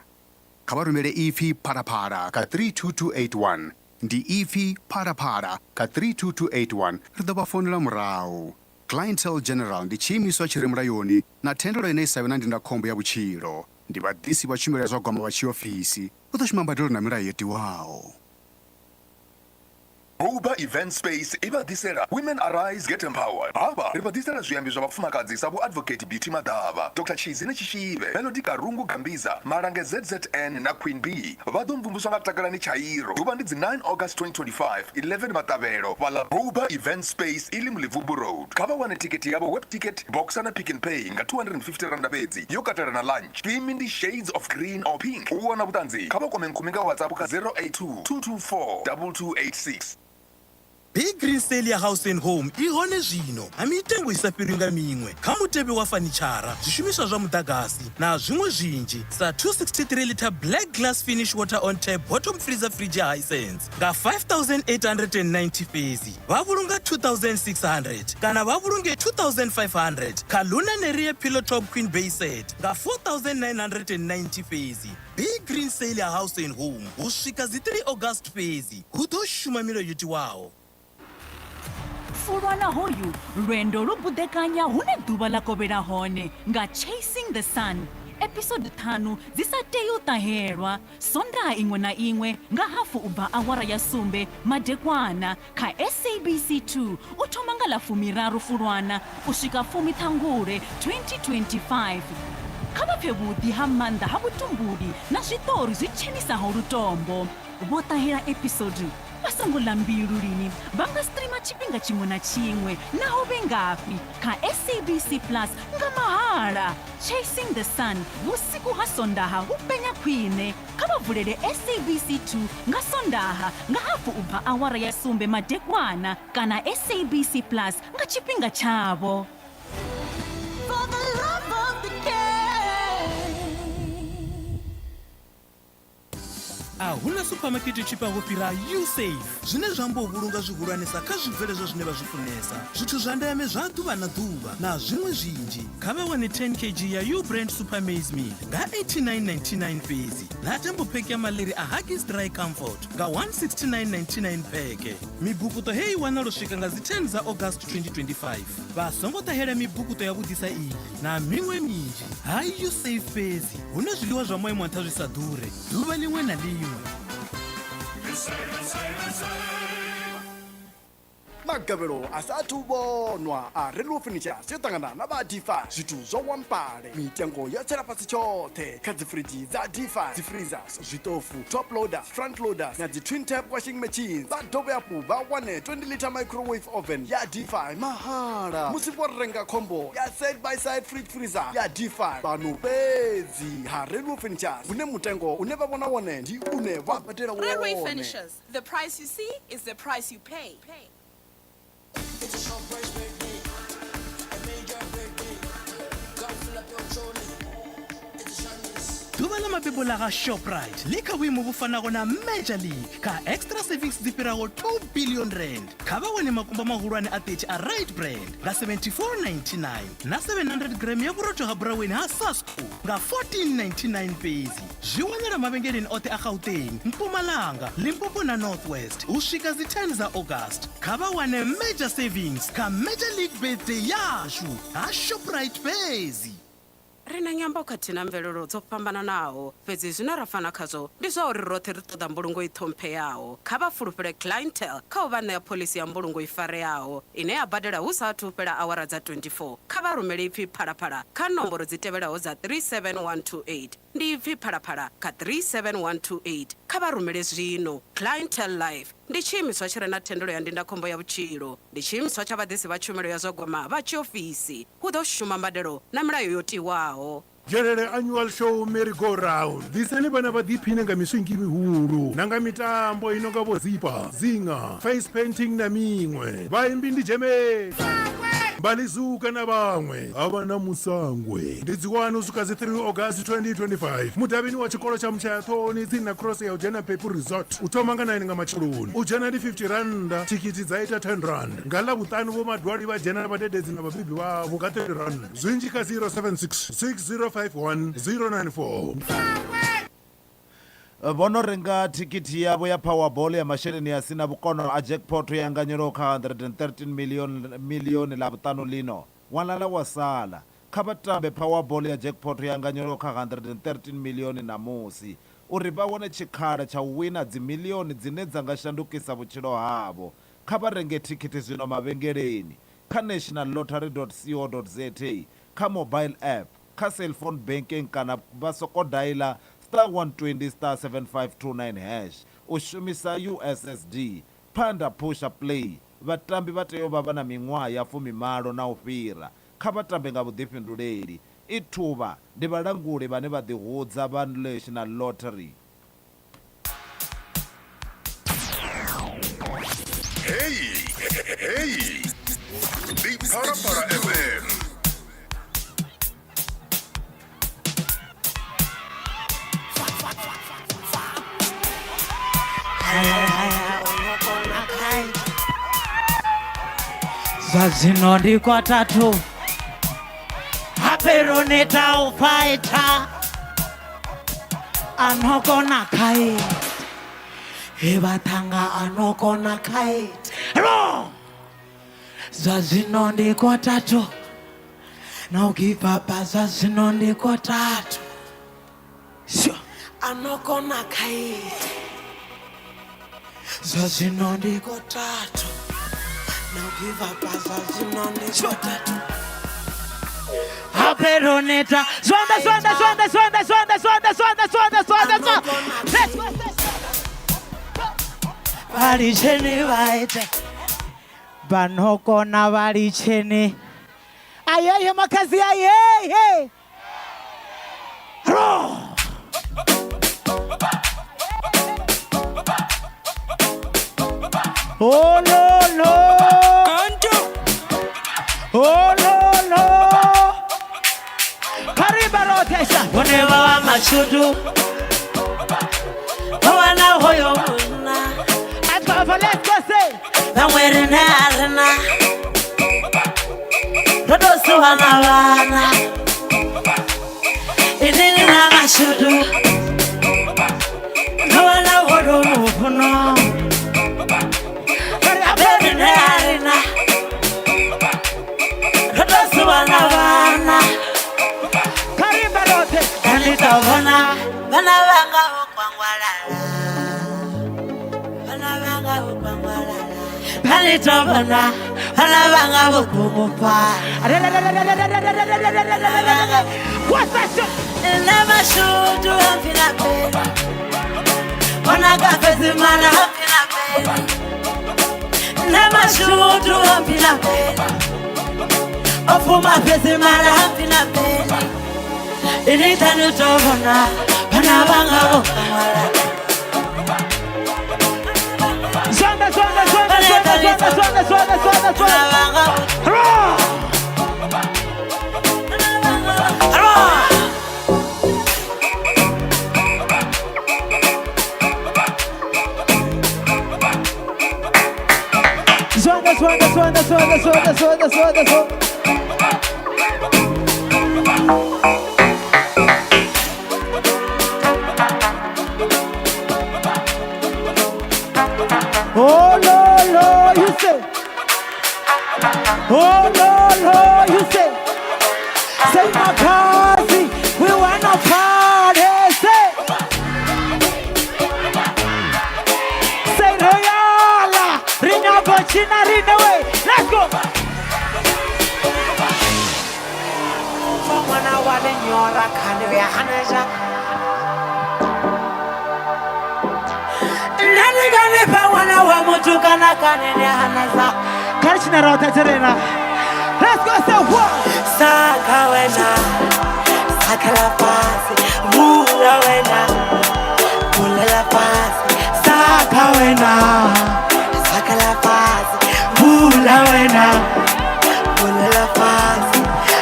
Kha vha rumele ipfi Phalaphala kha 32281. Ndi ipfi Phalaphala kha 32281, ri ḓo vha founela murahu. Clientele General ndi tshiimiswa tshi re mulayoni na thendelo ine i sa vhe na ndindakhombo ya vhutshilo. Ndi vhaḓisi vha tshumelo ya zwa gwama vha tshiofisi. U ḓo shuma mbadelo na milayo yo tiwaho. Uber Event Space i vha ḓisela Women Arise Get Empowered. Hafha ri vha ḓisela zwiambi zwa vhafumakadzi sa Vho Advocate Beauty Maḓavha, Doctor Tshidzi Netshishivhe, Melody Karungu Gambiza, Malange ZZN na Queen Bee. Vha ḓo mvumvuswa nga Takalani Tshairo. Ḓuvha ndi dzi 9 August 2025, 11 Maṱavhelo, fhaḽa Uber Event Space i ḽi Muḽivubu Road. Kha vha wane thikhithi yavho Webticket, Boxer na Pick n Pay nga R250 fhedzi, yo katela na lunch. Theme ndi Shades of Green or Pink. U wana vhuṱanzi, kha vha kwame Nkhumi nga WhatsApp kha 082 224 2286. Big Green Sale ya House and Home i hone zwino na mitengo i sa fhirwi nga miṅwe kha mutevhe wa fanitshara, zwishumiswa zwa muḓagasi na zwiṅwe zwinzhi sa 263 litre black glass finish water on tap bottom freezer fridge ya Hisense nga 5890 fhedzi. Vha vhulunga 2600 kana vha vhulunge 2500 kha Luna Neria Pillow Top Queen Bay Set nga 4990 fhedzi. Big Green Sale ya House and Home u swika dzi 3 August fhedzi. Hu ḓo shuma milayo yo tiwaho. Fulwana hoyu lwendo lu buḓekanya hune ḓuvha ḽa kovhela hone nga Chasing the Sun, episode ṱhanu dzi sa tei u ṱahelwa. Sondaha iṅwe na iṅwe nga hafu u bva awara ya sumbe madekwana kha SABC 2 u thoma nga ḽa fumiraru Fulwana u swika fumi Ṱhangule 2025. Kha vha pfe vhuḓi ha maanḓa ha vhutumbuli na zwiṱori zwi tshenisaho lutombo. Vho ṱahela episode. Vha songo ḽa mbilu lini, vha nga streama tshifhinga tshiṅwe na tshiṅwe naho vhe ngafhi kha SABC Plus nga mahala. Chasing the Sun vhusiku ha Sondaha hu penya khwine. Kha vha vulele SABC 2 nga Sondaha nga hafu u bva awara ya sumbe madekwana kana SABC Plus nga tshifhinga tshavho. For the love of the game. A huna suphamakete tshifha go fhira usafe zwine zwa amba u vhulunga zwihulwanesa kha zwibveledzwa zwine vha zwi funesa zwithu zwa ndeme zwa ḓuvha na ḓuvha na zwiṅwe zwinzhi kha vha wane 10 kg ya ubrand super maize meal nga 8999 fhedzi na jumbo pack ya maḽeri a huggies dry comfort nga 16999 pheke mibukuto heyi wana lu swika nga dzi 10 dza august 2025 vha songo ṱahela mibukuto ya vhuḓisa iyi na miṅwe minzhi ha usafe fhedzi hune zwiḽiwa zwa maimo a nṱha zwi sa ḓure ḓuvha ḽiṅwe na ḽiṅwe. Magavhelo a sa athu vhonwa a Railway Furnitures yo ṱangana na vha D5 zwithu zwo wampale mitengo yo tsela fhasi tshoṱhe kha dzi fridge dza D5 dzi freezers zwiṱofu top loaders front loaders na dzi twin tap washing machines vha dovhe hafhu vha wane 20 liter microwave oven ya D5 mahala musi vho renga khombo ya side by side fridge freezer ya D5 fhano fhedzi ha Railway Furnitures hune mutengo une vha vhona wone ndi une vha badela Railway wone Furnitures. The price you see is the price you pay. It's a short birthday, a major birthday. God fill up your trolley. It's a short ḓuvha ḽa mabebo ḽa ga shoprite ḽi kha vhuimo vhu fanaho na major league kha extra savings dzi fhiraho 2 billion rand kha vha wane makumba mahulwane a 30 a right brand nga 7499 na 700 gram ya vhurotho ha buraweni ha sasco nga 1499 fhedzi zwi wanala mavhengeleni oṱhe a gauteng mpumalanga limpopo na north west u swika dzi 10 dza august kha vha wane major savings kha major league birthday yashu ha shoprite fhedzi Ri na nyambo khathihi na mvelelo dzo fhambananaho, fhedzi zwine ra fana khazwo ndi zwa uri roṱhe ri ṱoḓa mbulungo i ṱhompheaho. Kha vha fulufhele Clientele kha u vha ṋea phoḽisi ya mbulungo i fareaho, ine ya badela hu sa athu u fhela awara dza 24. Kha vha rumele ipfi Phalaphala kha nomboro dzi tevhelaho dza 37128. Ndi ipfi Phalaphala kha 37128. Kha vha rumele zwino. Clientele Life ndi tshiimiswa tshi re na thendelo ya ndindakhombo ya vhutshilo. Ndi tshiimiswa tsha vhaḓisi vha tshumelo ya zwa gwama vha tshiofisi. Hu ḓo shuma mbadelo na milayo yo tiwaho. Dzhelele Annual Show Merry Go Round. Ḓisani vhana vha ḓiphine nga miswinki mihulu na nga mitambo i no nga vho zipa, zinga, face painting na miṅwe. Vhaimbi ndi Dzhemeni, Mbalizuka na vhaṅwe. Ha vha na musangwe. Ndi dzi 1 u swika dzi 3 August 2025 mudavhini wa tshikolo tsha Mutshayaṱhoni tsini na cross ya u dzhena Phephu Resort u thoma nga 9 nga matsheloni. U dzhena ndi 50 rannda, thikhithi dza ita 10 rand. Nga Ḽavhuṱanu Vho Madwali vha dzhena na vhadededzi na vhabebi vhavho nga 30 rand. Zwinzhi kha 076 6051 094. Vho no renga thikhithi yavho ya Powerball ya masheleni a si na vhukono a jackpot yo anganyelwaho kha 113 million miḽioni Ḽavhuṱanu ḽino, ṅwana wa sala. Kha vha tambe Powerball ya jackpot yo anganyelwaho kha 113 miḽioni ṋamusi uri vha wane tshikhala tsha u wina dzimiḽioni dzine dza nga shandukisa vhutshilo havho. Kha vha renge thikhithi zwino mavhengeleni, kha nationallottery.co.za, kha mobile app, kha cellphone banking kana vha sokou daila *120*7529# u shumisa USSD. Phanda Phusha Play Vhatambi vha tea u vha vha na miṅwaha ya fumimalo na u fhira. Kha vha tambe nga vhuḓifhinduleli. I Thuvha ndi vhalanguli vhane vha ḓihudza vha National Lottery. Heyi heyi ndi Phalaphala FM. Zwa zwino ndi kwatatu hape ro neta u faitha a no kona khaita he vhaṱhanga a no kona khaita ro zwa zwino ndi kwatatu na u give up zwa zwino ndi kwatatu Sure. A no kona khaita zwa zwino ndi kwatatu na u give up zwa zwino ndi kwatatu hape ro neta zwanḓa zwanḓa zwanḓa zwanḓa zwanḓa zwanḓa zwanḓa zwanḓa zwanḓa zwanḓa Let's go. Vha litsheni vha ite. Vha no kona vha litsheni. Ayeye makhadzi ayeye. Ro. Oh no no. Oh no no. Kariba rothesha. Vhone vha vha mashudu vho wana hoyo munna. Let's go say. Vhaṅwe rine a ri na ro tou siwa na vhana. Ini ni na mashudu ndo wana hoyo mufuno. Rine a ri na ro tou siwa na vhana. Kariba rothe. Ndi tou vhona vhana vhanga vho kwangwalala. Vhana vhanga vho kwangwalala. Ndi tou vhona vhana vhanga vho gumufhala. Nṋe mashudu a mpfi na peni. Vhona ka fhedzi mara a mpfi na peni. Nṋe mashudu a mpfi na peni. O pfuma fhedzi mara a mpfi na peni. Ini ṱanu tou vhona vhana vhanga vho kwangwalala. Zwanḓa zwanḓa zwanḓa zwanḓa zwanḓa zwanḓa zwanḓa zwanḓa. Ro. Ro. Zwanḓa zwanḓa zwanḓa zwanḓa zwanḓa zwanḓa zwanḓa zwanḓa. Oh no no, you say. Oh no no, you say. Say Makazi, we wanna party. Say. Say Royala, Rina Bochina Rina way. Let's go. Mwana wa lenyora khane ya haneja. Nani gane pa wana wa muthu kana kane ne haneza. Kha ri roṱhe tshirena. Let's go say one. Saka wena, sakela fhasi, vula wena, vulela fhasi. Saka wena, sakela fhasi, vula wena, vulela fhasi.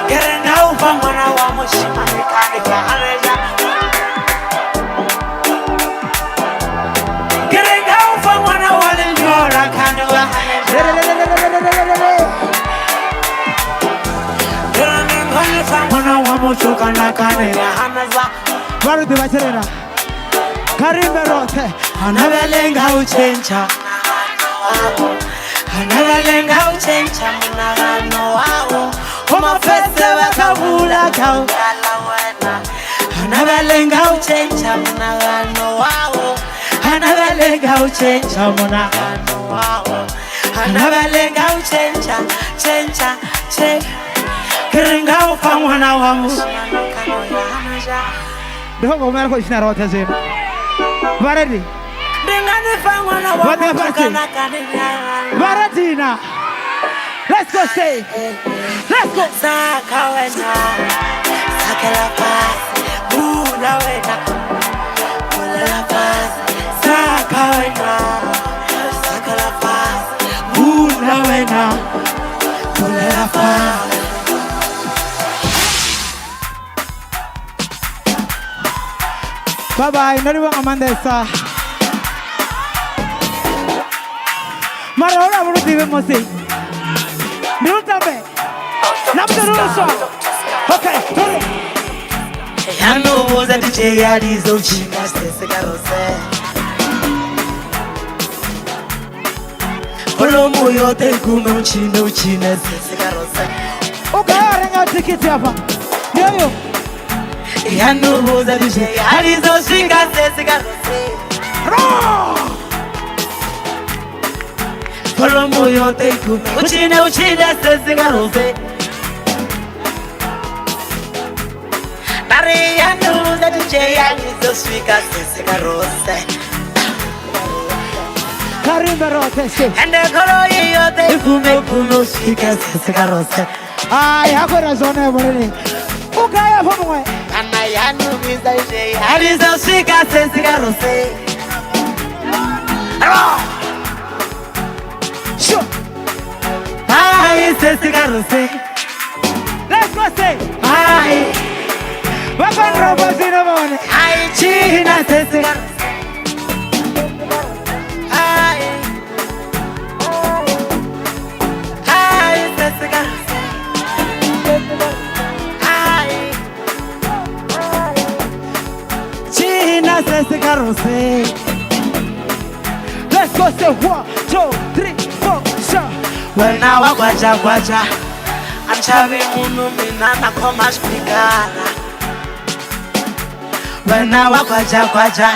Ke re nda u fha ṅwana wa mushimane kane ka haneja. Ke re nda u fha ṅwana wa lenyora khane wa haneja. Ke re nda u fha ṅwana wa muthu kana kane ya haneza. Vha ri ḓivha tshirena. Kha ri imbe roṱhe. Hana vhalenga u tshentsha Hana vhalenga u tshentsha munagano wawo. Umafese vakavula kaukala wena. Hana vhalenga u tshentsha munagano wawo. Hana vhalenga u tshentsha munagano wawo. Hana vhalenga u tshentsha tshentsha tshe. Ke re nga u fha ṅwana wa mushimane kana ya haneja. Ndi khou humela khou tshina roṱhe zwino. Vha ready? Ndi nga ni fha ṅwana wa Vhoṱhe muthu fhasi. kana kane ya haneja. Vha ready na? Let's go say. Let's go. Saka wena, sakela fhasi, vula wena, vulela fhasi. Saka wena, sakela fhasi, Vula wena, vulela fhasi. Bye bye. Ndo livhuwa nga maanḓesa. Mara holu a vhu lu ḓivhi musi. Ndi lu tambe. Na musi ndi luswa. Okay, turi. Yanobuza DJ yalizo uchina sese karose. Volume yote igume uchine uchine sese karose. U gai wa renga thikhithi afha? Ndi hoyo. Yanobuza DJ yalizo swika sese karose. Ro. Volume yote igume uchine uchine sese karose. Nari yanobuza DJ yalizo swika sese karose. Kha ri imbe roṱhe she. Ende goloi yoṱhe i bvume bvume u swika sesi ka rose. Hai, ha khou ita zwone vhoneni. U gai hafho muṅwe? Kana ya nuvhisa she. Alisa swika sesi ka rose. Sure. Hai, sesi ka rose. Let's go say. Hai. Vha khou zwino vhone. Hai, tshina sesi ka rose. Hai. Hai, sesi ka rose. Hai. Tshina sesi ka rose. Let's go say 1, 2, 3, 4, sure. Wena wa gwaja gwaja. A ni chavi munhu mina na khoma xipikara. Wena wa gwaja gwaja.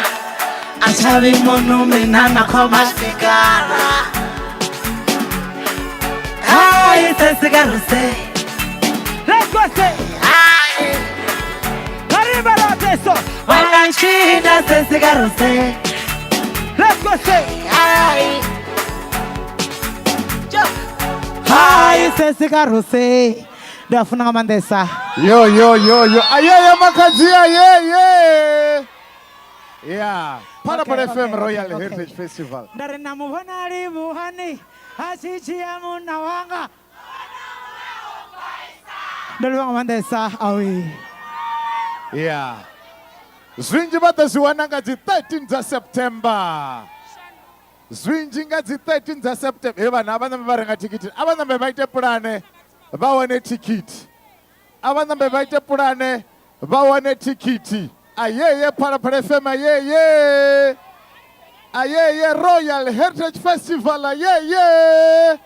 A ni chavi munhu mina na khoma xipikara. Hai, sesi ka rose. Let's go say. Hai. Kha ri imbe roṱhe so. Wena tshina sesi ka rose. Let's go say. Hai. Hai, sesi ka rose. Ndi a funa nga maanḓesa. Yo yo yo yo. Ayeye makhadzi ayeye. Yeah. Phalaphala Okay, FM okay, Royal okay, okay. Heritage Festival. Nda ri na muvhona livhuhani a tshi dzhia munna wanga. Ndo livhuwa nga maanḓesa awi. Yeah. Zwinzhi vha ḓo zwi wana nga dzi 13 dza September. Zwinzhi nga dzi 13 dza September. He vhana a vha ṋambe vha renga thikhithi. A vha ṋambe vha ite pulane vha wane thikhithi. A vha ṋambe vha ite pulane vha wane thikhithi. Ayeye Phalaphala FM ayeye. Ayeye Royal Heritage Festival ayeye.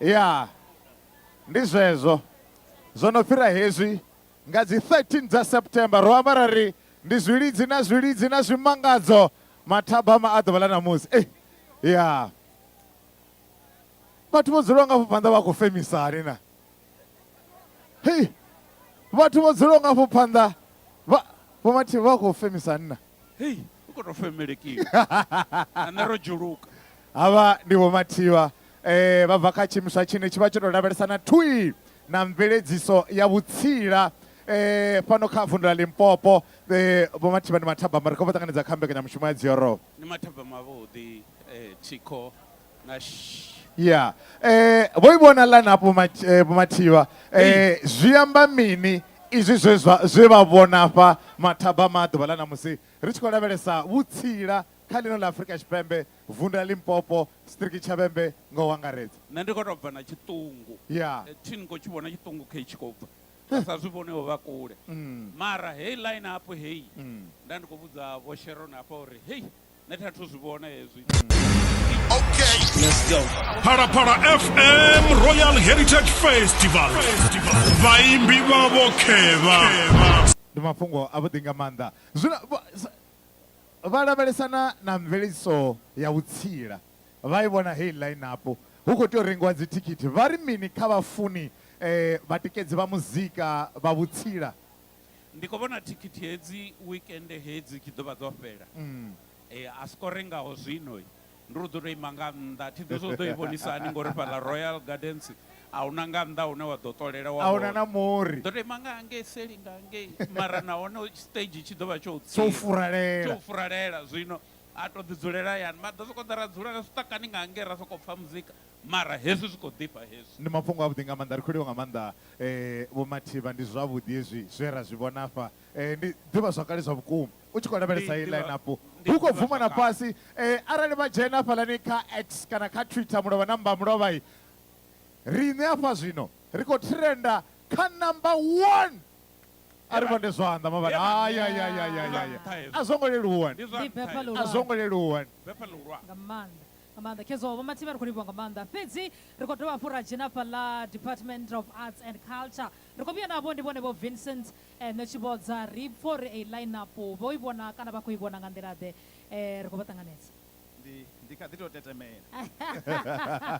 Yeah. Ndi zwezwo. Zwo no fhira hezwi nga dzi 13 dza September ro amba ra ri ndi zwilidzi na zwilidzi na zwimangadzo mathabama a ḓuvha ḽa ṋamusi. Yeah. Vhathu vho dzulaho nga afho phanḓa vha khou femisani na? Hei, vhathu vho dzulaho nga afho phanḓa vha Vho Mathivha vha khou femisani na? Hei, u khou tou femelekiwa. Na nṋe ro dzhuluka. Havha ndi Vho Mathivha vha bva kha tshiimiswa tshine tshi vha tsho tou lavhelesana thui na mveledziso ya vhutsila fhano kha vundu ḽa Limpopo. Vho Mathivha ndi mathabama, ri khou vha ṱanganedza kha mbekanyamushumo ya Dziorowa. Ndi mathabama avhuḓi Thikho na sh. Ya. Vho i vhona line-up Vho Mathivha, zwi amba mini izwi zwe zwa zwe vha vhona afha mathabama a ḓuvha ḽa ṋamusi ri tshi khou lavhelesa vhutsila kha ḽino ḽa Afrika Tshipembe, vundu ḽa Limpopo, tshiṱiriki tsha Vhembe nga u angaredza? Nṋe ndi khou tou bva na tshiṱungu. Ya. Thi ni khou tshi vhona tshiṱungu khe tshi khou bva. Vha sa zwi vhone vho vha kule. Mara heyi line up heyi nda ndi khou vhudza Vho Sharon hafha uri hei nṋe thi athu zwi vhona hezwi. Okay. Let's go. Phalaphala FM Royal Heritage Festival. Vhaimbi vhavho khevha. Ndi mafhungo avhuḓi nga maanḓa. Zwino vha lavhelesana na mveledziso ya vhutsila, vha i vhona heyi line up, hu khou tea u rengiwa dzithikhithi. Vha ri mini kha vhafuni vhatikedzi vha muzika vha vhutsila? Ndi khou vhona thikhithi hedzi weekend hedzi dzi ḓo vha dzo fhela. A si khou rengaho zwino, ndi uri u ḓo tou ima nga nnḓa. Thi ḓivhi zwa u ḓo i vhonisa hani ngori fhaḽa Royal Gardens a huna nga nnḓa hune wa ḓo ṱolela wa A huna vhona. na muri. Ḓo tou ima nga hangei seli nga hangei, mara nahone stage tshi ḓo vha tsho Tsho tsira. furalela. Tsho furalela. Zwino a to ḓi dzulela hayani, ma ḓo sokou ḓa ra dzula zwiṱakani nga hangei ra sokou pfa muzika, mara hezwi zwi khou ḓifha hezwi. Ndi mafhungo avhuḓi nga maanḓa, ri khou livhuwa nga maanḓa Vho Mathivha, ndi zwavhuḓi hezwi zwe ra zwi vhona afha. Ndi ḓivha zwakale zwa vhukuma u tshi khou lavhelesa Ndi heyi ḓivha line up, ndi hu khou ḓivha bvuma na zwakale. fhasi. Arali vha dzhena hafhaḽani kha X kana kha Twitter mulovha na mmba mulovha, riṋe hafha zwino ri khou trenda kha number 1. A ri vhonde zwanḓa mavhana. Ai, ai, ai, ai, ai, ai. A zwo ngo leluwa. Ndi zwa Ndi bepha A zwo ḽihulwane. ngo leluwa. Bepha ḽihulwane. Nga maanḓa. Nga maanḓa. Khezwo Vho Mathivha ri khou livhuwa nga maanḓa. Fhedzi ri khou dovha hafhu ra dzhena fhaḽa Department of Arts and Culture. Ri khou vhuya navho ndi vhone Vho Vincent Ṋetshivhodza. Ri pfa uri eyi line up vho i vhona kana vha khou i vhona nga nḓila ḓe. Ri khou vha ṱanganedza. Ndi ndi kha ḓi tou tetemela.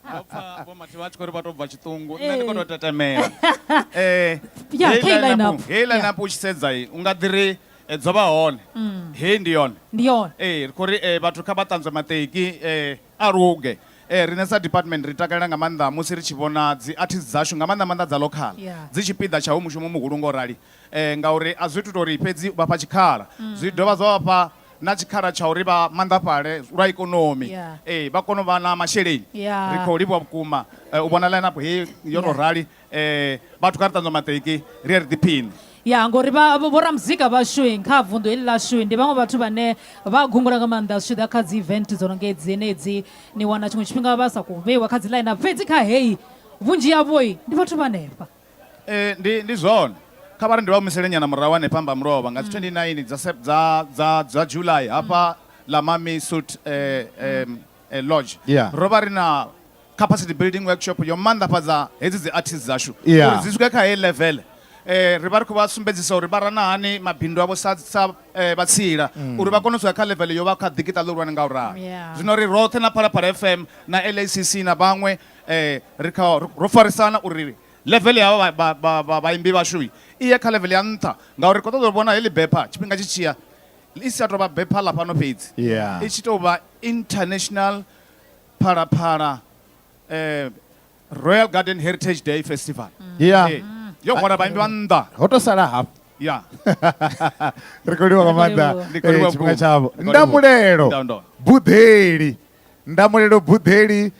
Ndo pfa Vho Mathivha vha tshi khou ri vha tou bva tshiṱungu, nṋe ndi khou tou tetemela. Yeah, Heyi kha line line up, up. heyi line Yeah. up u tshi sedza u nga ḓi ri dzo vha hone. Heyi ndi yone. Ndi yone. Ee, ri khou ri vhathu kha vha ṱanzwe maṱeki, A luge. Riṋe sa department ri takalela nga maanḓa musi ri tshi vhona dzi artist dzashu nga maanḓa maanḓa dza local dzi tshipiḓa tsha hu mushumo muhulu ngo rali, ngauri a zwi tu tori fhedzi vha fha tshikhala, zwi dovha zwa vha fha na tshikhala tsha uri vha maanḓafhale lwa ikonomi, vha kone u vha na masheleni. Ri khou livhuwa vhukuma u vhona line up heyi yo to rali, vhathu kha ri ṱanzwa maṱeki ri ye ri ḓiphine. Ya ngori vha vhoramuzika vhashu kha vunḓu heḽi ḽashu ndi vhaṅwe vhathu vhane vha gungula nga maanḓa zwi tshi ḓa kha dzi event dzo no nga dzenedzi. Ni wana tshiṅwe tshifhinga vha sa khou vheiwa kha dzi line up, fhedzi kha heyi vhunzhi havho ndi vhathu vha hanefha. Ndi ndi zwone, kha vha ri ndi vha humisele nyana murahu hanefha amba mulovha nga dzi 29 dza dza dza dza July hafha ḽa Mami Suit Lodge. Ro vha ri na capacity building workshop yo maanḓafhadza hedzi dzi artist dzashu uri dzi swike kha heyi level. Ri vha ri khou vha sumbedzisa uri vha rana hani mabindu avho sa sa vhatsila uri vha kone u swika kha level yo vha kha ḓikiṱa ḽihulwane nga u ralo. Zwino ri roṱhe na Phalaphala FM na LACC na vhaṅwe ri kha ro farisana uri level ya vhaimbi vhashu i ye kha level ya nṱha, ngauri ri khou ṱoḓa u vhona heḽi bepha tshifhinga tshi tshiya i si tsha tou vha bepha ḽa fhano fhedzi, i tshi tou vha international Phalaphala Royal Garden Heritage Day Festival. Yo hwala vhaimbi vha nnḓa. Ho to sala hafhu. Ri khou livhuwa nga maanḓa tshifhinga tshavho. Ndamulelo Buḓeli. Ndamulelo Buḓeli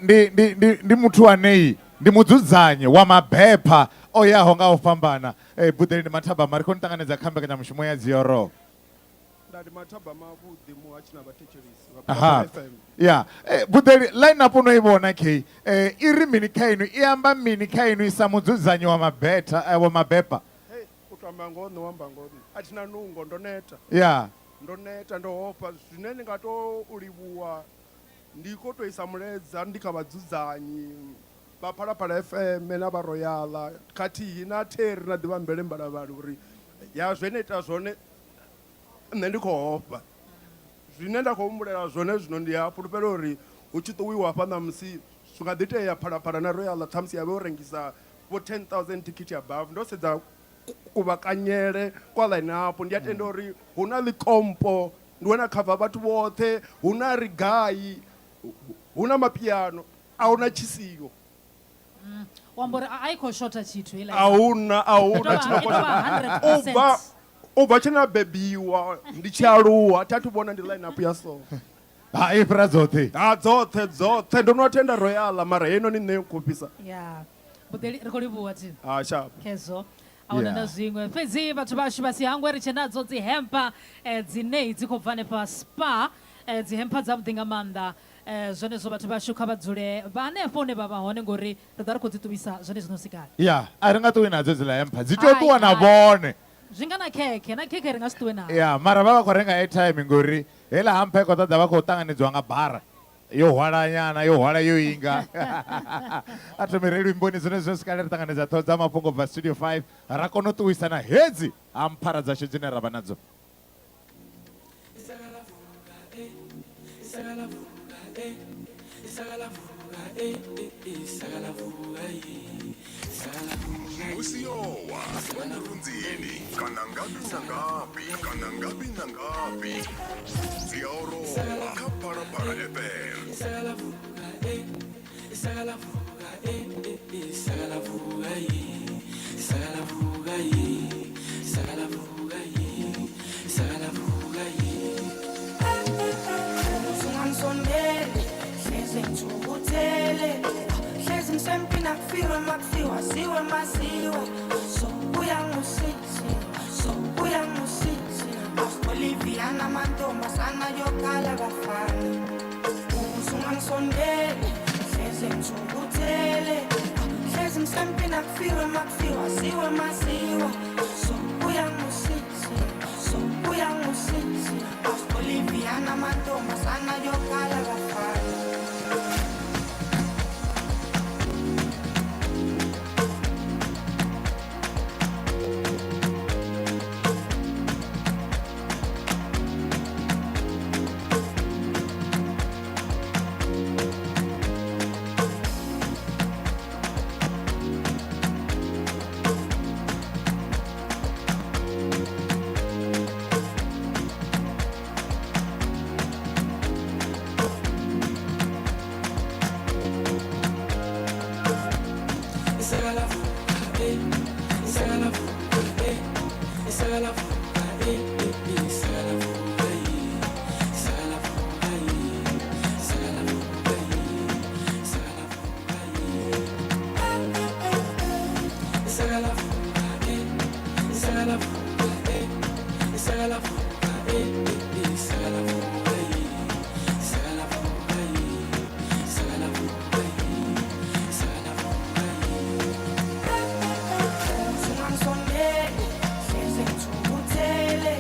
ndi ndi ndi ndi muthu anei ndi mudzudzanyi wa mabepha o yaho nga u fhambana. Buḓeli ndi mathabama, ri khou ni ṱanganedza kha mbekanyamushumo ya Dzioro. Nda ndi mathabama avhuḓi muhatshi na vhathetshelesi vha Aha. Phalaphala FM. Ya. Buḓeli, line up no i vhona kei. I ri mini kha inwi? I amba mini kha inwi sa mudzudzanyi wa mabetha wa mabepha? Hey, u to amba ngoho nṋe u amba ngoho nṋe a thina nungo, ndo neta. Ndo neta, ndo hofha. Zwine ndi nga to u livhuwa ndi khou to isa mulaedza ndi kha vhadzudzanyi vha Phalaphala FM na vha Royal khathihi na Terry na Ḓivhambele Mbalavhali uri ya zwe na ita zwone nṋe ndi khou hofha. Zwine nda khou humbulela zwone zwino ndi a fhulufhela uri hu tshi ṱuwiwa hafha ṋamusi zwi nga ḓi itea Phalaphala na Royal ṱhamusi ya vha yo rengisa vho 10000 thikhithi above. Ndo sedza kuvhakanyele kwa line up ndi a tenda uri hu na ḽikompo, ndi hune ha khava vhathu vhoṱhe, hu na rigai, hu na mapiano, a huna tshisiho. U amba uri a i khou shotha tshithu heiḽa. A huna, a huna I tshi no tou vha kona. U bva u bva tshe nda bebiwa ndi tshi aluwa thi athu vhona ndi line up ya so. Ha i fhira dzoṱhe. Ha dzoṱhe dzoṱhe ndo no tenda Royal mara heinoni nṋe yo nkhofhisa. Ya. Buḓeli ri khou livhuwa thi. Ha sharp. Khezwo. A huna na zwiṅwe. Fhedzi vhathu vhashu vha si hangwe ri tshe nadzo dzi hempa dzine dzi khou bva hanefha Spa. Dzi hempa dzavhuḓi nga maanḓa. Zwenezwo vhathu vhashu kha vha dzule vha hanefho hune vha vha hone ngori ri ḓo ri khou dzi ṱuwisa zwenezwino si kale. Ya, a ri nga ṱuwi nadzo dziḽa hempha, dzi tea u ṱuwa na vhone. Zwi nga na khekhe, na khekhe ri nga si ṱuwe nayo. Ya, mara vha vha khou renga airtime ngori heiḽa hampha i khou ṱoḓa vha khou ṱanganedziwa nga bara yo hwala nyana, yo hwala yo inga. A thome re luimboni zwenezwino si kale ri ṱanganedza ṱhoho dza mafhungo bva Studio 5 ra kona u ṱuwisa na hedzi hamphara dzashu dzine ra vha nadzo. Musi yo wa vha murunzini kana ngafhi na ngafhi kana ngafhi na ngafhi dzi a orowa kha Phalaphala FM. Ungamsondeli, hlezi ngithukuthele. Hlezi ngisempini akufiwe makufiwa siwe masiwe. So uya ngusisi, so uya ngusisi. Oliviana amantombazana yokhala bafana. Ungamsondeli, hlezi ngithukuthele. Hlezi ngisempini akufiwe makufiwa siwe masiwe. So uya ngusisi, so uya ngusisi. Oliviana amantombazana yokhala bafana. Ungangisondeli, hlezi ngithukuthele.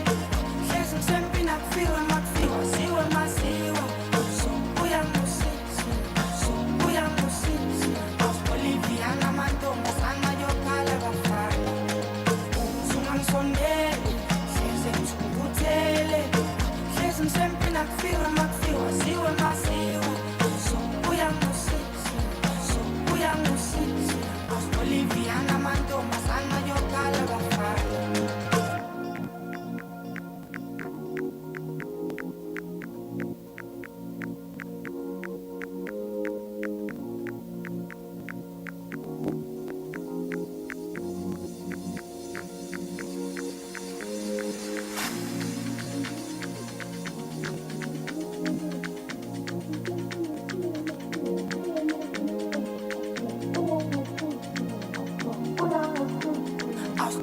Hlezi ngisempini akufiwe makufiwa, siwe masiwa. Sobuya ngosisi, sobuya ngosisi. Boliviana amantombazana yokhala bafana. Ungangisondeli, hlezi ngithukuthele. Hlezi ngisempini akufiwe makufiwa, siwe masiwa. Sobuya ngosisi, sobuya ngosisi. Boliviana amantombazana yokhala bafana.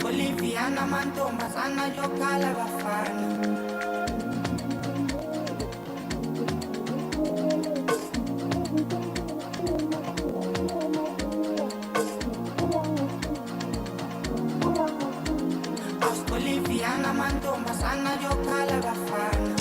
Boliviana amantombazana yokhala bafana. Boliviana amantombazana yokhala bafana.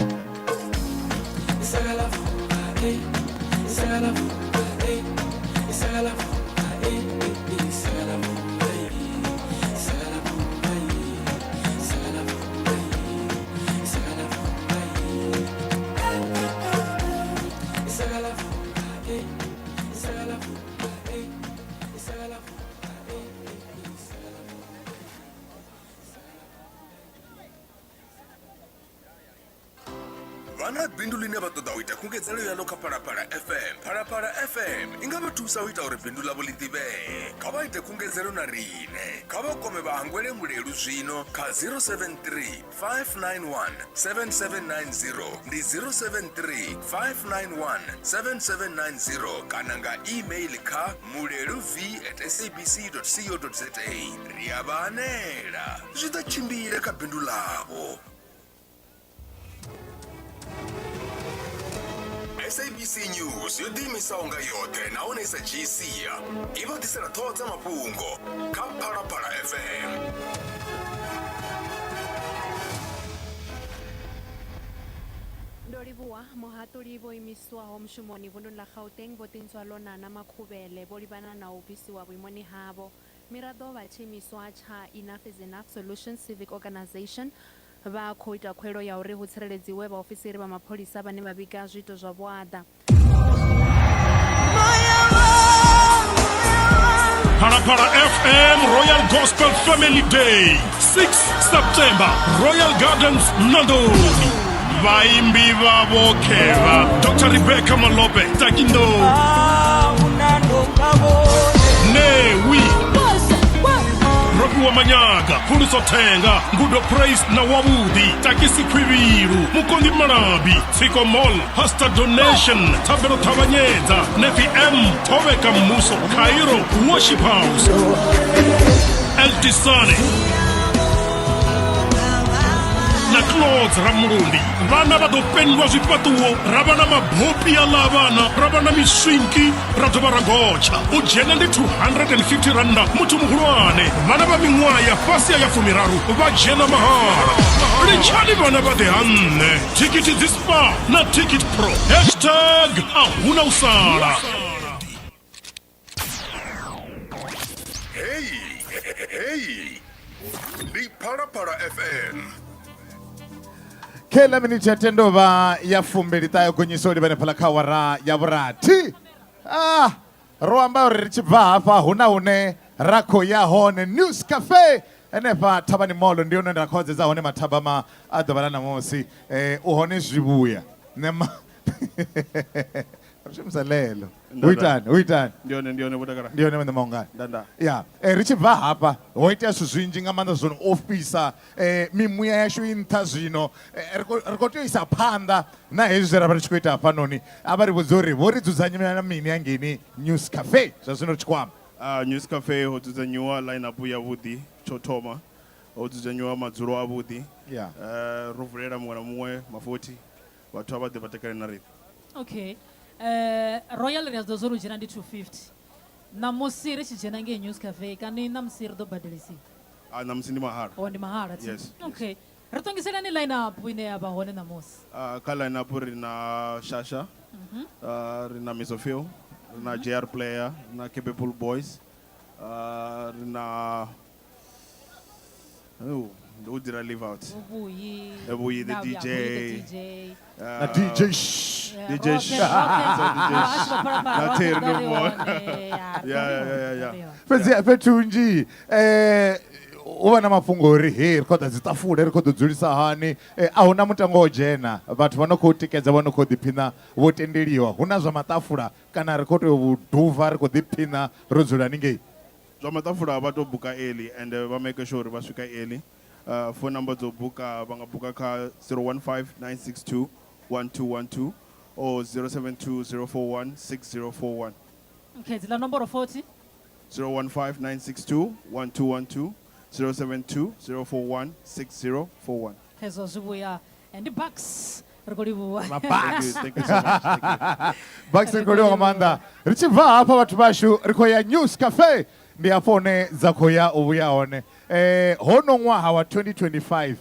Vha na bindu ḽine vha ṱoḓa u ita khungedzelo yaḽo kha Phalaphala FM. Phalaphala FM i nga vha thusa u ita uri bindu ḽavho ḽi ḓivhee. Kha vha ite khungedzelo na riṋe. Kha vha kwame vha hangwele Mulelu zwino kha 073 591 7790 ndi 073 591 7790 kana nga email kha muleluv at sabc co za. Ri a vha anela, zwi ḓo tshimbila kha bindu ḽavho. SABC News yo ḓiimisaho nga yoṱhe nahone i sa dzhii sia i vha ḓisela ṱhoho dza mafhungo kha Phalaphala FM. Ndo livhuwa muhaṱuli vho imiswaho mushumoni vunduni ḽa Gauteng Vho Tintswalo na Makhuvhele vho livhana na u bvisiwa vhuimoni havho. Miraḓo vha tshiimiswa tsha Enough is Enough Solutions Civic Organisation vha khou ita khuwelelo ya uri hu tsireledziwe vhaofisiri vha mapholisa vhane vha vhiga zwiito zwa vhuaḓa. Phalaphala FM Royal Gospel Family Day 6 September Royal Gardens Nandoni vaimbi vavo kheva Dr Rebecca Malope Takindo Newi Ropiwa Manyaga Phuluso Thenga Ngudo Praise na Wavhuḓi Takisi Khwivhilu Mukonḓi Malabi Tsiko Mall Pastor Donation Thabelo Ṱavhanyedza Nefi M Thovheka Mmuso Cairo Worship House Eltisane na Clothes Ramulundi vhana vha ḓo pendwa zwifhaṱuwo ra vha na mabopi a ḽa vhana ra vha na miswinki ra dovha ra gotsha u dzhena ndi 250 randa muthu muhulwane vhana vha miṅwaha ya fhasi ya 30 vha dzhena mahala litshani vhana vha ḓe ha nṋe thikhithi dzi spa na ticket pro hashtag a huna u sala. Hey, hey, ndi Phalaphala FM. Khe ḽa miniti ya tendovha ya 29 yo gonyisa u livhane fhaḽa kha awara ya vhurathi. Ah, ro amba uri ri tshi bva hafha hu na hune ra khou ya hone News Cafe henefha Thavhani Mall ndi hone ra khou edzedza hone mathabama a ḓuvha ḽa ṋamusi. U hone zwivhuya nṋe ma Ri shumisa ḽeḽo. Hu itani? Hu itani? Ndi hone, ndi hone vho takala. Ndi hone muṋe maungani. Nda nda. Ya, ri tshi bva hafha ho itea zwithu zwinzhi nga maanḓa zwo no ofhisa mimuya yashu i nṱha zwino. Ri khou ri khou tea u isa phanḓa na hezwi zwe ra vha ri tshi khou ita hafhanoni. A vha ri vhudze uri vho ri dzudzanyela mini hangeini News Cafe zwa zwino ri tshi khou amba. News Cafe ho dzudzanyiwa line up yavhuḓi tsho thoma. Ho dzudzanyiwa madzulo avhuḓi. Yeah. Ro vulela muṅwe na muṅwe mafothi. Vhathu a vha ḓe vha takale na riṋe. Okay. Eh, Royal ri a zwi ḓivha zwa uri u dzhena ndi 250. Ṋamusi ri tshi dzhena ngei News Cafe kani ṋamusi ri ḓo badelisiwa? Ah, ṋamusi ndi mahala. Oh, ndi mahala thi. Yes. Okay. Ri ṱongiselani line up ine ya vha hone ṋamusi. Ah, kha line up ri na Shasha, ah, ri na Mesofil, ri na JR Player, ri na Capable Boys, ah, ri na Oh, who did I leave out? Vhuyi. Vhuyi, the Na- yeah, DJ. Vhuyi, the DJ. Na DJ Shh. Yeah, DJ Rocket, Shh. Rocket. So DJ Ah, Shh. a tshi vho phala phala, Na Rocket Terry no ḓa ri more. hone, yeah, Yeah, yeah, yeah, yeah, yeah. Fhedzi fhethu hunzhi hu vha na mafhungo uri he ri khou ḓa dzi ṱafule ri khou ḓo dzulisa hani a huna mutengo wo dzhena vhathu vha no khou tikedza vha no khou ḓiphina vho tendeliwa hu na zwa maṱafula kana ri khou tea u duva ri khou ḓiphina ro dzula haningei. Zwa maṱafula vha tou buka early and vha make sure uri vha swika early. Phone number dzo buka vha nga buka kha 015 962 1212 or 072 041 6041. Okay, dziḽa nomboro 40. 015 962 1212 072 041 6041. Hezwo zwi vhuya ndi Bucks ri khou livhuwa. Vha Bucks. Thank you so much. Thank you. Bucks ri khou livhuwa nga maanḓa. Ri tshi bva hafha vhathu vhashu ri khou ya News Cafe ndi hafho hune dza khou ya u vhuya hone. Hono ṅwaha wa 2025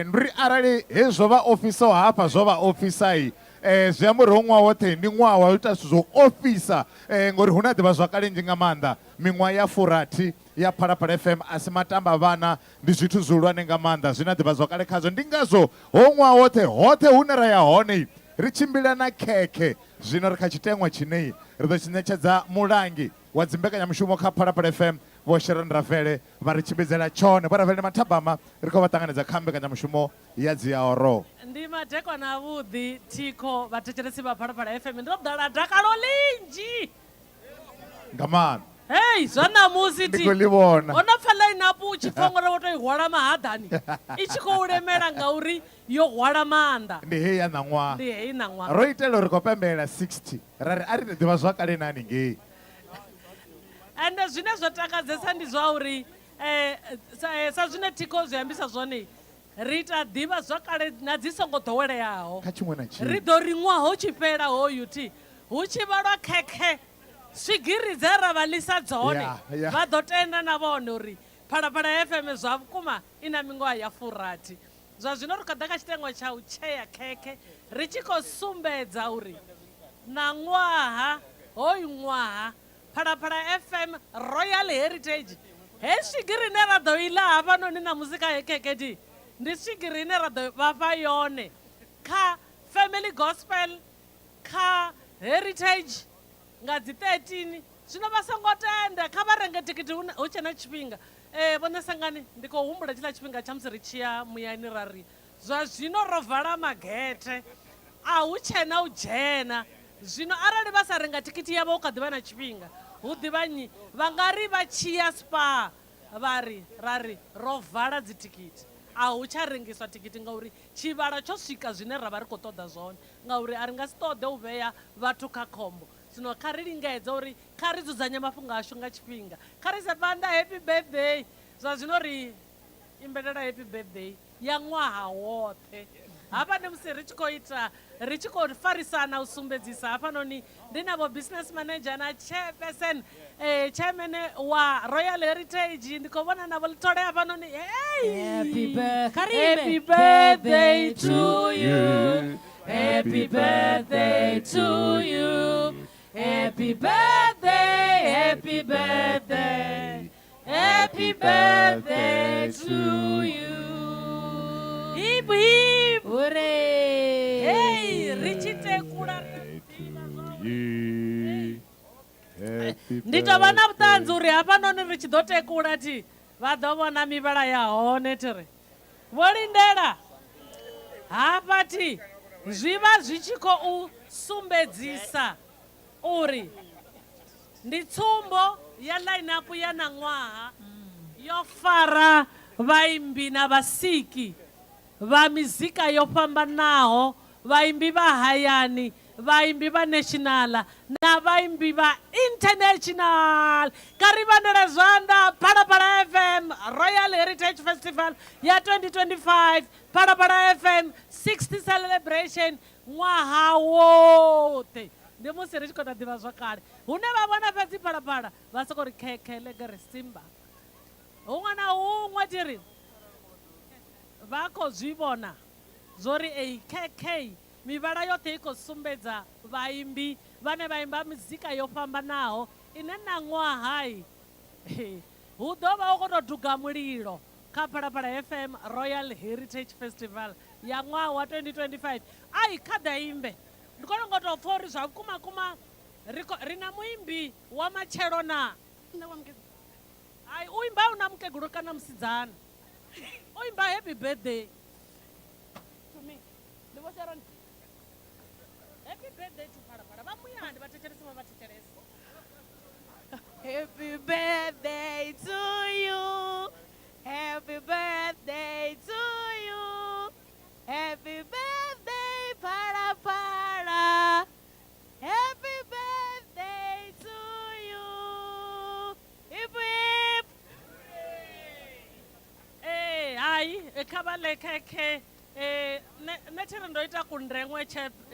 ndi uri arali hezwo vha ofhisaho hafha zwo vha ofhisai zwi amba uri ho ṅwaha woṱhe ndi ṅwaha wa u ita zwithu zwo ofhisa ngori hu na ḓivha zwakale nnzhi nga maanḓa miṅwaha ya furathi ya Phalaphala FM a si matamba vhana ndi zwithu zwihulwane nga maanḓa zwi na ḓivhazwakale khazwo ndi ngazwo ho ṅwaha woṱhe hoṱhe hune ra ya hone ri tshimbila na khekhe zwino ri kha tshiteṅwa tshine ri ḓo tshi ṋetshedza mulangi wa dzimbekanyamushumo kha Phalaphala FM Vho Sharon Ravele vha ri tshimbidzela tshone. Vho Ravele Mathabama ri khou vha ṱanganedza kha mbekanyamushumo ya Dziaoro. Ndi madekwana avhuḓi thikho vhathetshelesi vha Phalaphala FM ndo ḓala dakalo ḽinzhi. Nga maanḓa. Hei zwa ṋamusi Ndi khou ḽi vhona. Ho no pfa line up u tshi pfa ngori wo tou i hwala mahaḓani i tshi khou lemela ngauri yo hwala maanḓa. Ndi heyi ya ṋaṅwaha. Ndi heyi ṋaṅwaha. Ro itela uri khou pembelela 60 ra ri a ri ḓivha zwa kale na haningei. Ende zwine zwa takadzesa ndi zwa uri sa zwine thikho zwi ambisa zwone ri ita ḓivha zwa kale na dzi songo ḓoweleaho. Kha tshiṅwe na tshiṅwe. Ri ḓo ri ṅwaha u tshi fhela hoyu thi hu tshi vhalwa khekhe swigiri dze ra vha ḽisa dzone Yeah, yeah. vha ḓo tenda na vhone uri Phalaphala FM zwa vhukuma i na miṅwaha ya furathi. Zwa zwino ri khou ḓa kha tshiteṅwa tsha u tshea khekhe ri tshi khou sumbedza uri na ṅwaha hoyu ṅwaha Phalaphala FM Royal Heritage he swigiri ine ra ḓo i ḽa hafhanoni ṋamusi kha he khekhe thi ndi swigiri ine ra ḓo vha fha yone kha Family Gospel kha Heritage nga dzi 13 zwino vha songo tenda kha vha renge thikhithi hu tshe na tshifhinga. Vho Ṋesangani ndi khou humbula tshiḽa tshifhinga tsha musi ri tshi ya muyani ra ri zwa zwino ro vala magethe a hu tshena u dzhena zwino arali vha sa renga thikhithi yavho hu kha ḓivha na tshifhinga hu ḓivha nnyi vha nga ri vha tshi ya Spar vha ri ra ri ro vala dzithikhithi a hu tsha rengiswa thikhithi ngauri tshivhalo tsho swika zwine ra vha ri khou ṱoḓa zwone ngauri a ri nga si ṱoḓe u vhea vhathu kha khombo. Zwino kha ri lingedze uri kha ri dzudzanye mafhungo ashu nga tshifhinga. Kha ri ise phanḓa happy birthday. Zwa zwino ri imbelela happy birthday ya ṅwaha woṱhe. Hafha ndi musi ri tshi khou ita ri tshi khou farisana u sumbedzisa hafhanoni ndi na vho business manager na chairperson chairman wa Royal Heritage ndi khou vhona na vho Lithole hafhanoni. Hey! Happy kha ri imbe. Happy birthday to you. Happy birthday to you. Happy birthday, happy birthday. Happy birthday to you. Hip hip. Hooray. Hey, ri tshi tekula ndi tou vha na vhuṱanzi uri hafhanoni ri tshi ḓo tekula thi vha ḓo vhona mivhala ya hone thi ri vho lindela hafha thi Zwi vha zwi tshi khou sumbedzisa uri ndi tsumbo ya line-up ya ṋaṅwaha yo fara vhaimbi na vhasiki vha mizika yo fhambanaho, vhaimbi vha hayani, vhaimbi vha national na vhaimbi vha international. Kha ri vhandele zwanḓa Phalaphala FM Royal Heritage Festival ya 2025, Phalaphala FM 60 Celebration ṅwaha woṱhe. Ndi musi ri tshi khou tou ḓivha zwa kale hune vha vhona fhedzi Phalaphala vha sokou ri khekhe ḽegere simba huṅwe na huṅwe thi ri vha khou zwi vhona zwo ri ei khekhe mivhala yoṱhe i khou sumbedza vhaimbi vhane vha imba mizika yo fhambanaho ine ṋaṅwahai hu ḓo vha hu khou tou duga mulilo kha Phalaphala FM Royal Heritage Festival ya ṅwaha wa 2025. Ai kha ḓa imbe ndi khou ngo tou pfa uri zwa vhukuma kuma ri ri na muimbi wa matshelo na. Ai u imba u na mukegulu kana musidzana o imba happy birthday to me. Ndi Vho Sharon. Happy birthday to Phalaphala. Vha muyani vha thetshelese vha vha thetshelese. Happy birthday to you. Happy birthday to you. Happy birthday, Phalaphala. Happy birthday to you. Hip hip. Ee, hai eh, kha vha ḽe khekhe eh, nṋe nṋe thi ri ndo ita kundeṅwe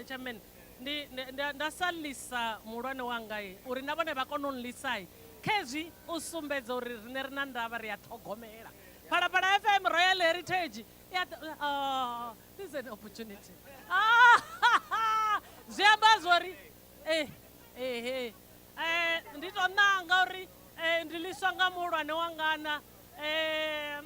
chairman ndi nda sa ḽisa muhulwane wanga uri na vhone vha kone u nḽisa khezwi u sumbedza uri riṋe ri na ndavha ri a ṱhogomela. Phalaphala FM Royal Heritage ya oh, this is an opportunity. Ah, zwi amba zwori eh eh eh ndi to nanga uri eh, ndi ḽiswa nga muhulwane wangana eh,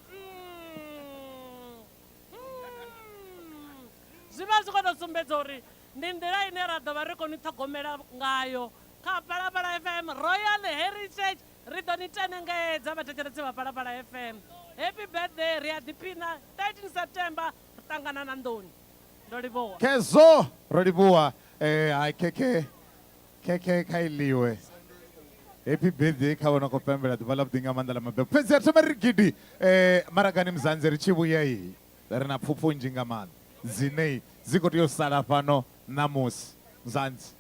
zwi vha zwi khou tou sumbedza uri ndi nḓila ine ra ḓo vha ri khou ni ṱhogomela ngayo kha Phalaphala FM Royal Heritage. Ri ḓo ni tenengedza vhathetshelesi vha Phalaphala FM. Happy birthday, ri a ḓiphina 13 September ri ṱangana na nḓuni. Ndo livhuwa. Khezwo ro livhuwa eh hai khekhe khekhe kha i ḽiwe. Happy birthday kha vho no khou pembela ḓuvha ḽa vhuḓi nga maanḓa ḽa mabebo. Fhedzi ri thoma ri gidi eh maragani Mzansi ri tshi vhuya i ri na pfufho nnzhi nga maanḓa dzine dzi khou tea u sala fhano ṋamusi Mzansi.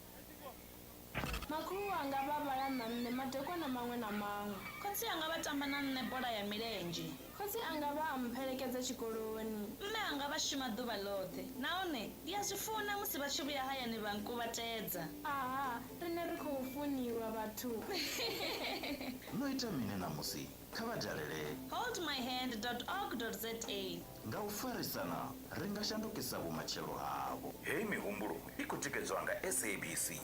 Makhulu wanga vha vhala na nṋe madekwana maṅwe na maṅwe. Khotsi anga vha tamba na nṋe bola ya milenzhe. Khotsi anga vha a mphelekedza tshikoloni. Mme anga vha shuma ḓuvha ḽoṱhe nahone ndi a zwi funa musi vha tshi vhuya hayani vha nkuvhatedza. Aha, riṋe ri khou funiwa vhathu. No ita mini ṋamusi? Kha vha dalele. Holdmyhand dot org dot za. Nga u farisana, ri nga shandukisa vhumatshelo havho. Heyi mihumbulo i khou tikedzwa nga SABC.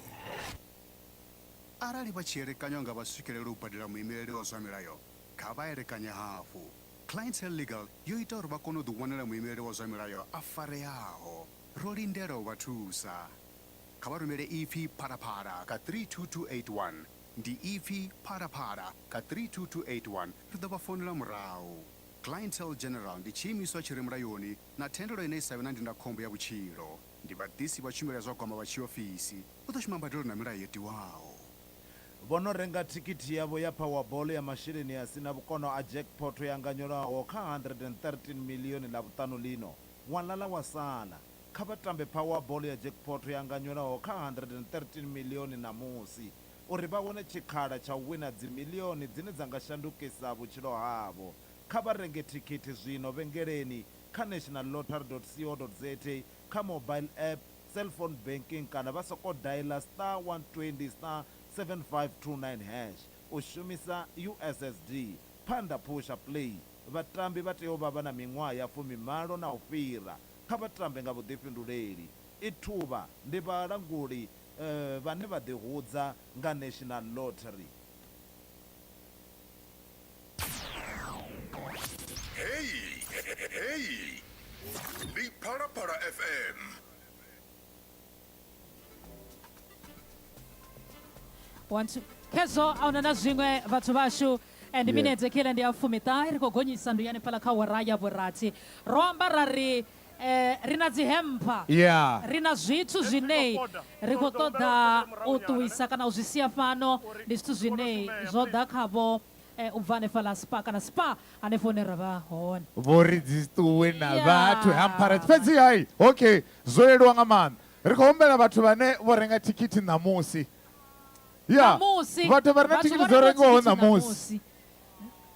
Arali vha tshi elekanya u nga vha swikelela u badela muimeleli wa zwa milayo, kha vha elekanye hafhu. Clientele Legal yo ita uri vha kone u ḓiwanela muimeleli wa zwa milayo a fareaho. Ro lindela u vha thusa. Kha vha rumele ipfi Phalaphala kha 32281. Ndi ipfi Phalaphala kha 32281, ri ḓo vha founela murahu. Clientele General ndi tshiimiswa tshi re mulayoni na thendelo ine i sa vhe na ndindakhombo ya vhutshilo. Ndi vhaḓisi vha tshumelo ya zwa gwama vha tshiofisi. U ḓo shuma mbadelo na milayo yo tiwaho. Vho no renga thikhithi yavho ya Powerball ya masheleni a si na vhukono a jackpot yo anganyelwaho kha R113 miḽioni Ḽavhuṱanu ḽino, ṅwalala wa sala. Kha vha tambe Powerball ya jackpot yo anganyelwaho kha R113 miḽioni ṋamusi uri vha wane tshikhala tsha u wina dzimiḽioni dzine dza nga shandukisa vhutshilo havho. Kha vha renge thikhithi zwino vhengeleni, kha nationallottery.co.za, kha mobile app, cellphone banking kana vha sokou daila *120 *7529# u shumisa USSD. Phanḓa Phusha Play. Vhatambi vha tea u vha vha na miṅwaha ya 18 na u fhira. Kha vha tambe nga vhuḓifhinduleli. I Thuvha ndi vhalanguli vhane vha ḓihudza nga National Lottery. Heyi heyi ndi Phalaphala FM. One, two. Khezwo ahuna na zwiṅwe vhathu vhashu Eh, ndi Yeah. minete khila ndi ya fumiṱahe ri khou gonyisa ndu ya hanefhaḽa kha wara ya vhurathi ro amba ra ri Ri na dzi hempa. Yeah. Ri na zwithu zwine ri khou ṱoḓa u ṱuwisa kana u zwi sia fhano, ndi zwithu zwine zwo ḓa khavho u bva hanefhaḽa spa kana spa hanefho hune ra vha hone. Vho ri dzi ṱuwe na Yeah. vhathu hampara fhedzi hai okay zwo leluwa nga maanḓa. Ri khou humbela vhathu vhane vho renga thikhithi ṋamusi. Ya. Ṋamusi Vhathu vha re na vhathu thikhithi vho dzo rengaho rengiwaho thikhithi ṋamusi. ṋamusi.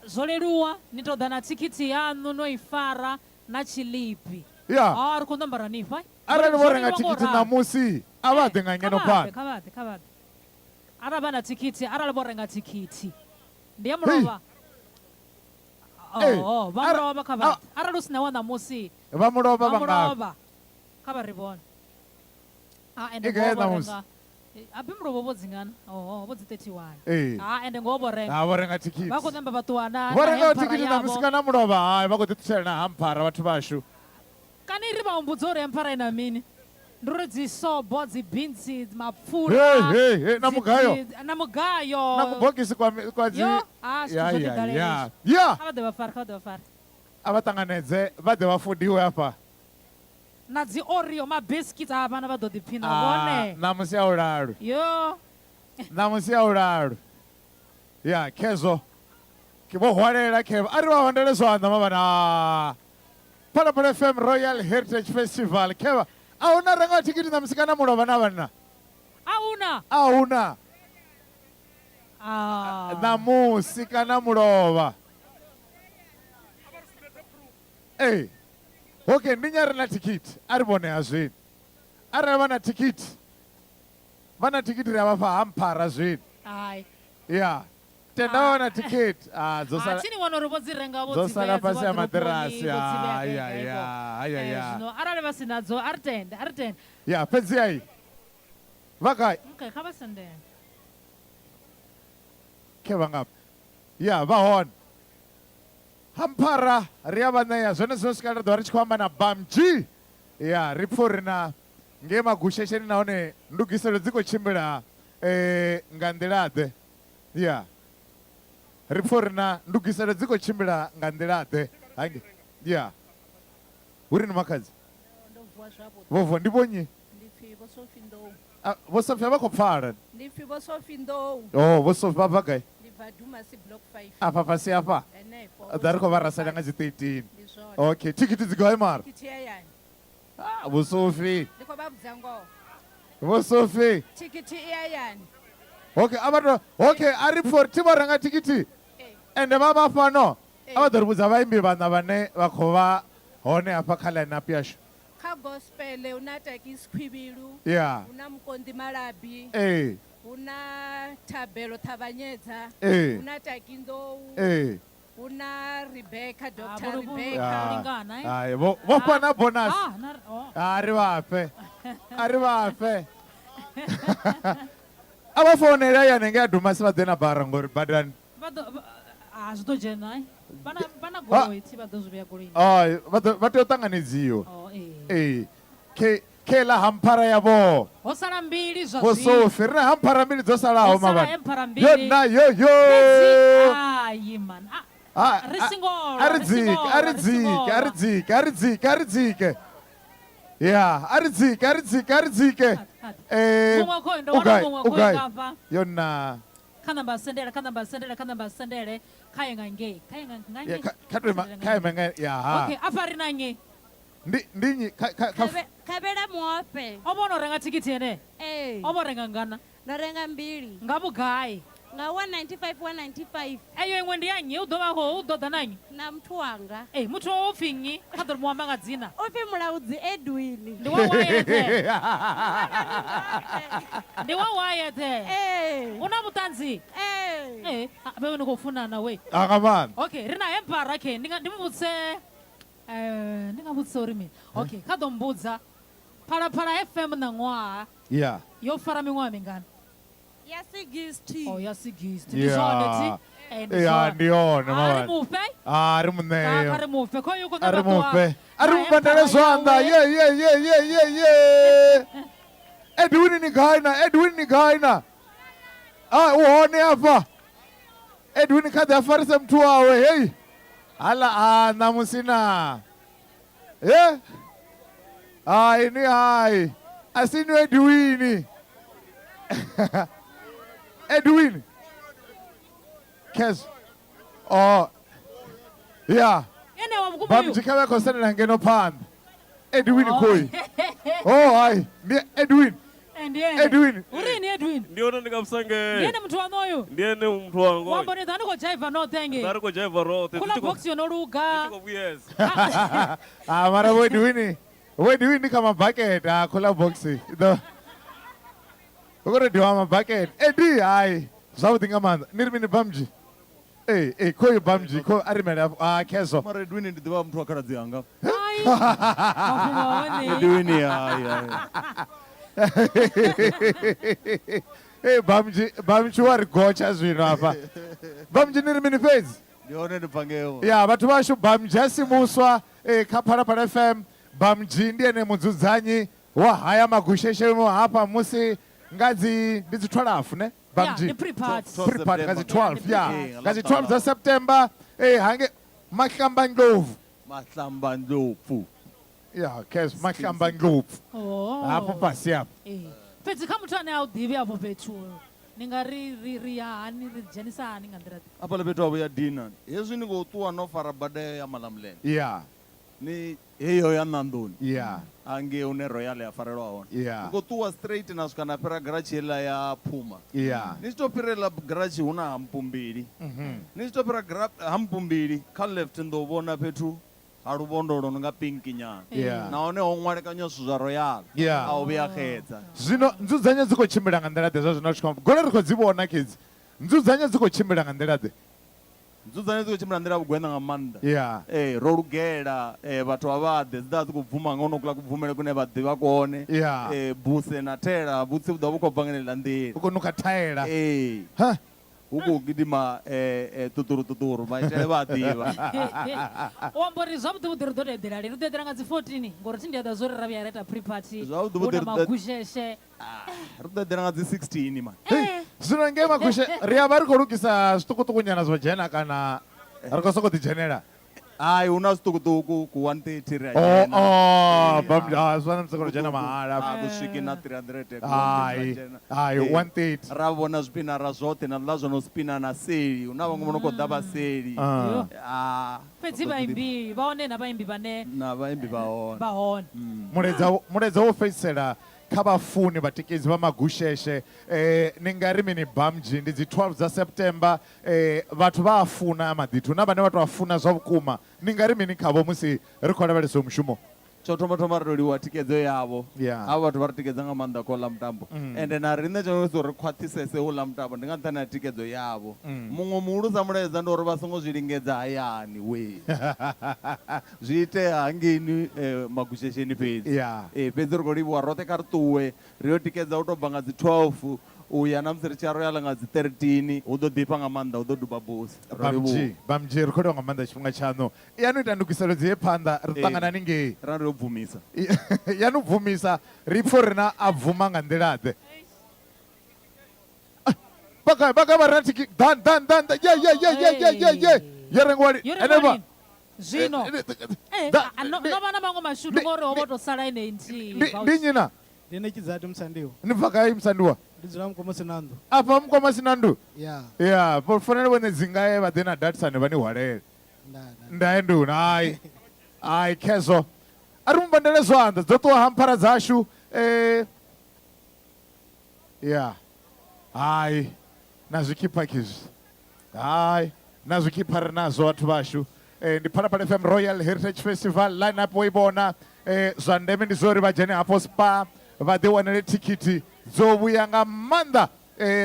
Zwo leluwa ni tou ḓa na thikhithi yaṋu no i fara na tshiḽipi. Ya. Ah, ri khou ṋombora ni fha. Arali vho Zwo renga leluwa ngo thikhithi ralo. ṋamusi a vha ḓe nga Kha ngeno vha ḓe, phanḓa. kha vha ḓe, kha vha ḓe. Arali vha na thikhithi, arali vho renga thikhithi. Ndi ya Hei. mulovha. Ee, Oh, vha ara- mulovha kha vha ḓe. Arali hu si na wa ṋamusi. Vha mulovha Vha vha ngafhi? mulovha. Kha vha ri vhone. Ah, ende I ngoho gai vho ṋamusi? renga. Abi mulovha vho dzingana. Oho, vho dzi 31. Ee. Ah, ende ngoho vho renga. Ah, vho renga thikhithi. Vha khou namba vha ṱuwa na Vho na renga hemphara thikhithi yavho. ṋamusi kana mulovha hai vha khou ḓi ṱutshela na hamphara vhathu vhashu. Kani ri vha humbudza uri hemphara ina mini? Ndi uri dzi sobo, dzi beans, mapfura, Hey, hey, hey, na mugayo. na mugayo. Na kubogisi kwa kwa dzi Yo, ah, zwithu Ya, zwo ḓi ya, ḓalesa. ya. Ya. Kha vha ḓe vha fare, kha vha ḓe vha fare. A vha ṱanganedze vha ḓe vha fudiwe hafha. Na dzi Oreo, ma biscuits, ah, vhana vha ḓo ḓiphina Ah, vhone. ṋamusi a u lalwi. Yo. Ṋamusi a u lalwi. Ya, khezwo. Ke vho hwalela khevha. A ri vha vhandele zwanḓa mavhana. Phalaphala FM Royal Heritage Festival. Khevha. A huna renga thikhithi ṋamusi kana mulovha na vhanna? A huna. A huna. Ah. Ṋamusi kana mulovha. Ee. Okay, ndi nnyi a re na thikhithi? A ri vhone ha zwino. Arali vha na thikhithi, vha na thikhithi ri a vha fha hamphara zwino. Hai. Ya. Tenda vha na thikhithi. Ah, dzo Ah, sala thini wana uri vho dzi renga vho dzo dzi sala vhea dzi fhasi ha wardrobe-ni, maṱirasi. vho dzi vhea Ai, gai, ai, gai, vho. ai, ai, ai. Zwino arali vha si nadzo, a ri tende, a ri tende. Ya, fhedzi ai. Vha gai? Okay, kha vha sendele. Khe vha ngafhi? Ya, vha hone. Hamphara ri a vha ṋea zwone zwino swika ri ḓo vha ri tshi khou amba na Bamji. Ya, ri pfa uri na ngei magushesheni nahone ndugiselo dzi khou tshimbila nga nḓila-ḓe. Ya, ri pfa uri na ndugiselo dzi khou tshimbila nga nḓila-ḓe hange. Ya, hu ri ni makhadzi? Ndo vuwa zwavhuḓi. Vho vuwa, ndi vho nnyi? Ndi pfi Vho Sophie Ndou. Ah, Vho Sophie a vha khou pfala. Ndi pfi Vho Sophie Ndou. Oh, Vho Sophie vha bva gai? Ndi bva Dumasi block 5. Afha fhasi hafha? Henefho. Ḓa ri khou vha rasela nga dzi 13. Ndi zwone. Okay, thikhithi dzi gai mara? Thikhithi hayani. Ah, Vho Sophie. Ndi khou vha vhudza ngoho. Vho Sophie. Thikhithi i hayani. Okay, a vha to okay, a ri pfa uri thi vho renga thikhithi. Ende vha vha fhano. A vha ḓo ri vhudza vhaimbi vhaṋa vhane vha khou vha hone hafha kha line up yashu. Kha gospel hu na Takisi Khwibilu. Yeah. Hu na Mukonḓi Malabi. Ee. Hu na Thabelo Ṱhavhanyedza. Ee. Hu na Taki Ndou. Ee. Hu na Rebecca, Doctor vho- vho- Rebecca. Ah, lingana, eh? Hai, vho vho fha na bonus. Ah, na, oh. A ri vha fhe. A ri vha fhe. A vha founele hayani ngei a Dumasi vha ḓe na bara ngori badani. Vha ḓo, vha, ah, zwi ḓo dzhena, eh? Vha na, vha na goloi, thi vha ḓo zwi vhea goloini. Ai, vha ḓo vha tea u ṱanganedziwa. Oh, ee. Ee. Khe khe ḽa hamphara yavho. Ho sala mbili zwa Vho zwino. Sophie, ri na hamphara mbili dzo salaho Ho sala mavhani. hamphara mbili. Yo na yo yo. Fhedzi, ai man. Ah, Ah, ri ah, singo lwa, a ri ri singo dzike, a lwa, ri ri singo dzike, a ri lwa. dzike, a ri dzike, a ri dzike. Ya, a ri dzike, a ri dzike, a ri dzike. Muṅwe khoyu, ndo U wana gai, muṅwe u khoyu gai? nga hafha. Yo na. Kha namba sendele, kha namba sendele, kha namba sendele, kha ye nga ngei, kha ye nga nga Ya, ngei. kha kha to ima, Sendele nga kha ime nga ya ha. Okay, afha ri na nnyi? Ndi ndi nnyi kha kha kha Khavhela Muofhe. O vhona u renga thikhithi ene? Ee. O vho renga ngana? Ndo renga mbili. Nga vhugai? Nga 195 195. Eyo iṅwe ndi ya nnyi? U ḓo vha ho u ḓo ḓa na nnyi? Na muthu wanga. Ee, muthu wawe u pfi nnyi? Kha ḓo ri mu amba nga dzina. U pfi Mulaudzi Edwin. Ndi wa Wayethe. Ndi wa Wayethe. Ee. U na vhuṱanzi? Ee. Ee, ah, vhe ni khou funana we. A nga maanḓa. Okay, ri na hempara khe. Ndi nga ndi mu vhudzise ndi nga vhudzisa uri mini? Okay, kha ḓo mbudza. Phalaphala FM na ṅwaha Yeah. yo fara miṅwaha mingana? Ya 60. Oh, ya 60. Ndi zwone thi? Eh, ndi Ya, zwone. ndi yone A ri mavhani. mufhe. A ri mu Kha ṋee. kha ri mufhe. Khoyu u khou A ri ṋamba ṱuwa mufhe. A ri na mu bandele hempara zwanḓa. yawe. Ye ye ye ye ye ye. Edwin ni gai na? Edwin ni gai na? Ah, u hone hafha. Edwin kha ḓe a farise muthu wawe. Hey. Hala a ṋamusi na. Ye. Hai ni hai. A si ni Edwini. Edwin. Kes. Oh. Yeah. Ene wa vhukuma uyu. Bamji kha vha khou sendela ngeno phanḓa. Edwin khoi. Oh hai, ndi Edwin. Ndi ene. Edwin. Uri ni Edwin. Ndi hone ndi nga musangee. Ndi ene muthu waṋu oyu. Ndi ene muthu wanga Wa oyu. amba uri ḓa ni khou dzhaiva noṱhe ngei. Nda ri khou dzhaiva roṱhe. Kula box yo no luga. Vhuyesa. Ah, mara vho Edwin. Vho Edwin ndi kha mabakete a khula box. Ḓo. Hu khou rediwa mabakete. Edi hai. Zwavhuḓi nga maanḓa. Ni ri mini Bamji? Ee, ee, khoyu Bamji, kho a rimele afho. Ah, Kezo. Mara Edwin ndi ḓivha muthu wa khaladzi anga. Mafhungo a hone. Edwin hai hai. Ee, Bamji, Bamji wa ri gotsha zwino hafha. Bamji ni ri mini fhedzi? Ndi hone ndi bva ngeo. Ya, vhathu vhashu Bamji a si muswa kha Phalaphala FM. Bamji ndi ene mudzudzanyi wa haya magusheshe hafha musi nga dzi ndi dzi 12 ne? Bamji. Yeah, ndi pre-party. Pre-party nga dzi 12, Yeah, ya. Nga dzi 12 dza September hange Mahlambandlovu. Mahlambandlopfu. Ya, kes Mahlambandlopfu. Oh. Hafho fhasi hafho. Ee. Fhedzi kha muthu ane a u ḓivhi afho fhethu ni nga ri ri ri ya hani ri dzhenisa hani nga nḓila ḓe? Hafhaḽa fhethu havho ya dina. Hezwi ni khou ṱuwa no fara bada ya Malamulele. Yeah. Ni heyo ya Nandoni. Yeah. Hangei hune Royal ya farelwa hone. Yeah. Ni khou ṱuwa straight na swika na fhira garatshi heiḽa ya Puma. Yeah. Ni tshi to fhira heiḽa garatshi hu na hampu mbili. Ni tshi to fhira hampu mbili kha left ni ḓo vhona fhethu ha luvhondo lwo no nga pink nyana. Yeah. Nahone ho ṅwalekanywa zwithu zwa Royal. Yeah. A u vhuya xedza. Zwino nzudzanyo dzi khou tshimbila nga nḓila ḓe zwa zwino tshi khou amba. Gole ri khou dzi vhona khedzi. Nzudzanyo dzi khou tshimbila nga nḓila ḓe. Nzudzanyo dzi khou tshimbila nḓila ya vhugweṋa nga maanḓa. Yeah. Ee, ro lugela vhathu a vha ḓe dzi ḓa dzi khou bvuma nga honokuḽa kubvumele kune vha ḓivha kwone. Yeah. Buse na thaela vhutsi vhu ḓo vha vhu khou bva nga heneiḽa nḓila. U khou nukha thaela. Ee. Ha. Hu khou gidima ṱuṱuru ṱuṱuru maitele vha a ḓivha. U amba uri zwavhuḓi vhuḓi ri ḓo to eḓela lini? Ri ḓo eḓela nga dzi 14 ngori thi ndi a ḓa zwo ri ra vhuya ra ita pre-party. Zwavhuḓi Hu vhuḓi na ri ḓo- magusheshe. Ri ḓo eḓela nga dzi 16 man. Zwino ngei magushe ri a vha ri khou lugisa zwiṱukuṱuku nyana zwo dzhena kana ri khou sokou ḓi dzhenela? Hai, hu na zwiṱukuṱuku ku 130 ri a Oh, dzhena. oh, bam, ah, zwi fana musi khou dzhena mahala. A ku swiki na 300 ku Hai, 130 ra dzhena. hai, 130. Ra vhona zwipinara zwoṱhe na ḽa zwo no spina na seli. Hu na vhaṅwe vho no khou ḓa vha seli. Ah. Ah, Fhedzi vhaimbi vha hone na vhaimbi vhane na vhaimbi vha hone. vha hone. Mulaedza wo fhedzisela kha vhafuni vhatikedzi vha magusheshe ni nga ri mini Bamji ndi dzi 12 dza September vhathu vha a funa maḓithu na vhane vha to a funa zwa vhukuma ni nga ri mini khavho musi ri khou lavhelesa uyu mushumo? Tsho thoma thoma ri to livhuwa thikhedzo yavho. Yeah. Havho vhathu vha ri tikedza nga maanḓa kha uḽa mutambo. Ende na riṋe tsho uri ri khwaṱhisese houḽa mutambo ndi nga nṱhani ha thikhedzo yavho. Muṅwe muhulusa mulaedza ndi uri vha songo zwi lingedza hayani we. Zwi itea hangeini magushesheni fhedzi. Yeah. Fhedzi ri khou livhuwa roṱhe kha ri ṱuwe ri yo tikedza u tou bva nga dzi 12 u ya na musi ri tshi ya Royal nga dzi 13 hu ḓo ḓifha nga maanḓa hu ḓo duba busi. Ro Bamji, livhuwa. Bamji ri khou livhuwa nga maanḓa tshifhinga tshaṋu. Ya no ita ndugiselo dzi ye phanḓa ri ṱangana haningei. Ra ri yo bvumisa. Ya no bvumisa ri pfhe uri na a bvuma nga nḓila ḓe. Vha gai vha re na thiki dan dan dan dan ye ye ye ye ye ye ye yo rengiwa lini? Yo rengiwa Henefha. lini? Zwino. No vha na maṅwe mashudu ngori ho vho tou sala enei nthihi. Ndi nnyi na? Ndi nṋe Tshidzati Musandiwa. Ni bva gai Musandiwa? Ndi dzula Mukomo Sinandu. Afha Mukomo Sinandu? Yeah. Yeah, vho fanela vhone dzingae vha ḓe na Datsane vha ni hwalele. Ndae nduna, hai. Hai khezwo. A ri mu pandele zwanḓa, dzo ṱuwa hamphara dzashu. Yeah. Hai. Na zwikhipha khizwi. Hai. Na zwikhipha ri nazwo vhathu vhashu. Ndi Phalaphala FM Royal Heritage Festival line-up wo i vhona. Zwa ndeme ndi zwo uri vha dzhene hafho Spa vha ḓi wanele thikhithi dzo vhuya nga maanḓa.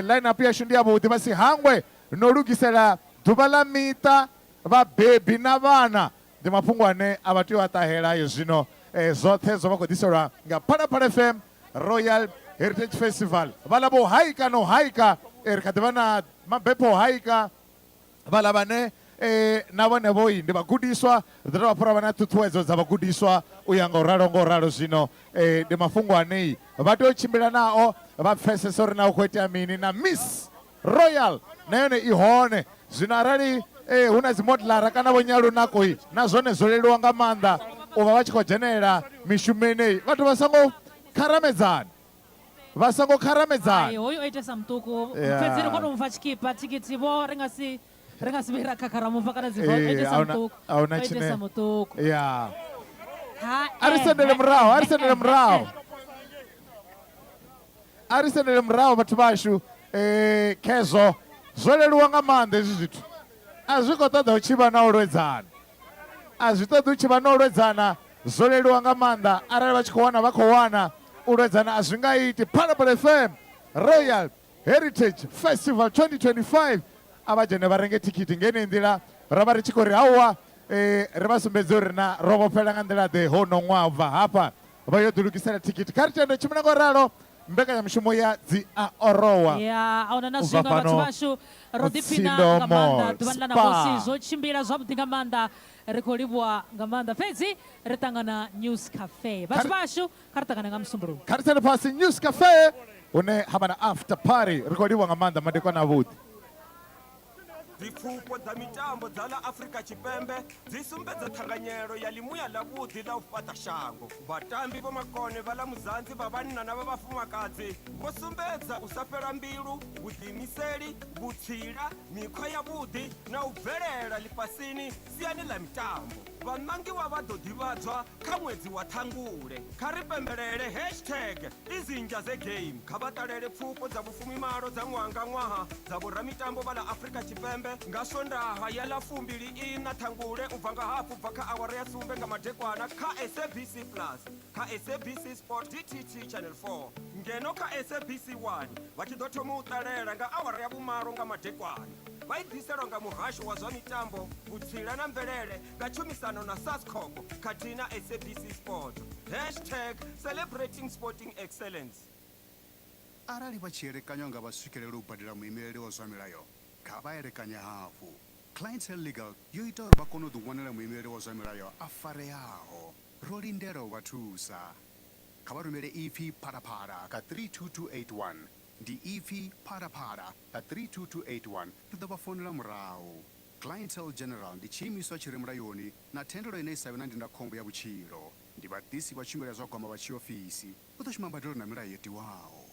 Line-up yashu ndi yavhuḓi, vha si hangwe no lugisela ḓuvha ḽa miṱa, vhabebi na vhana. Ndi mafhungo ane a vha tea u a ṱahela ayo zwino. Zwoṱhe zwo vha khou ḓiselwa nga Phalaphala FM Royal Heritage Festival. Vhaḽa vho haika na u haika, ri kha ḓi vha na mabepho o haika. Vhaḽa vhane na vhone vho ndi vhagudiswa, ri ḓo dovha hafhu ra vha na ṱhuṱhuwedzo dza vhagudiswa u ya nga u ralo nga u ralo. Zwino ndi mafhungo anei vha tea u tshimbila nao vha pfesesa uri na hu khou itea mini. Na Miss Royal na yone i hone zwino, arali hu na dzi modelara kana vho nyalunako na zwone zwo leluwa nga maanḓa. u vha vha tshi khou dzhenelela mishumo yeneyi. Vhathu vha songo kharamedzana, vha songo kharamedzana. Hai, hoyu o itesa muṱuku. Yeah. Fhedzi ri kone u mufha tshikipa thikhithi vho ri nga si ri nga si vhe ra khakha ra mufha kana dzi o Ee, itesa ahuna- muṱuku. ahuna O itesa tshine- muṱuku. Ya. Ha, A ri sendele murahu, a ri sendele murahu. A ri sendele murahu vhathu vhashu. Khezwo zwo leluwa nga maanḓa hezwi zwithu. A zwi khou ṱoḓa u tshi vha na u lwedzana. A zwi ṱoḓi u tshi vha na u lwedzana, zwo leluwa nga maanḓa. Arali vha tshi khou wana vha khou wana, u lwedzana a zwi nga iti. Phalaphala FM Royal Heritage Festival 2025 a vha dzhene vha renge thikhithi nga yeneyi nḓila ra vha ri tshi khou ri hauwa ri vha sumbedze uri na ro vhofhela nga nḓila ḓe hono ṅwaha u bva hafha vha yo ḓilugisela thikhithi. Kha ri tende tshimbila ngo ralo mbekanyamushumo ya dzi a orowa. Ya, ahuna na U bva zwiṅwe vhathu fhano vhashu ro ḓiphina Mutsindo nga maanḓa Mall, ḓuvhani ḽa Spa. ṋamusi zwo tshimbila zwavhuḓi nga maanḓa ri khou livhuwa nga maanḓa fhedzi ri ṱangana News Cafe vhathu vhashu kha ri ṱangane nga Musumbuluwo. Kha ri tsele fhasi News Cafe hune ha vha na after party. Ri khou livhuwa nga maanḓa madekwana avhuḓi. Dzipfufho dza mitambo dza ḽa Afrika Tshipembe dzi sumbedza ṱhanganyelo ya ḽimuya ḽavhuḓi ḽa u fhaṱa shango. Vhatambi vhomakone vha ḽa Muzanzi vha vhanna na vha vhafumakadzi vho sumbedza u sa fhela mbilu, vhuḓiimiseli, vhutsila, mikhwa yavhuḓi na u bvelela ḽifhasini siani ḽa mitambo. Vhaṋangiwa vha ḓo ḓivhadzwa kha ṅwedzi wa Ṱhangule. Kha ri pembelele hashtag Izinja zeGame. Kha vha ṱalele pfufho dza vhufumimalo dza ṅwaha nga ṅwaha dza vhoramitambo vha ḽa Afrika Tshipembe nga Swondaha ya ḽa 24 Ṱhangule u bva nga hafu u bva kha awara ya sumbe nga madekwana kha SABC Plus, kha SABC Sport DTT Channel 4 ngeno kha SABC 1 vha tshi ḓo thoma u ṱalela nga awara ya vhumalo nga madekwana. Vha i ḓiselwa nga Muhasho wa zwa Mitambo, Vhutsila na Mvelele nga tshumisano na Sascoc khathihi na SABC Sport. Hashtag celebrating sporting excellence. Arali vha tshi elekanya u nga vha swikelele u badela muimeleli wa zwa milayo, kha vha elekanye hafhu. Clientele Legal yo ita uri vha kone u ḓiwanela muimeleli wa zwa milayo a fareaho. Ro lindela u vha thusa. Kha vha rumele ipfi Phalaphala kha 32281. Ndi ipfi Phalaphala kha 32281. Ri ḓo vha founela murahu. Clientele General ndi tshiimiswa tshi re mulayoni na thendelo ine i sa vhe na ndindakhombo ya vhutshilo. Ndi vhaḓisi vha tshumelo ya zwa gwama vha tshiofisi. U ḓo shuma mbadelo na milayo yo tiwaho.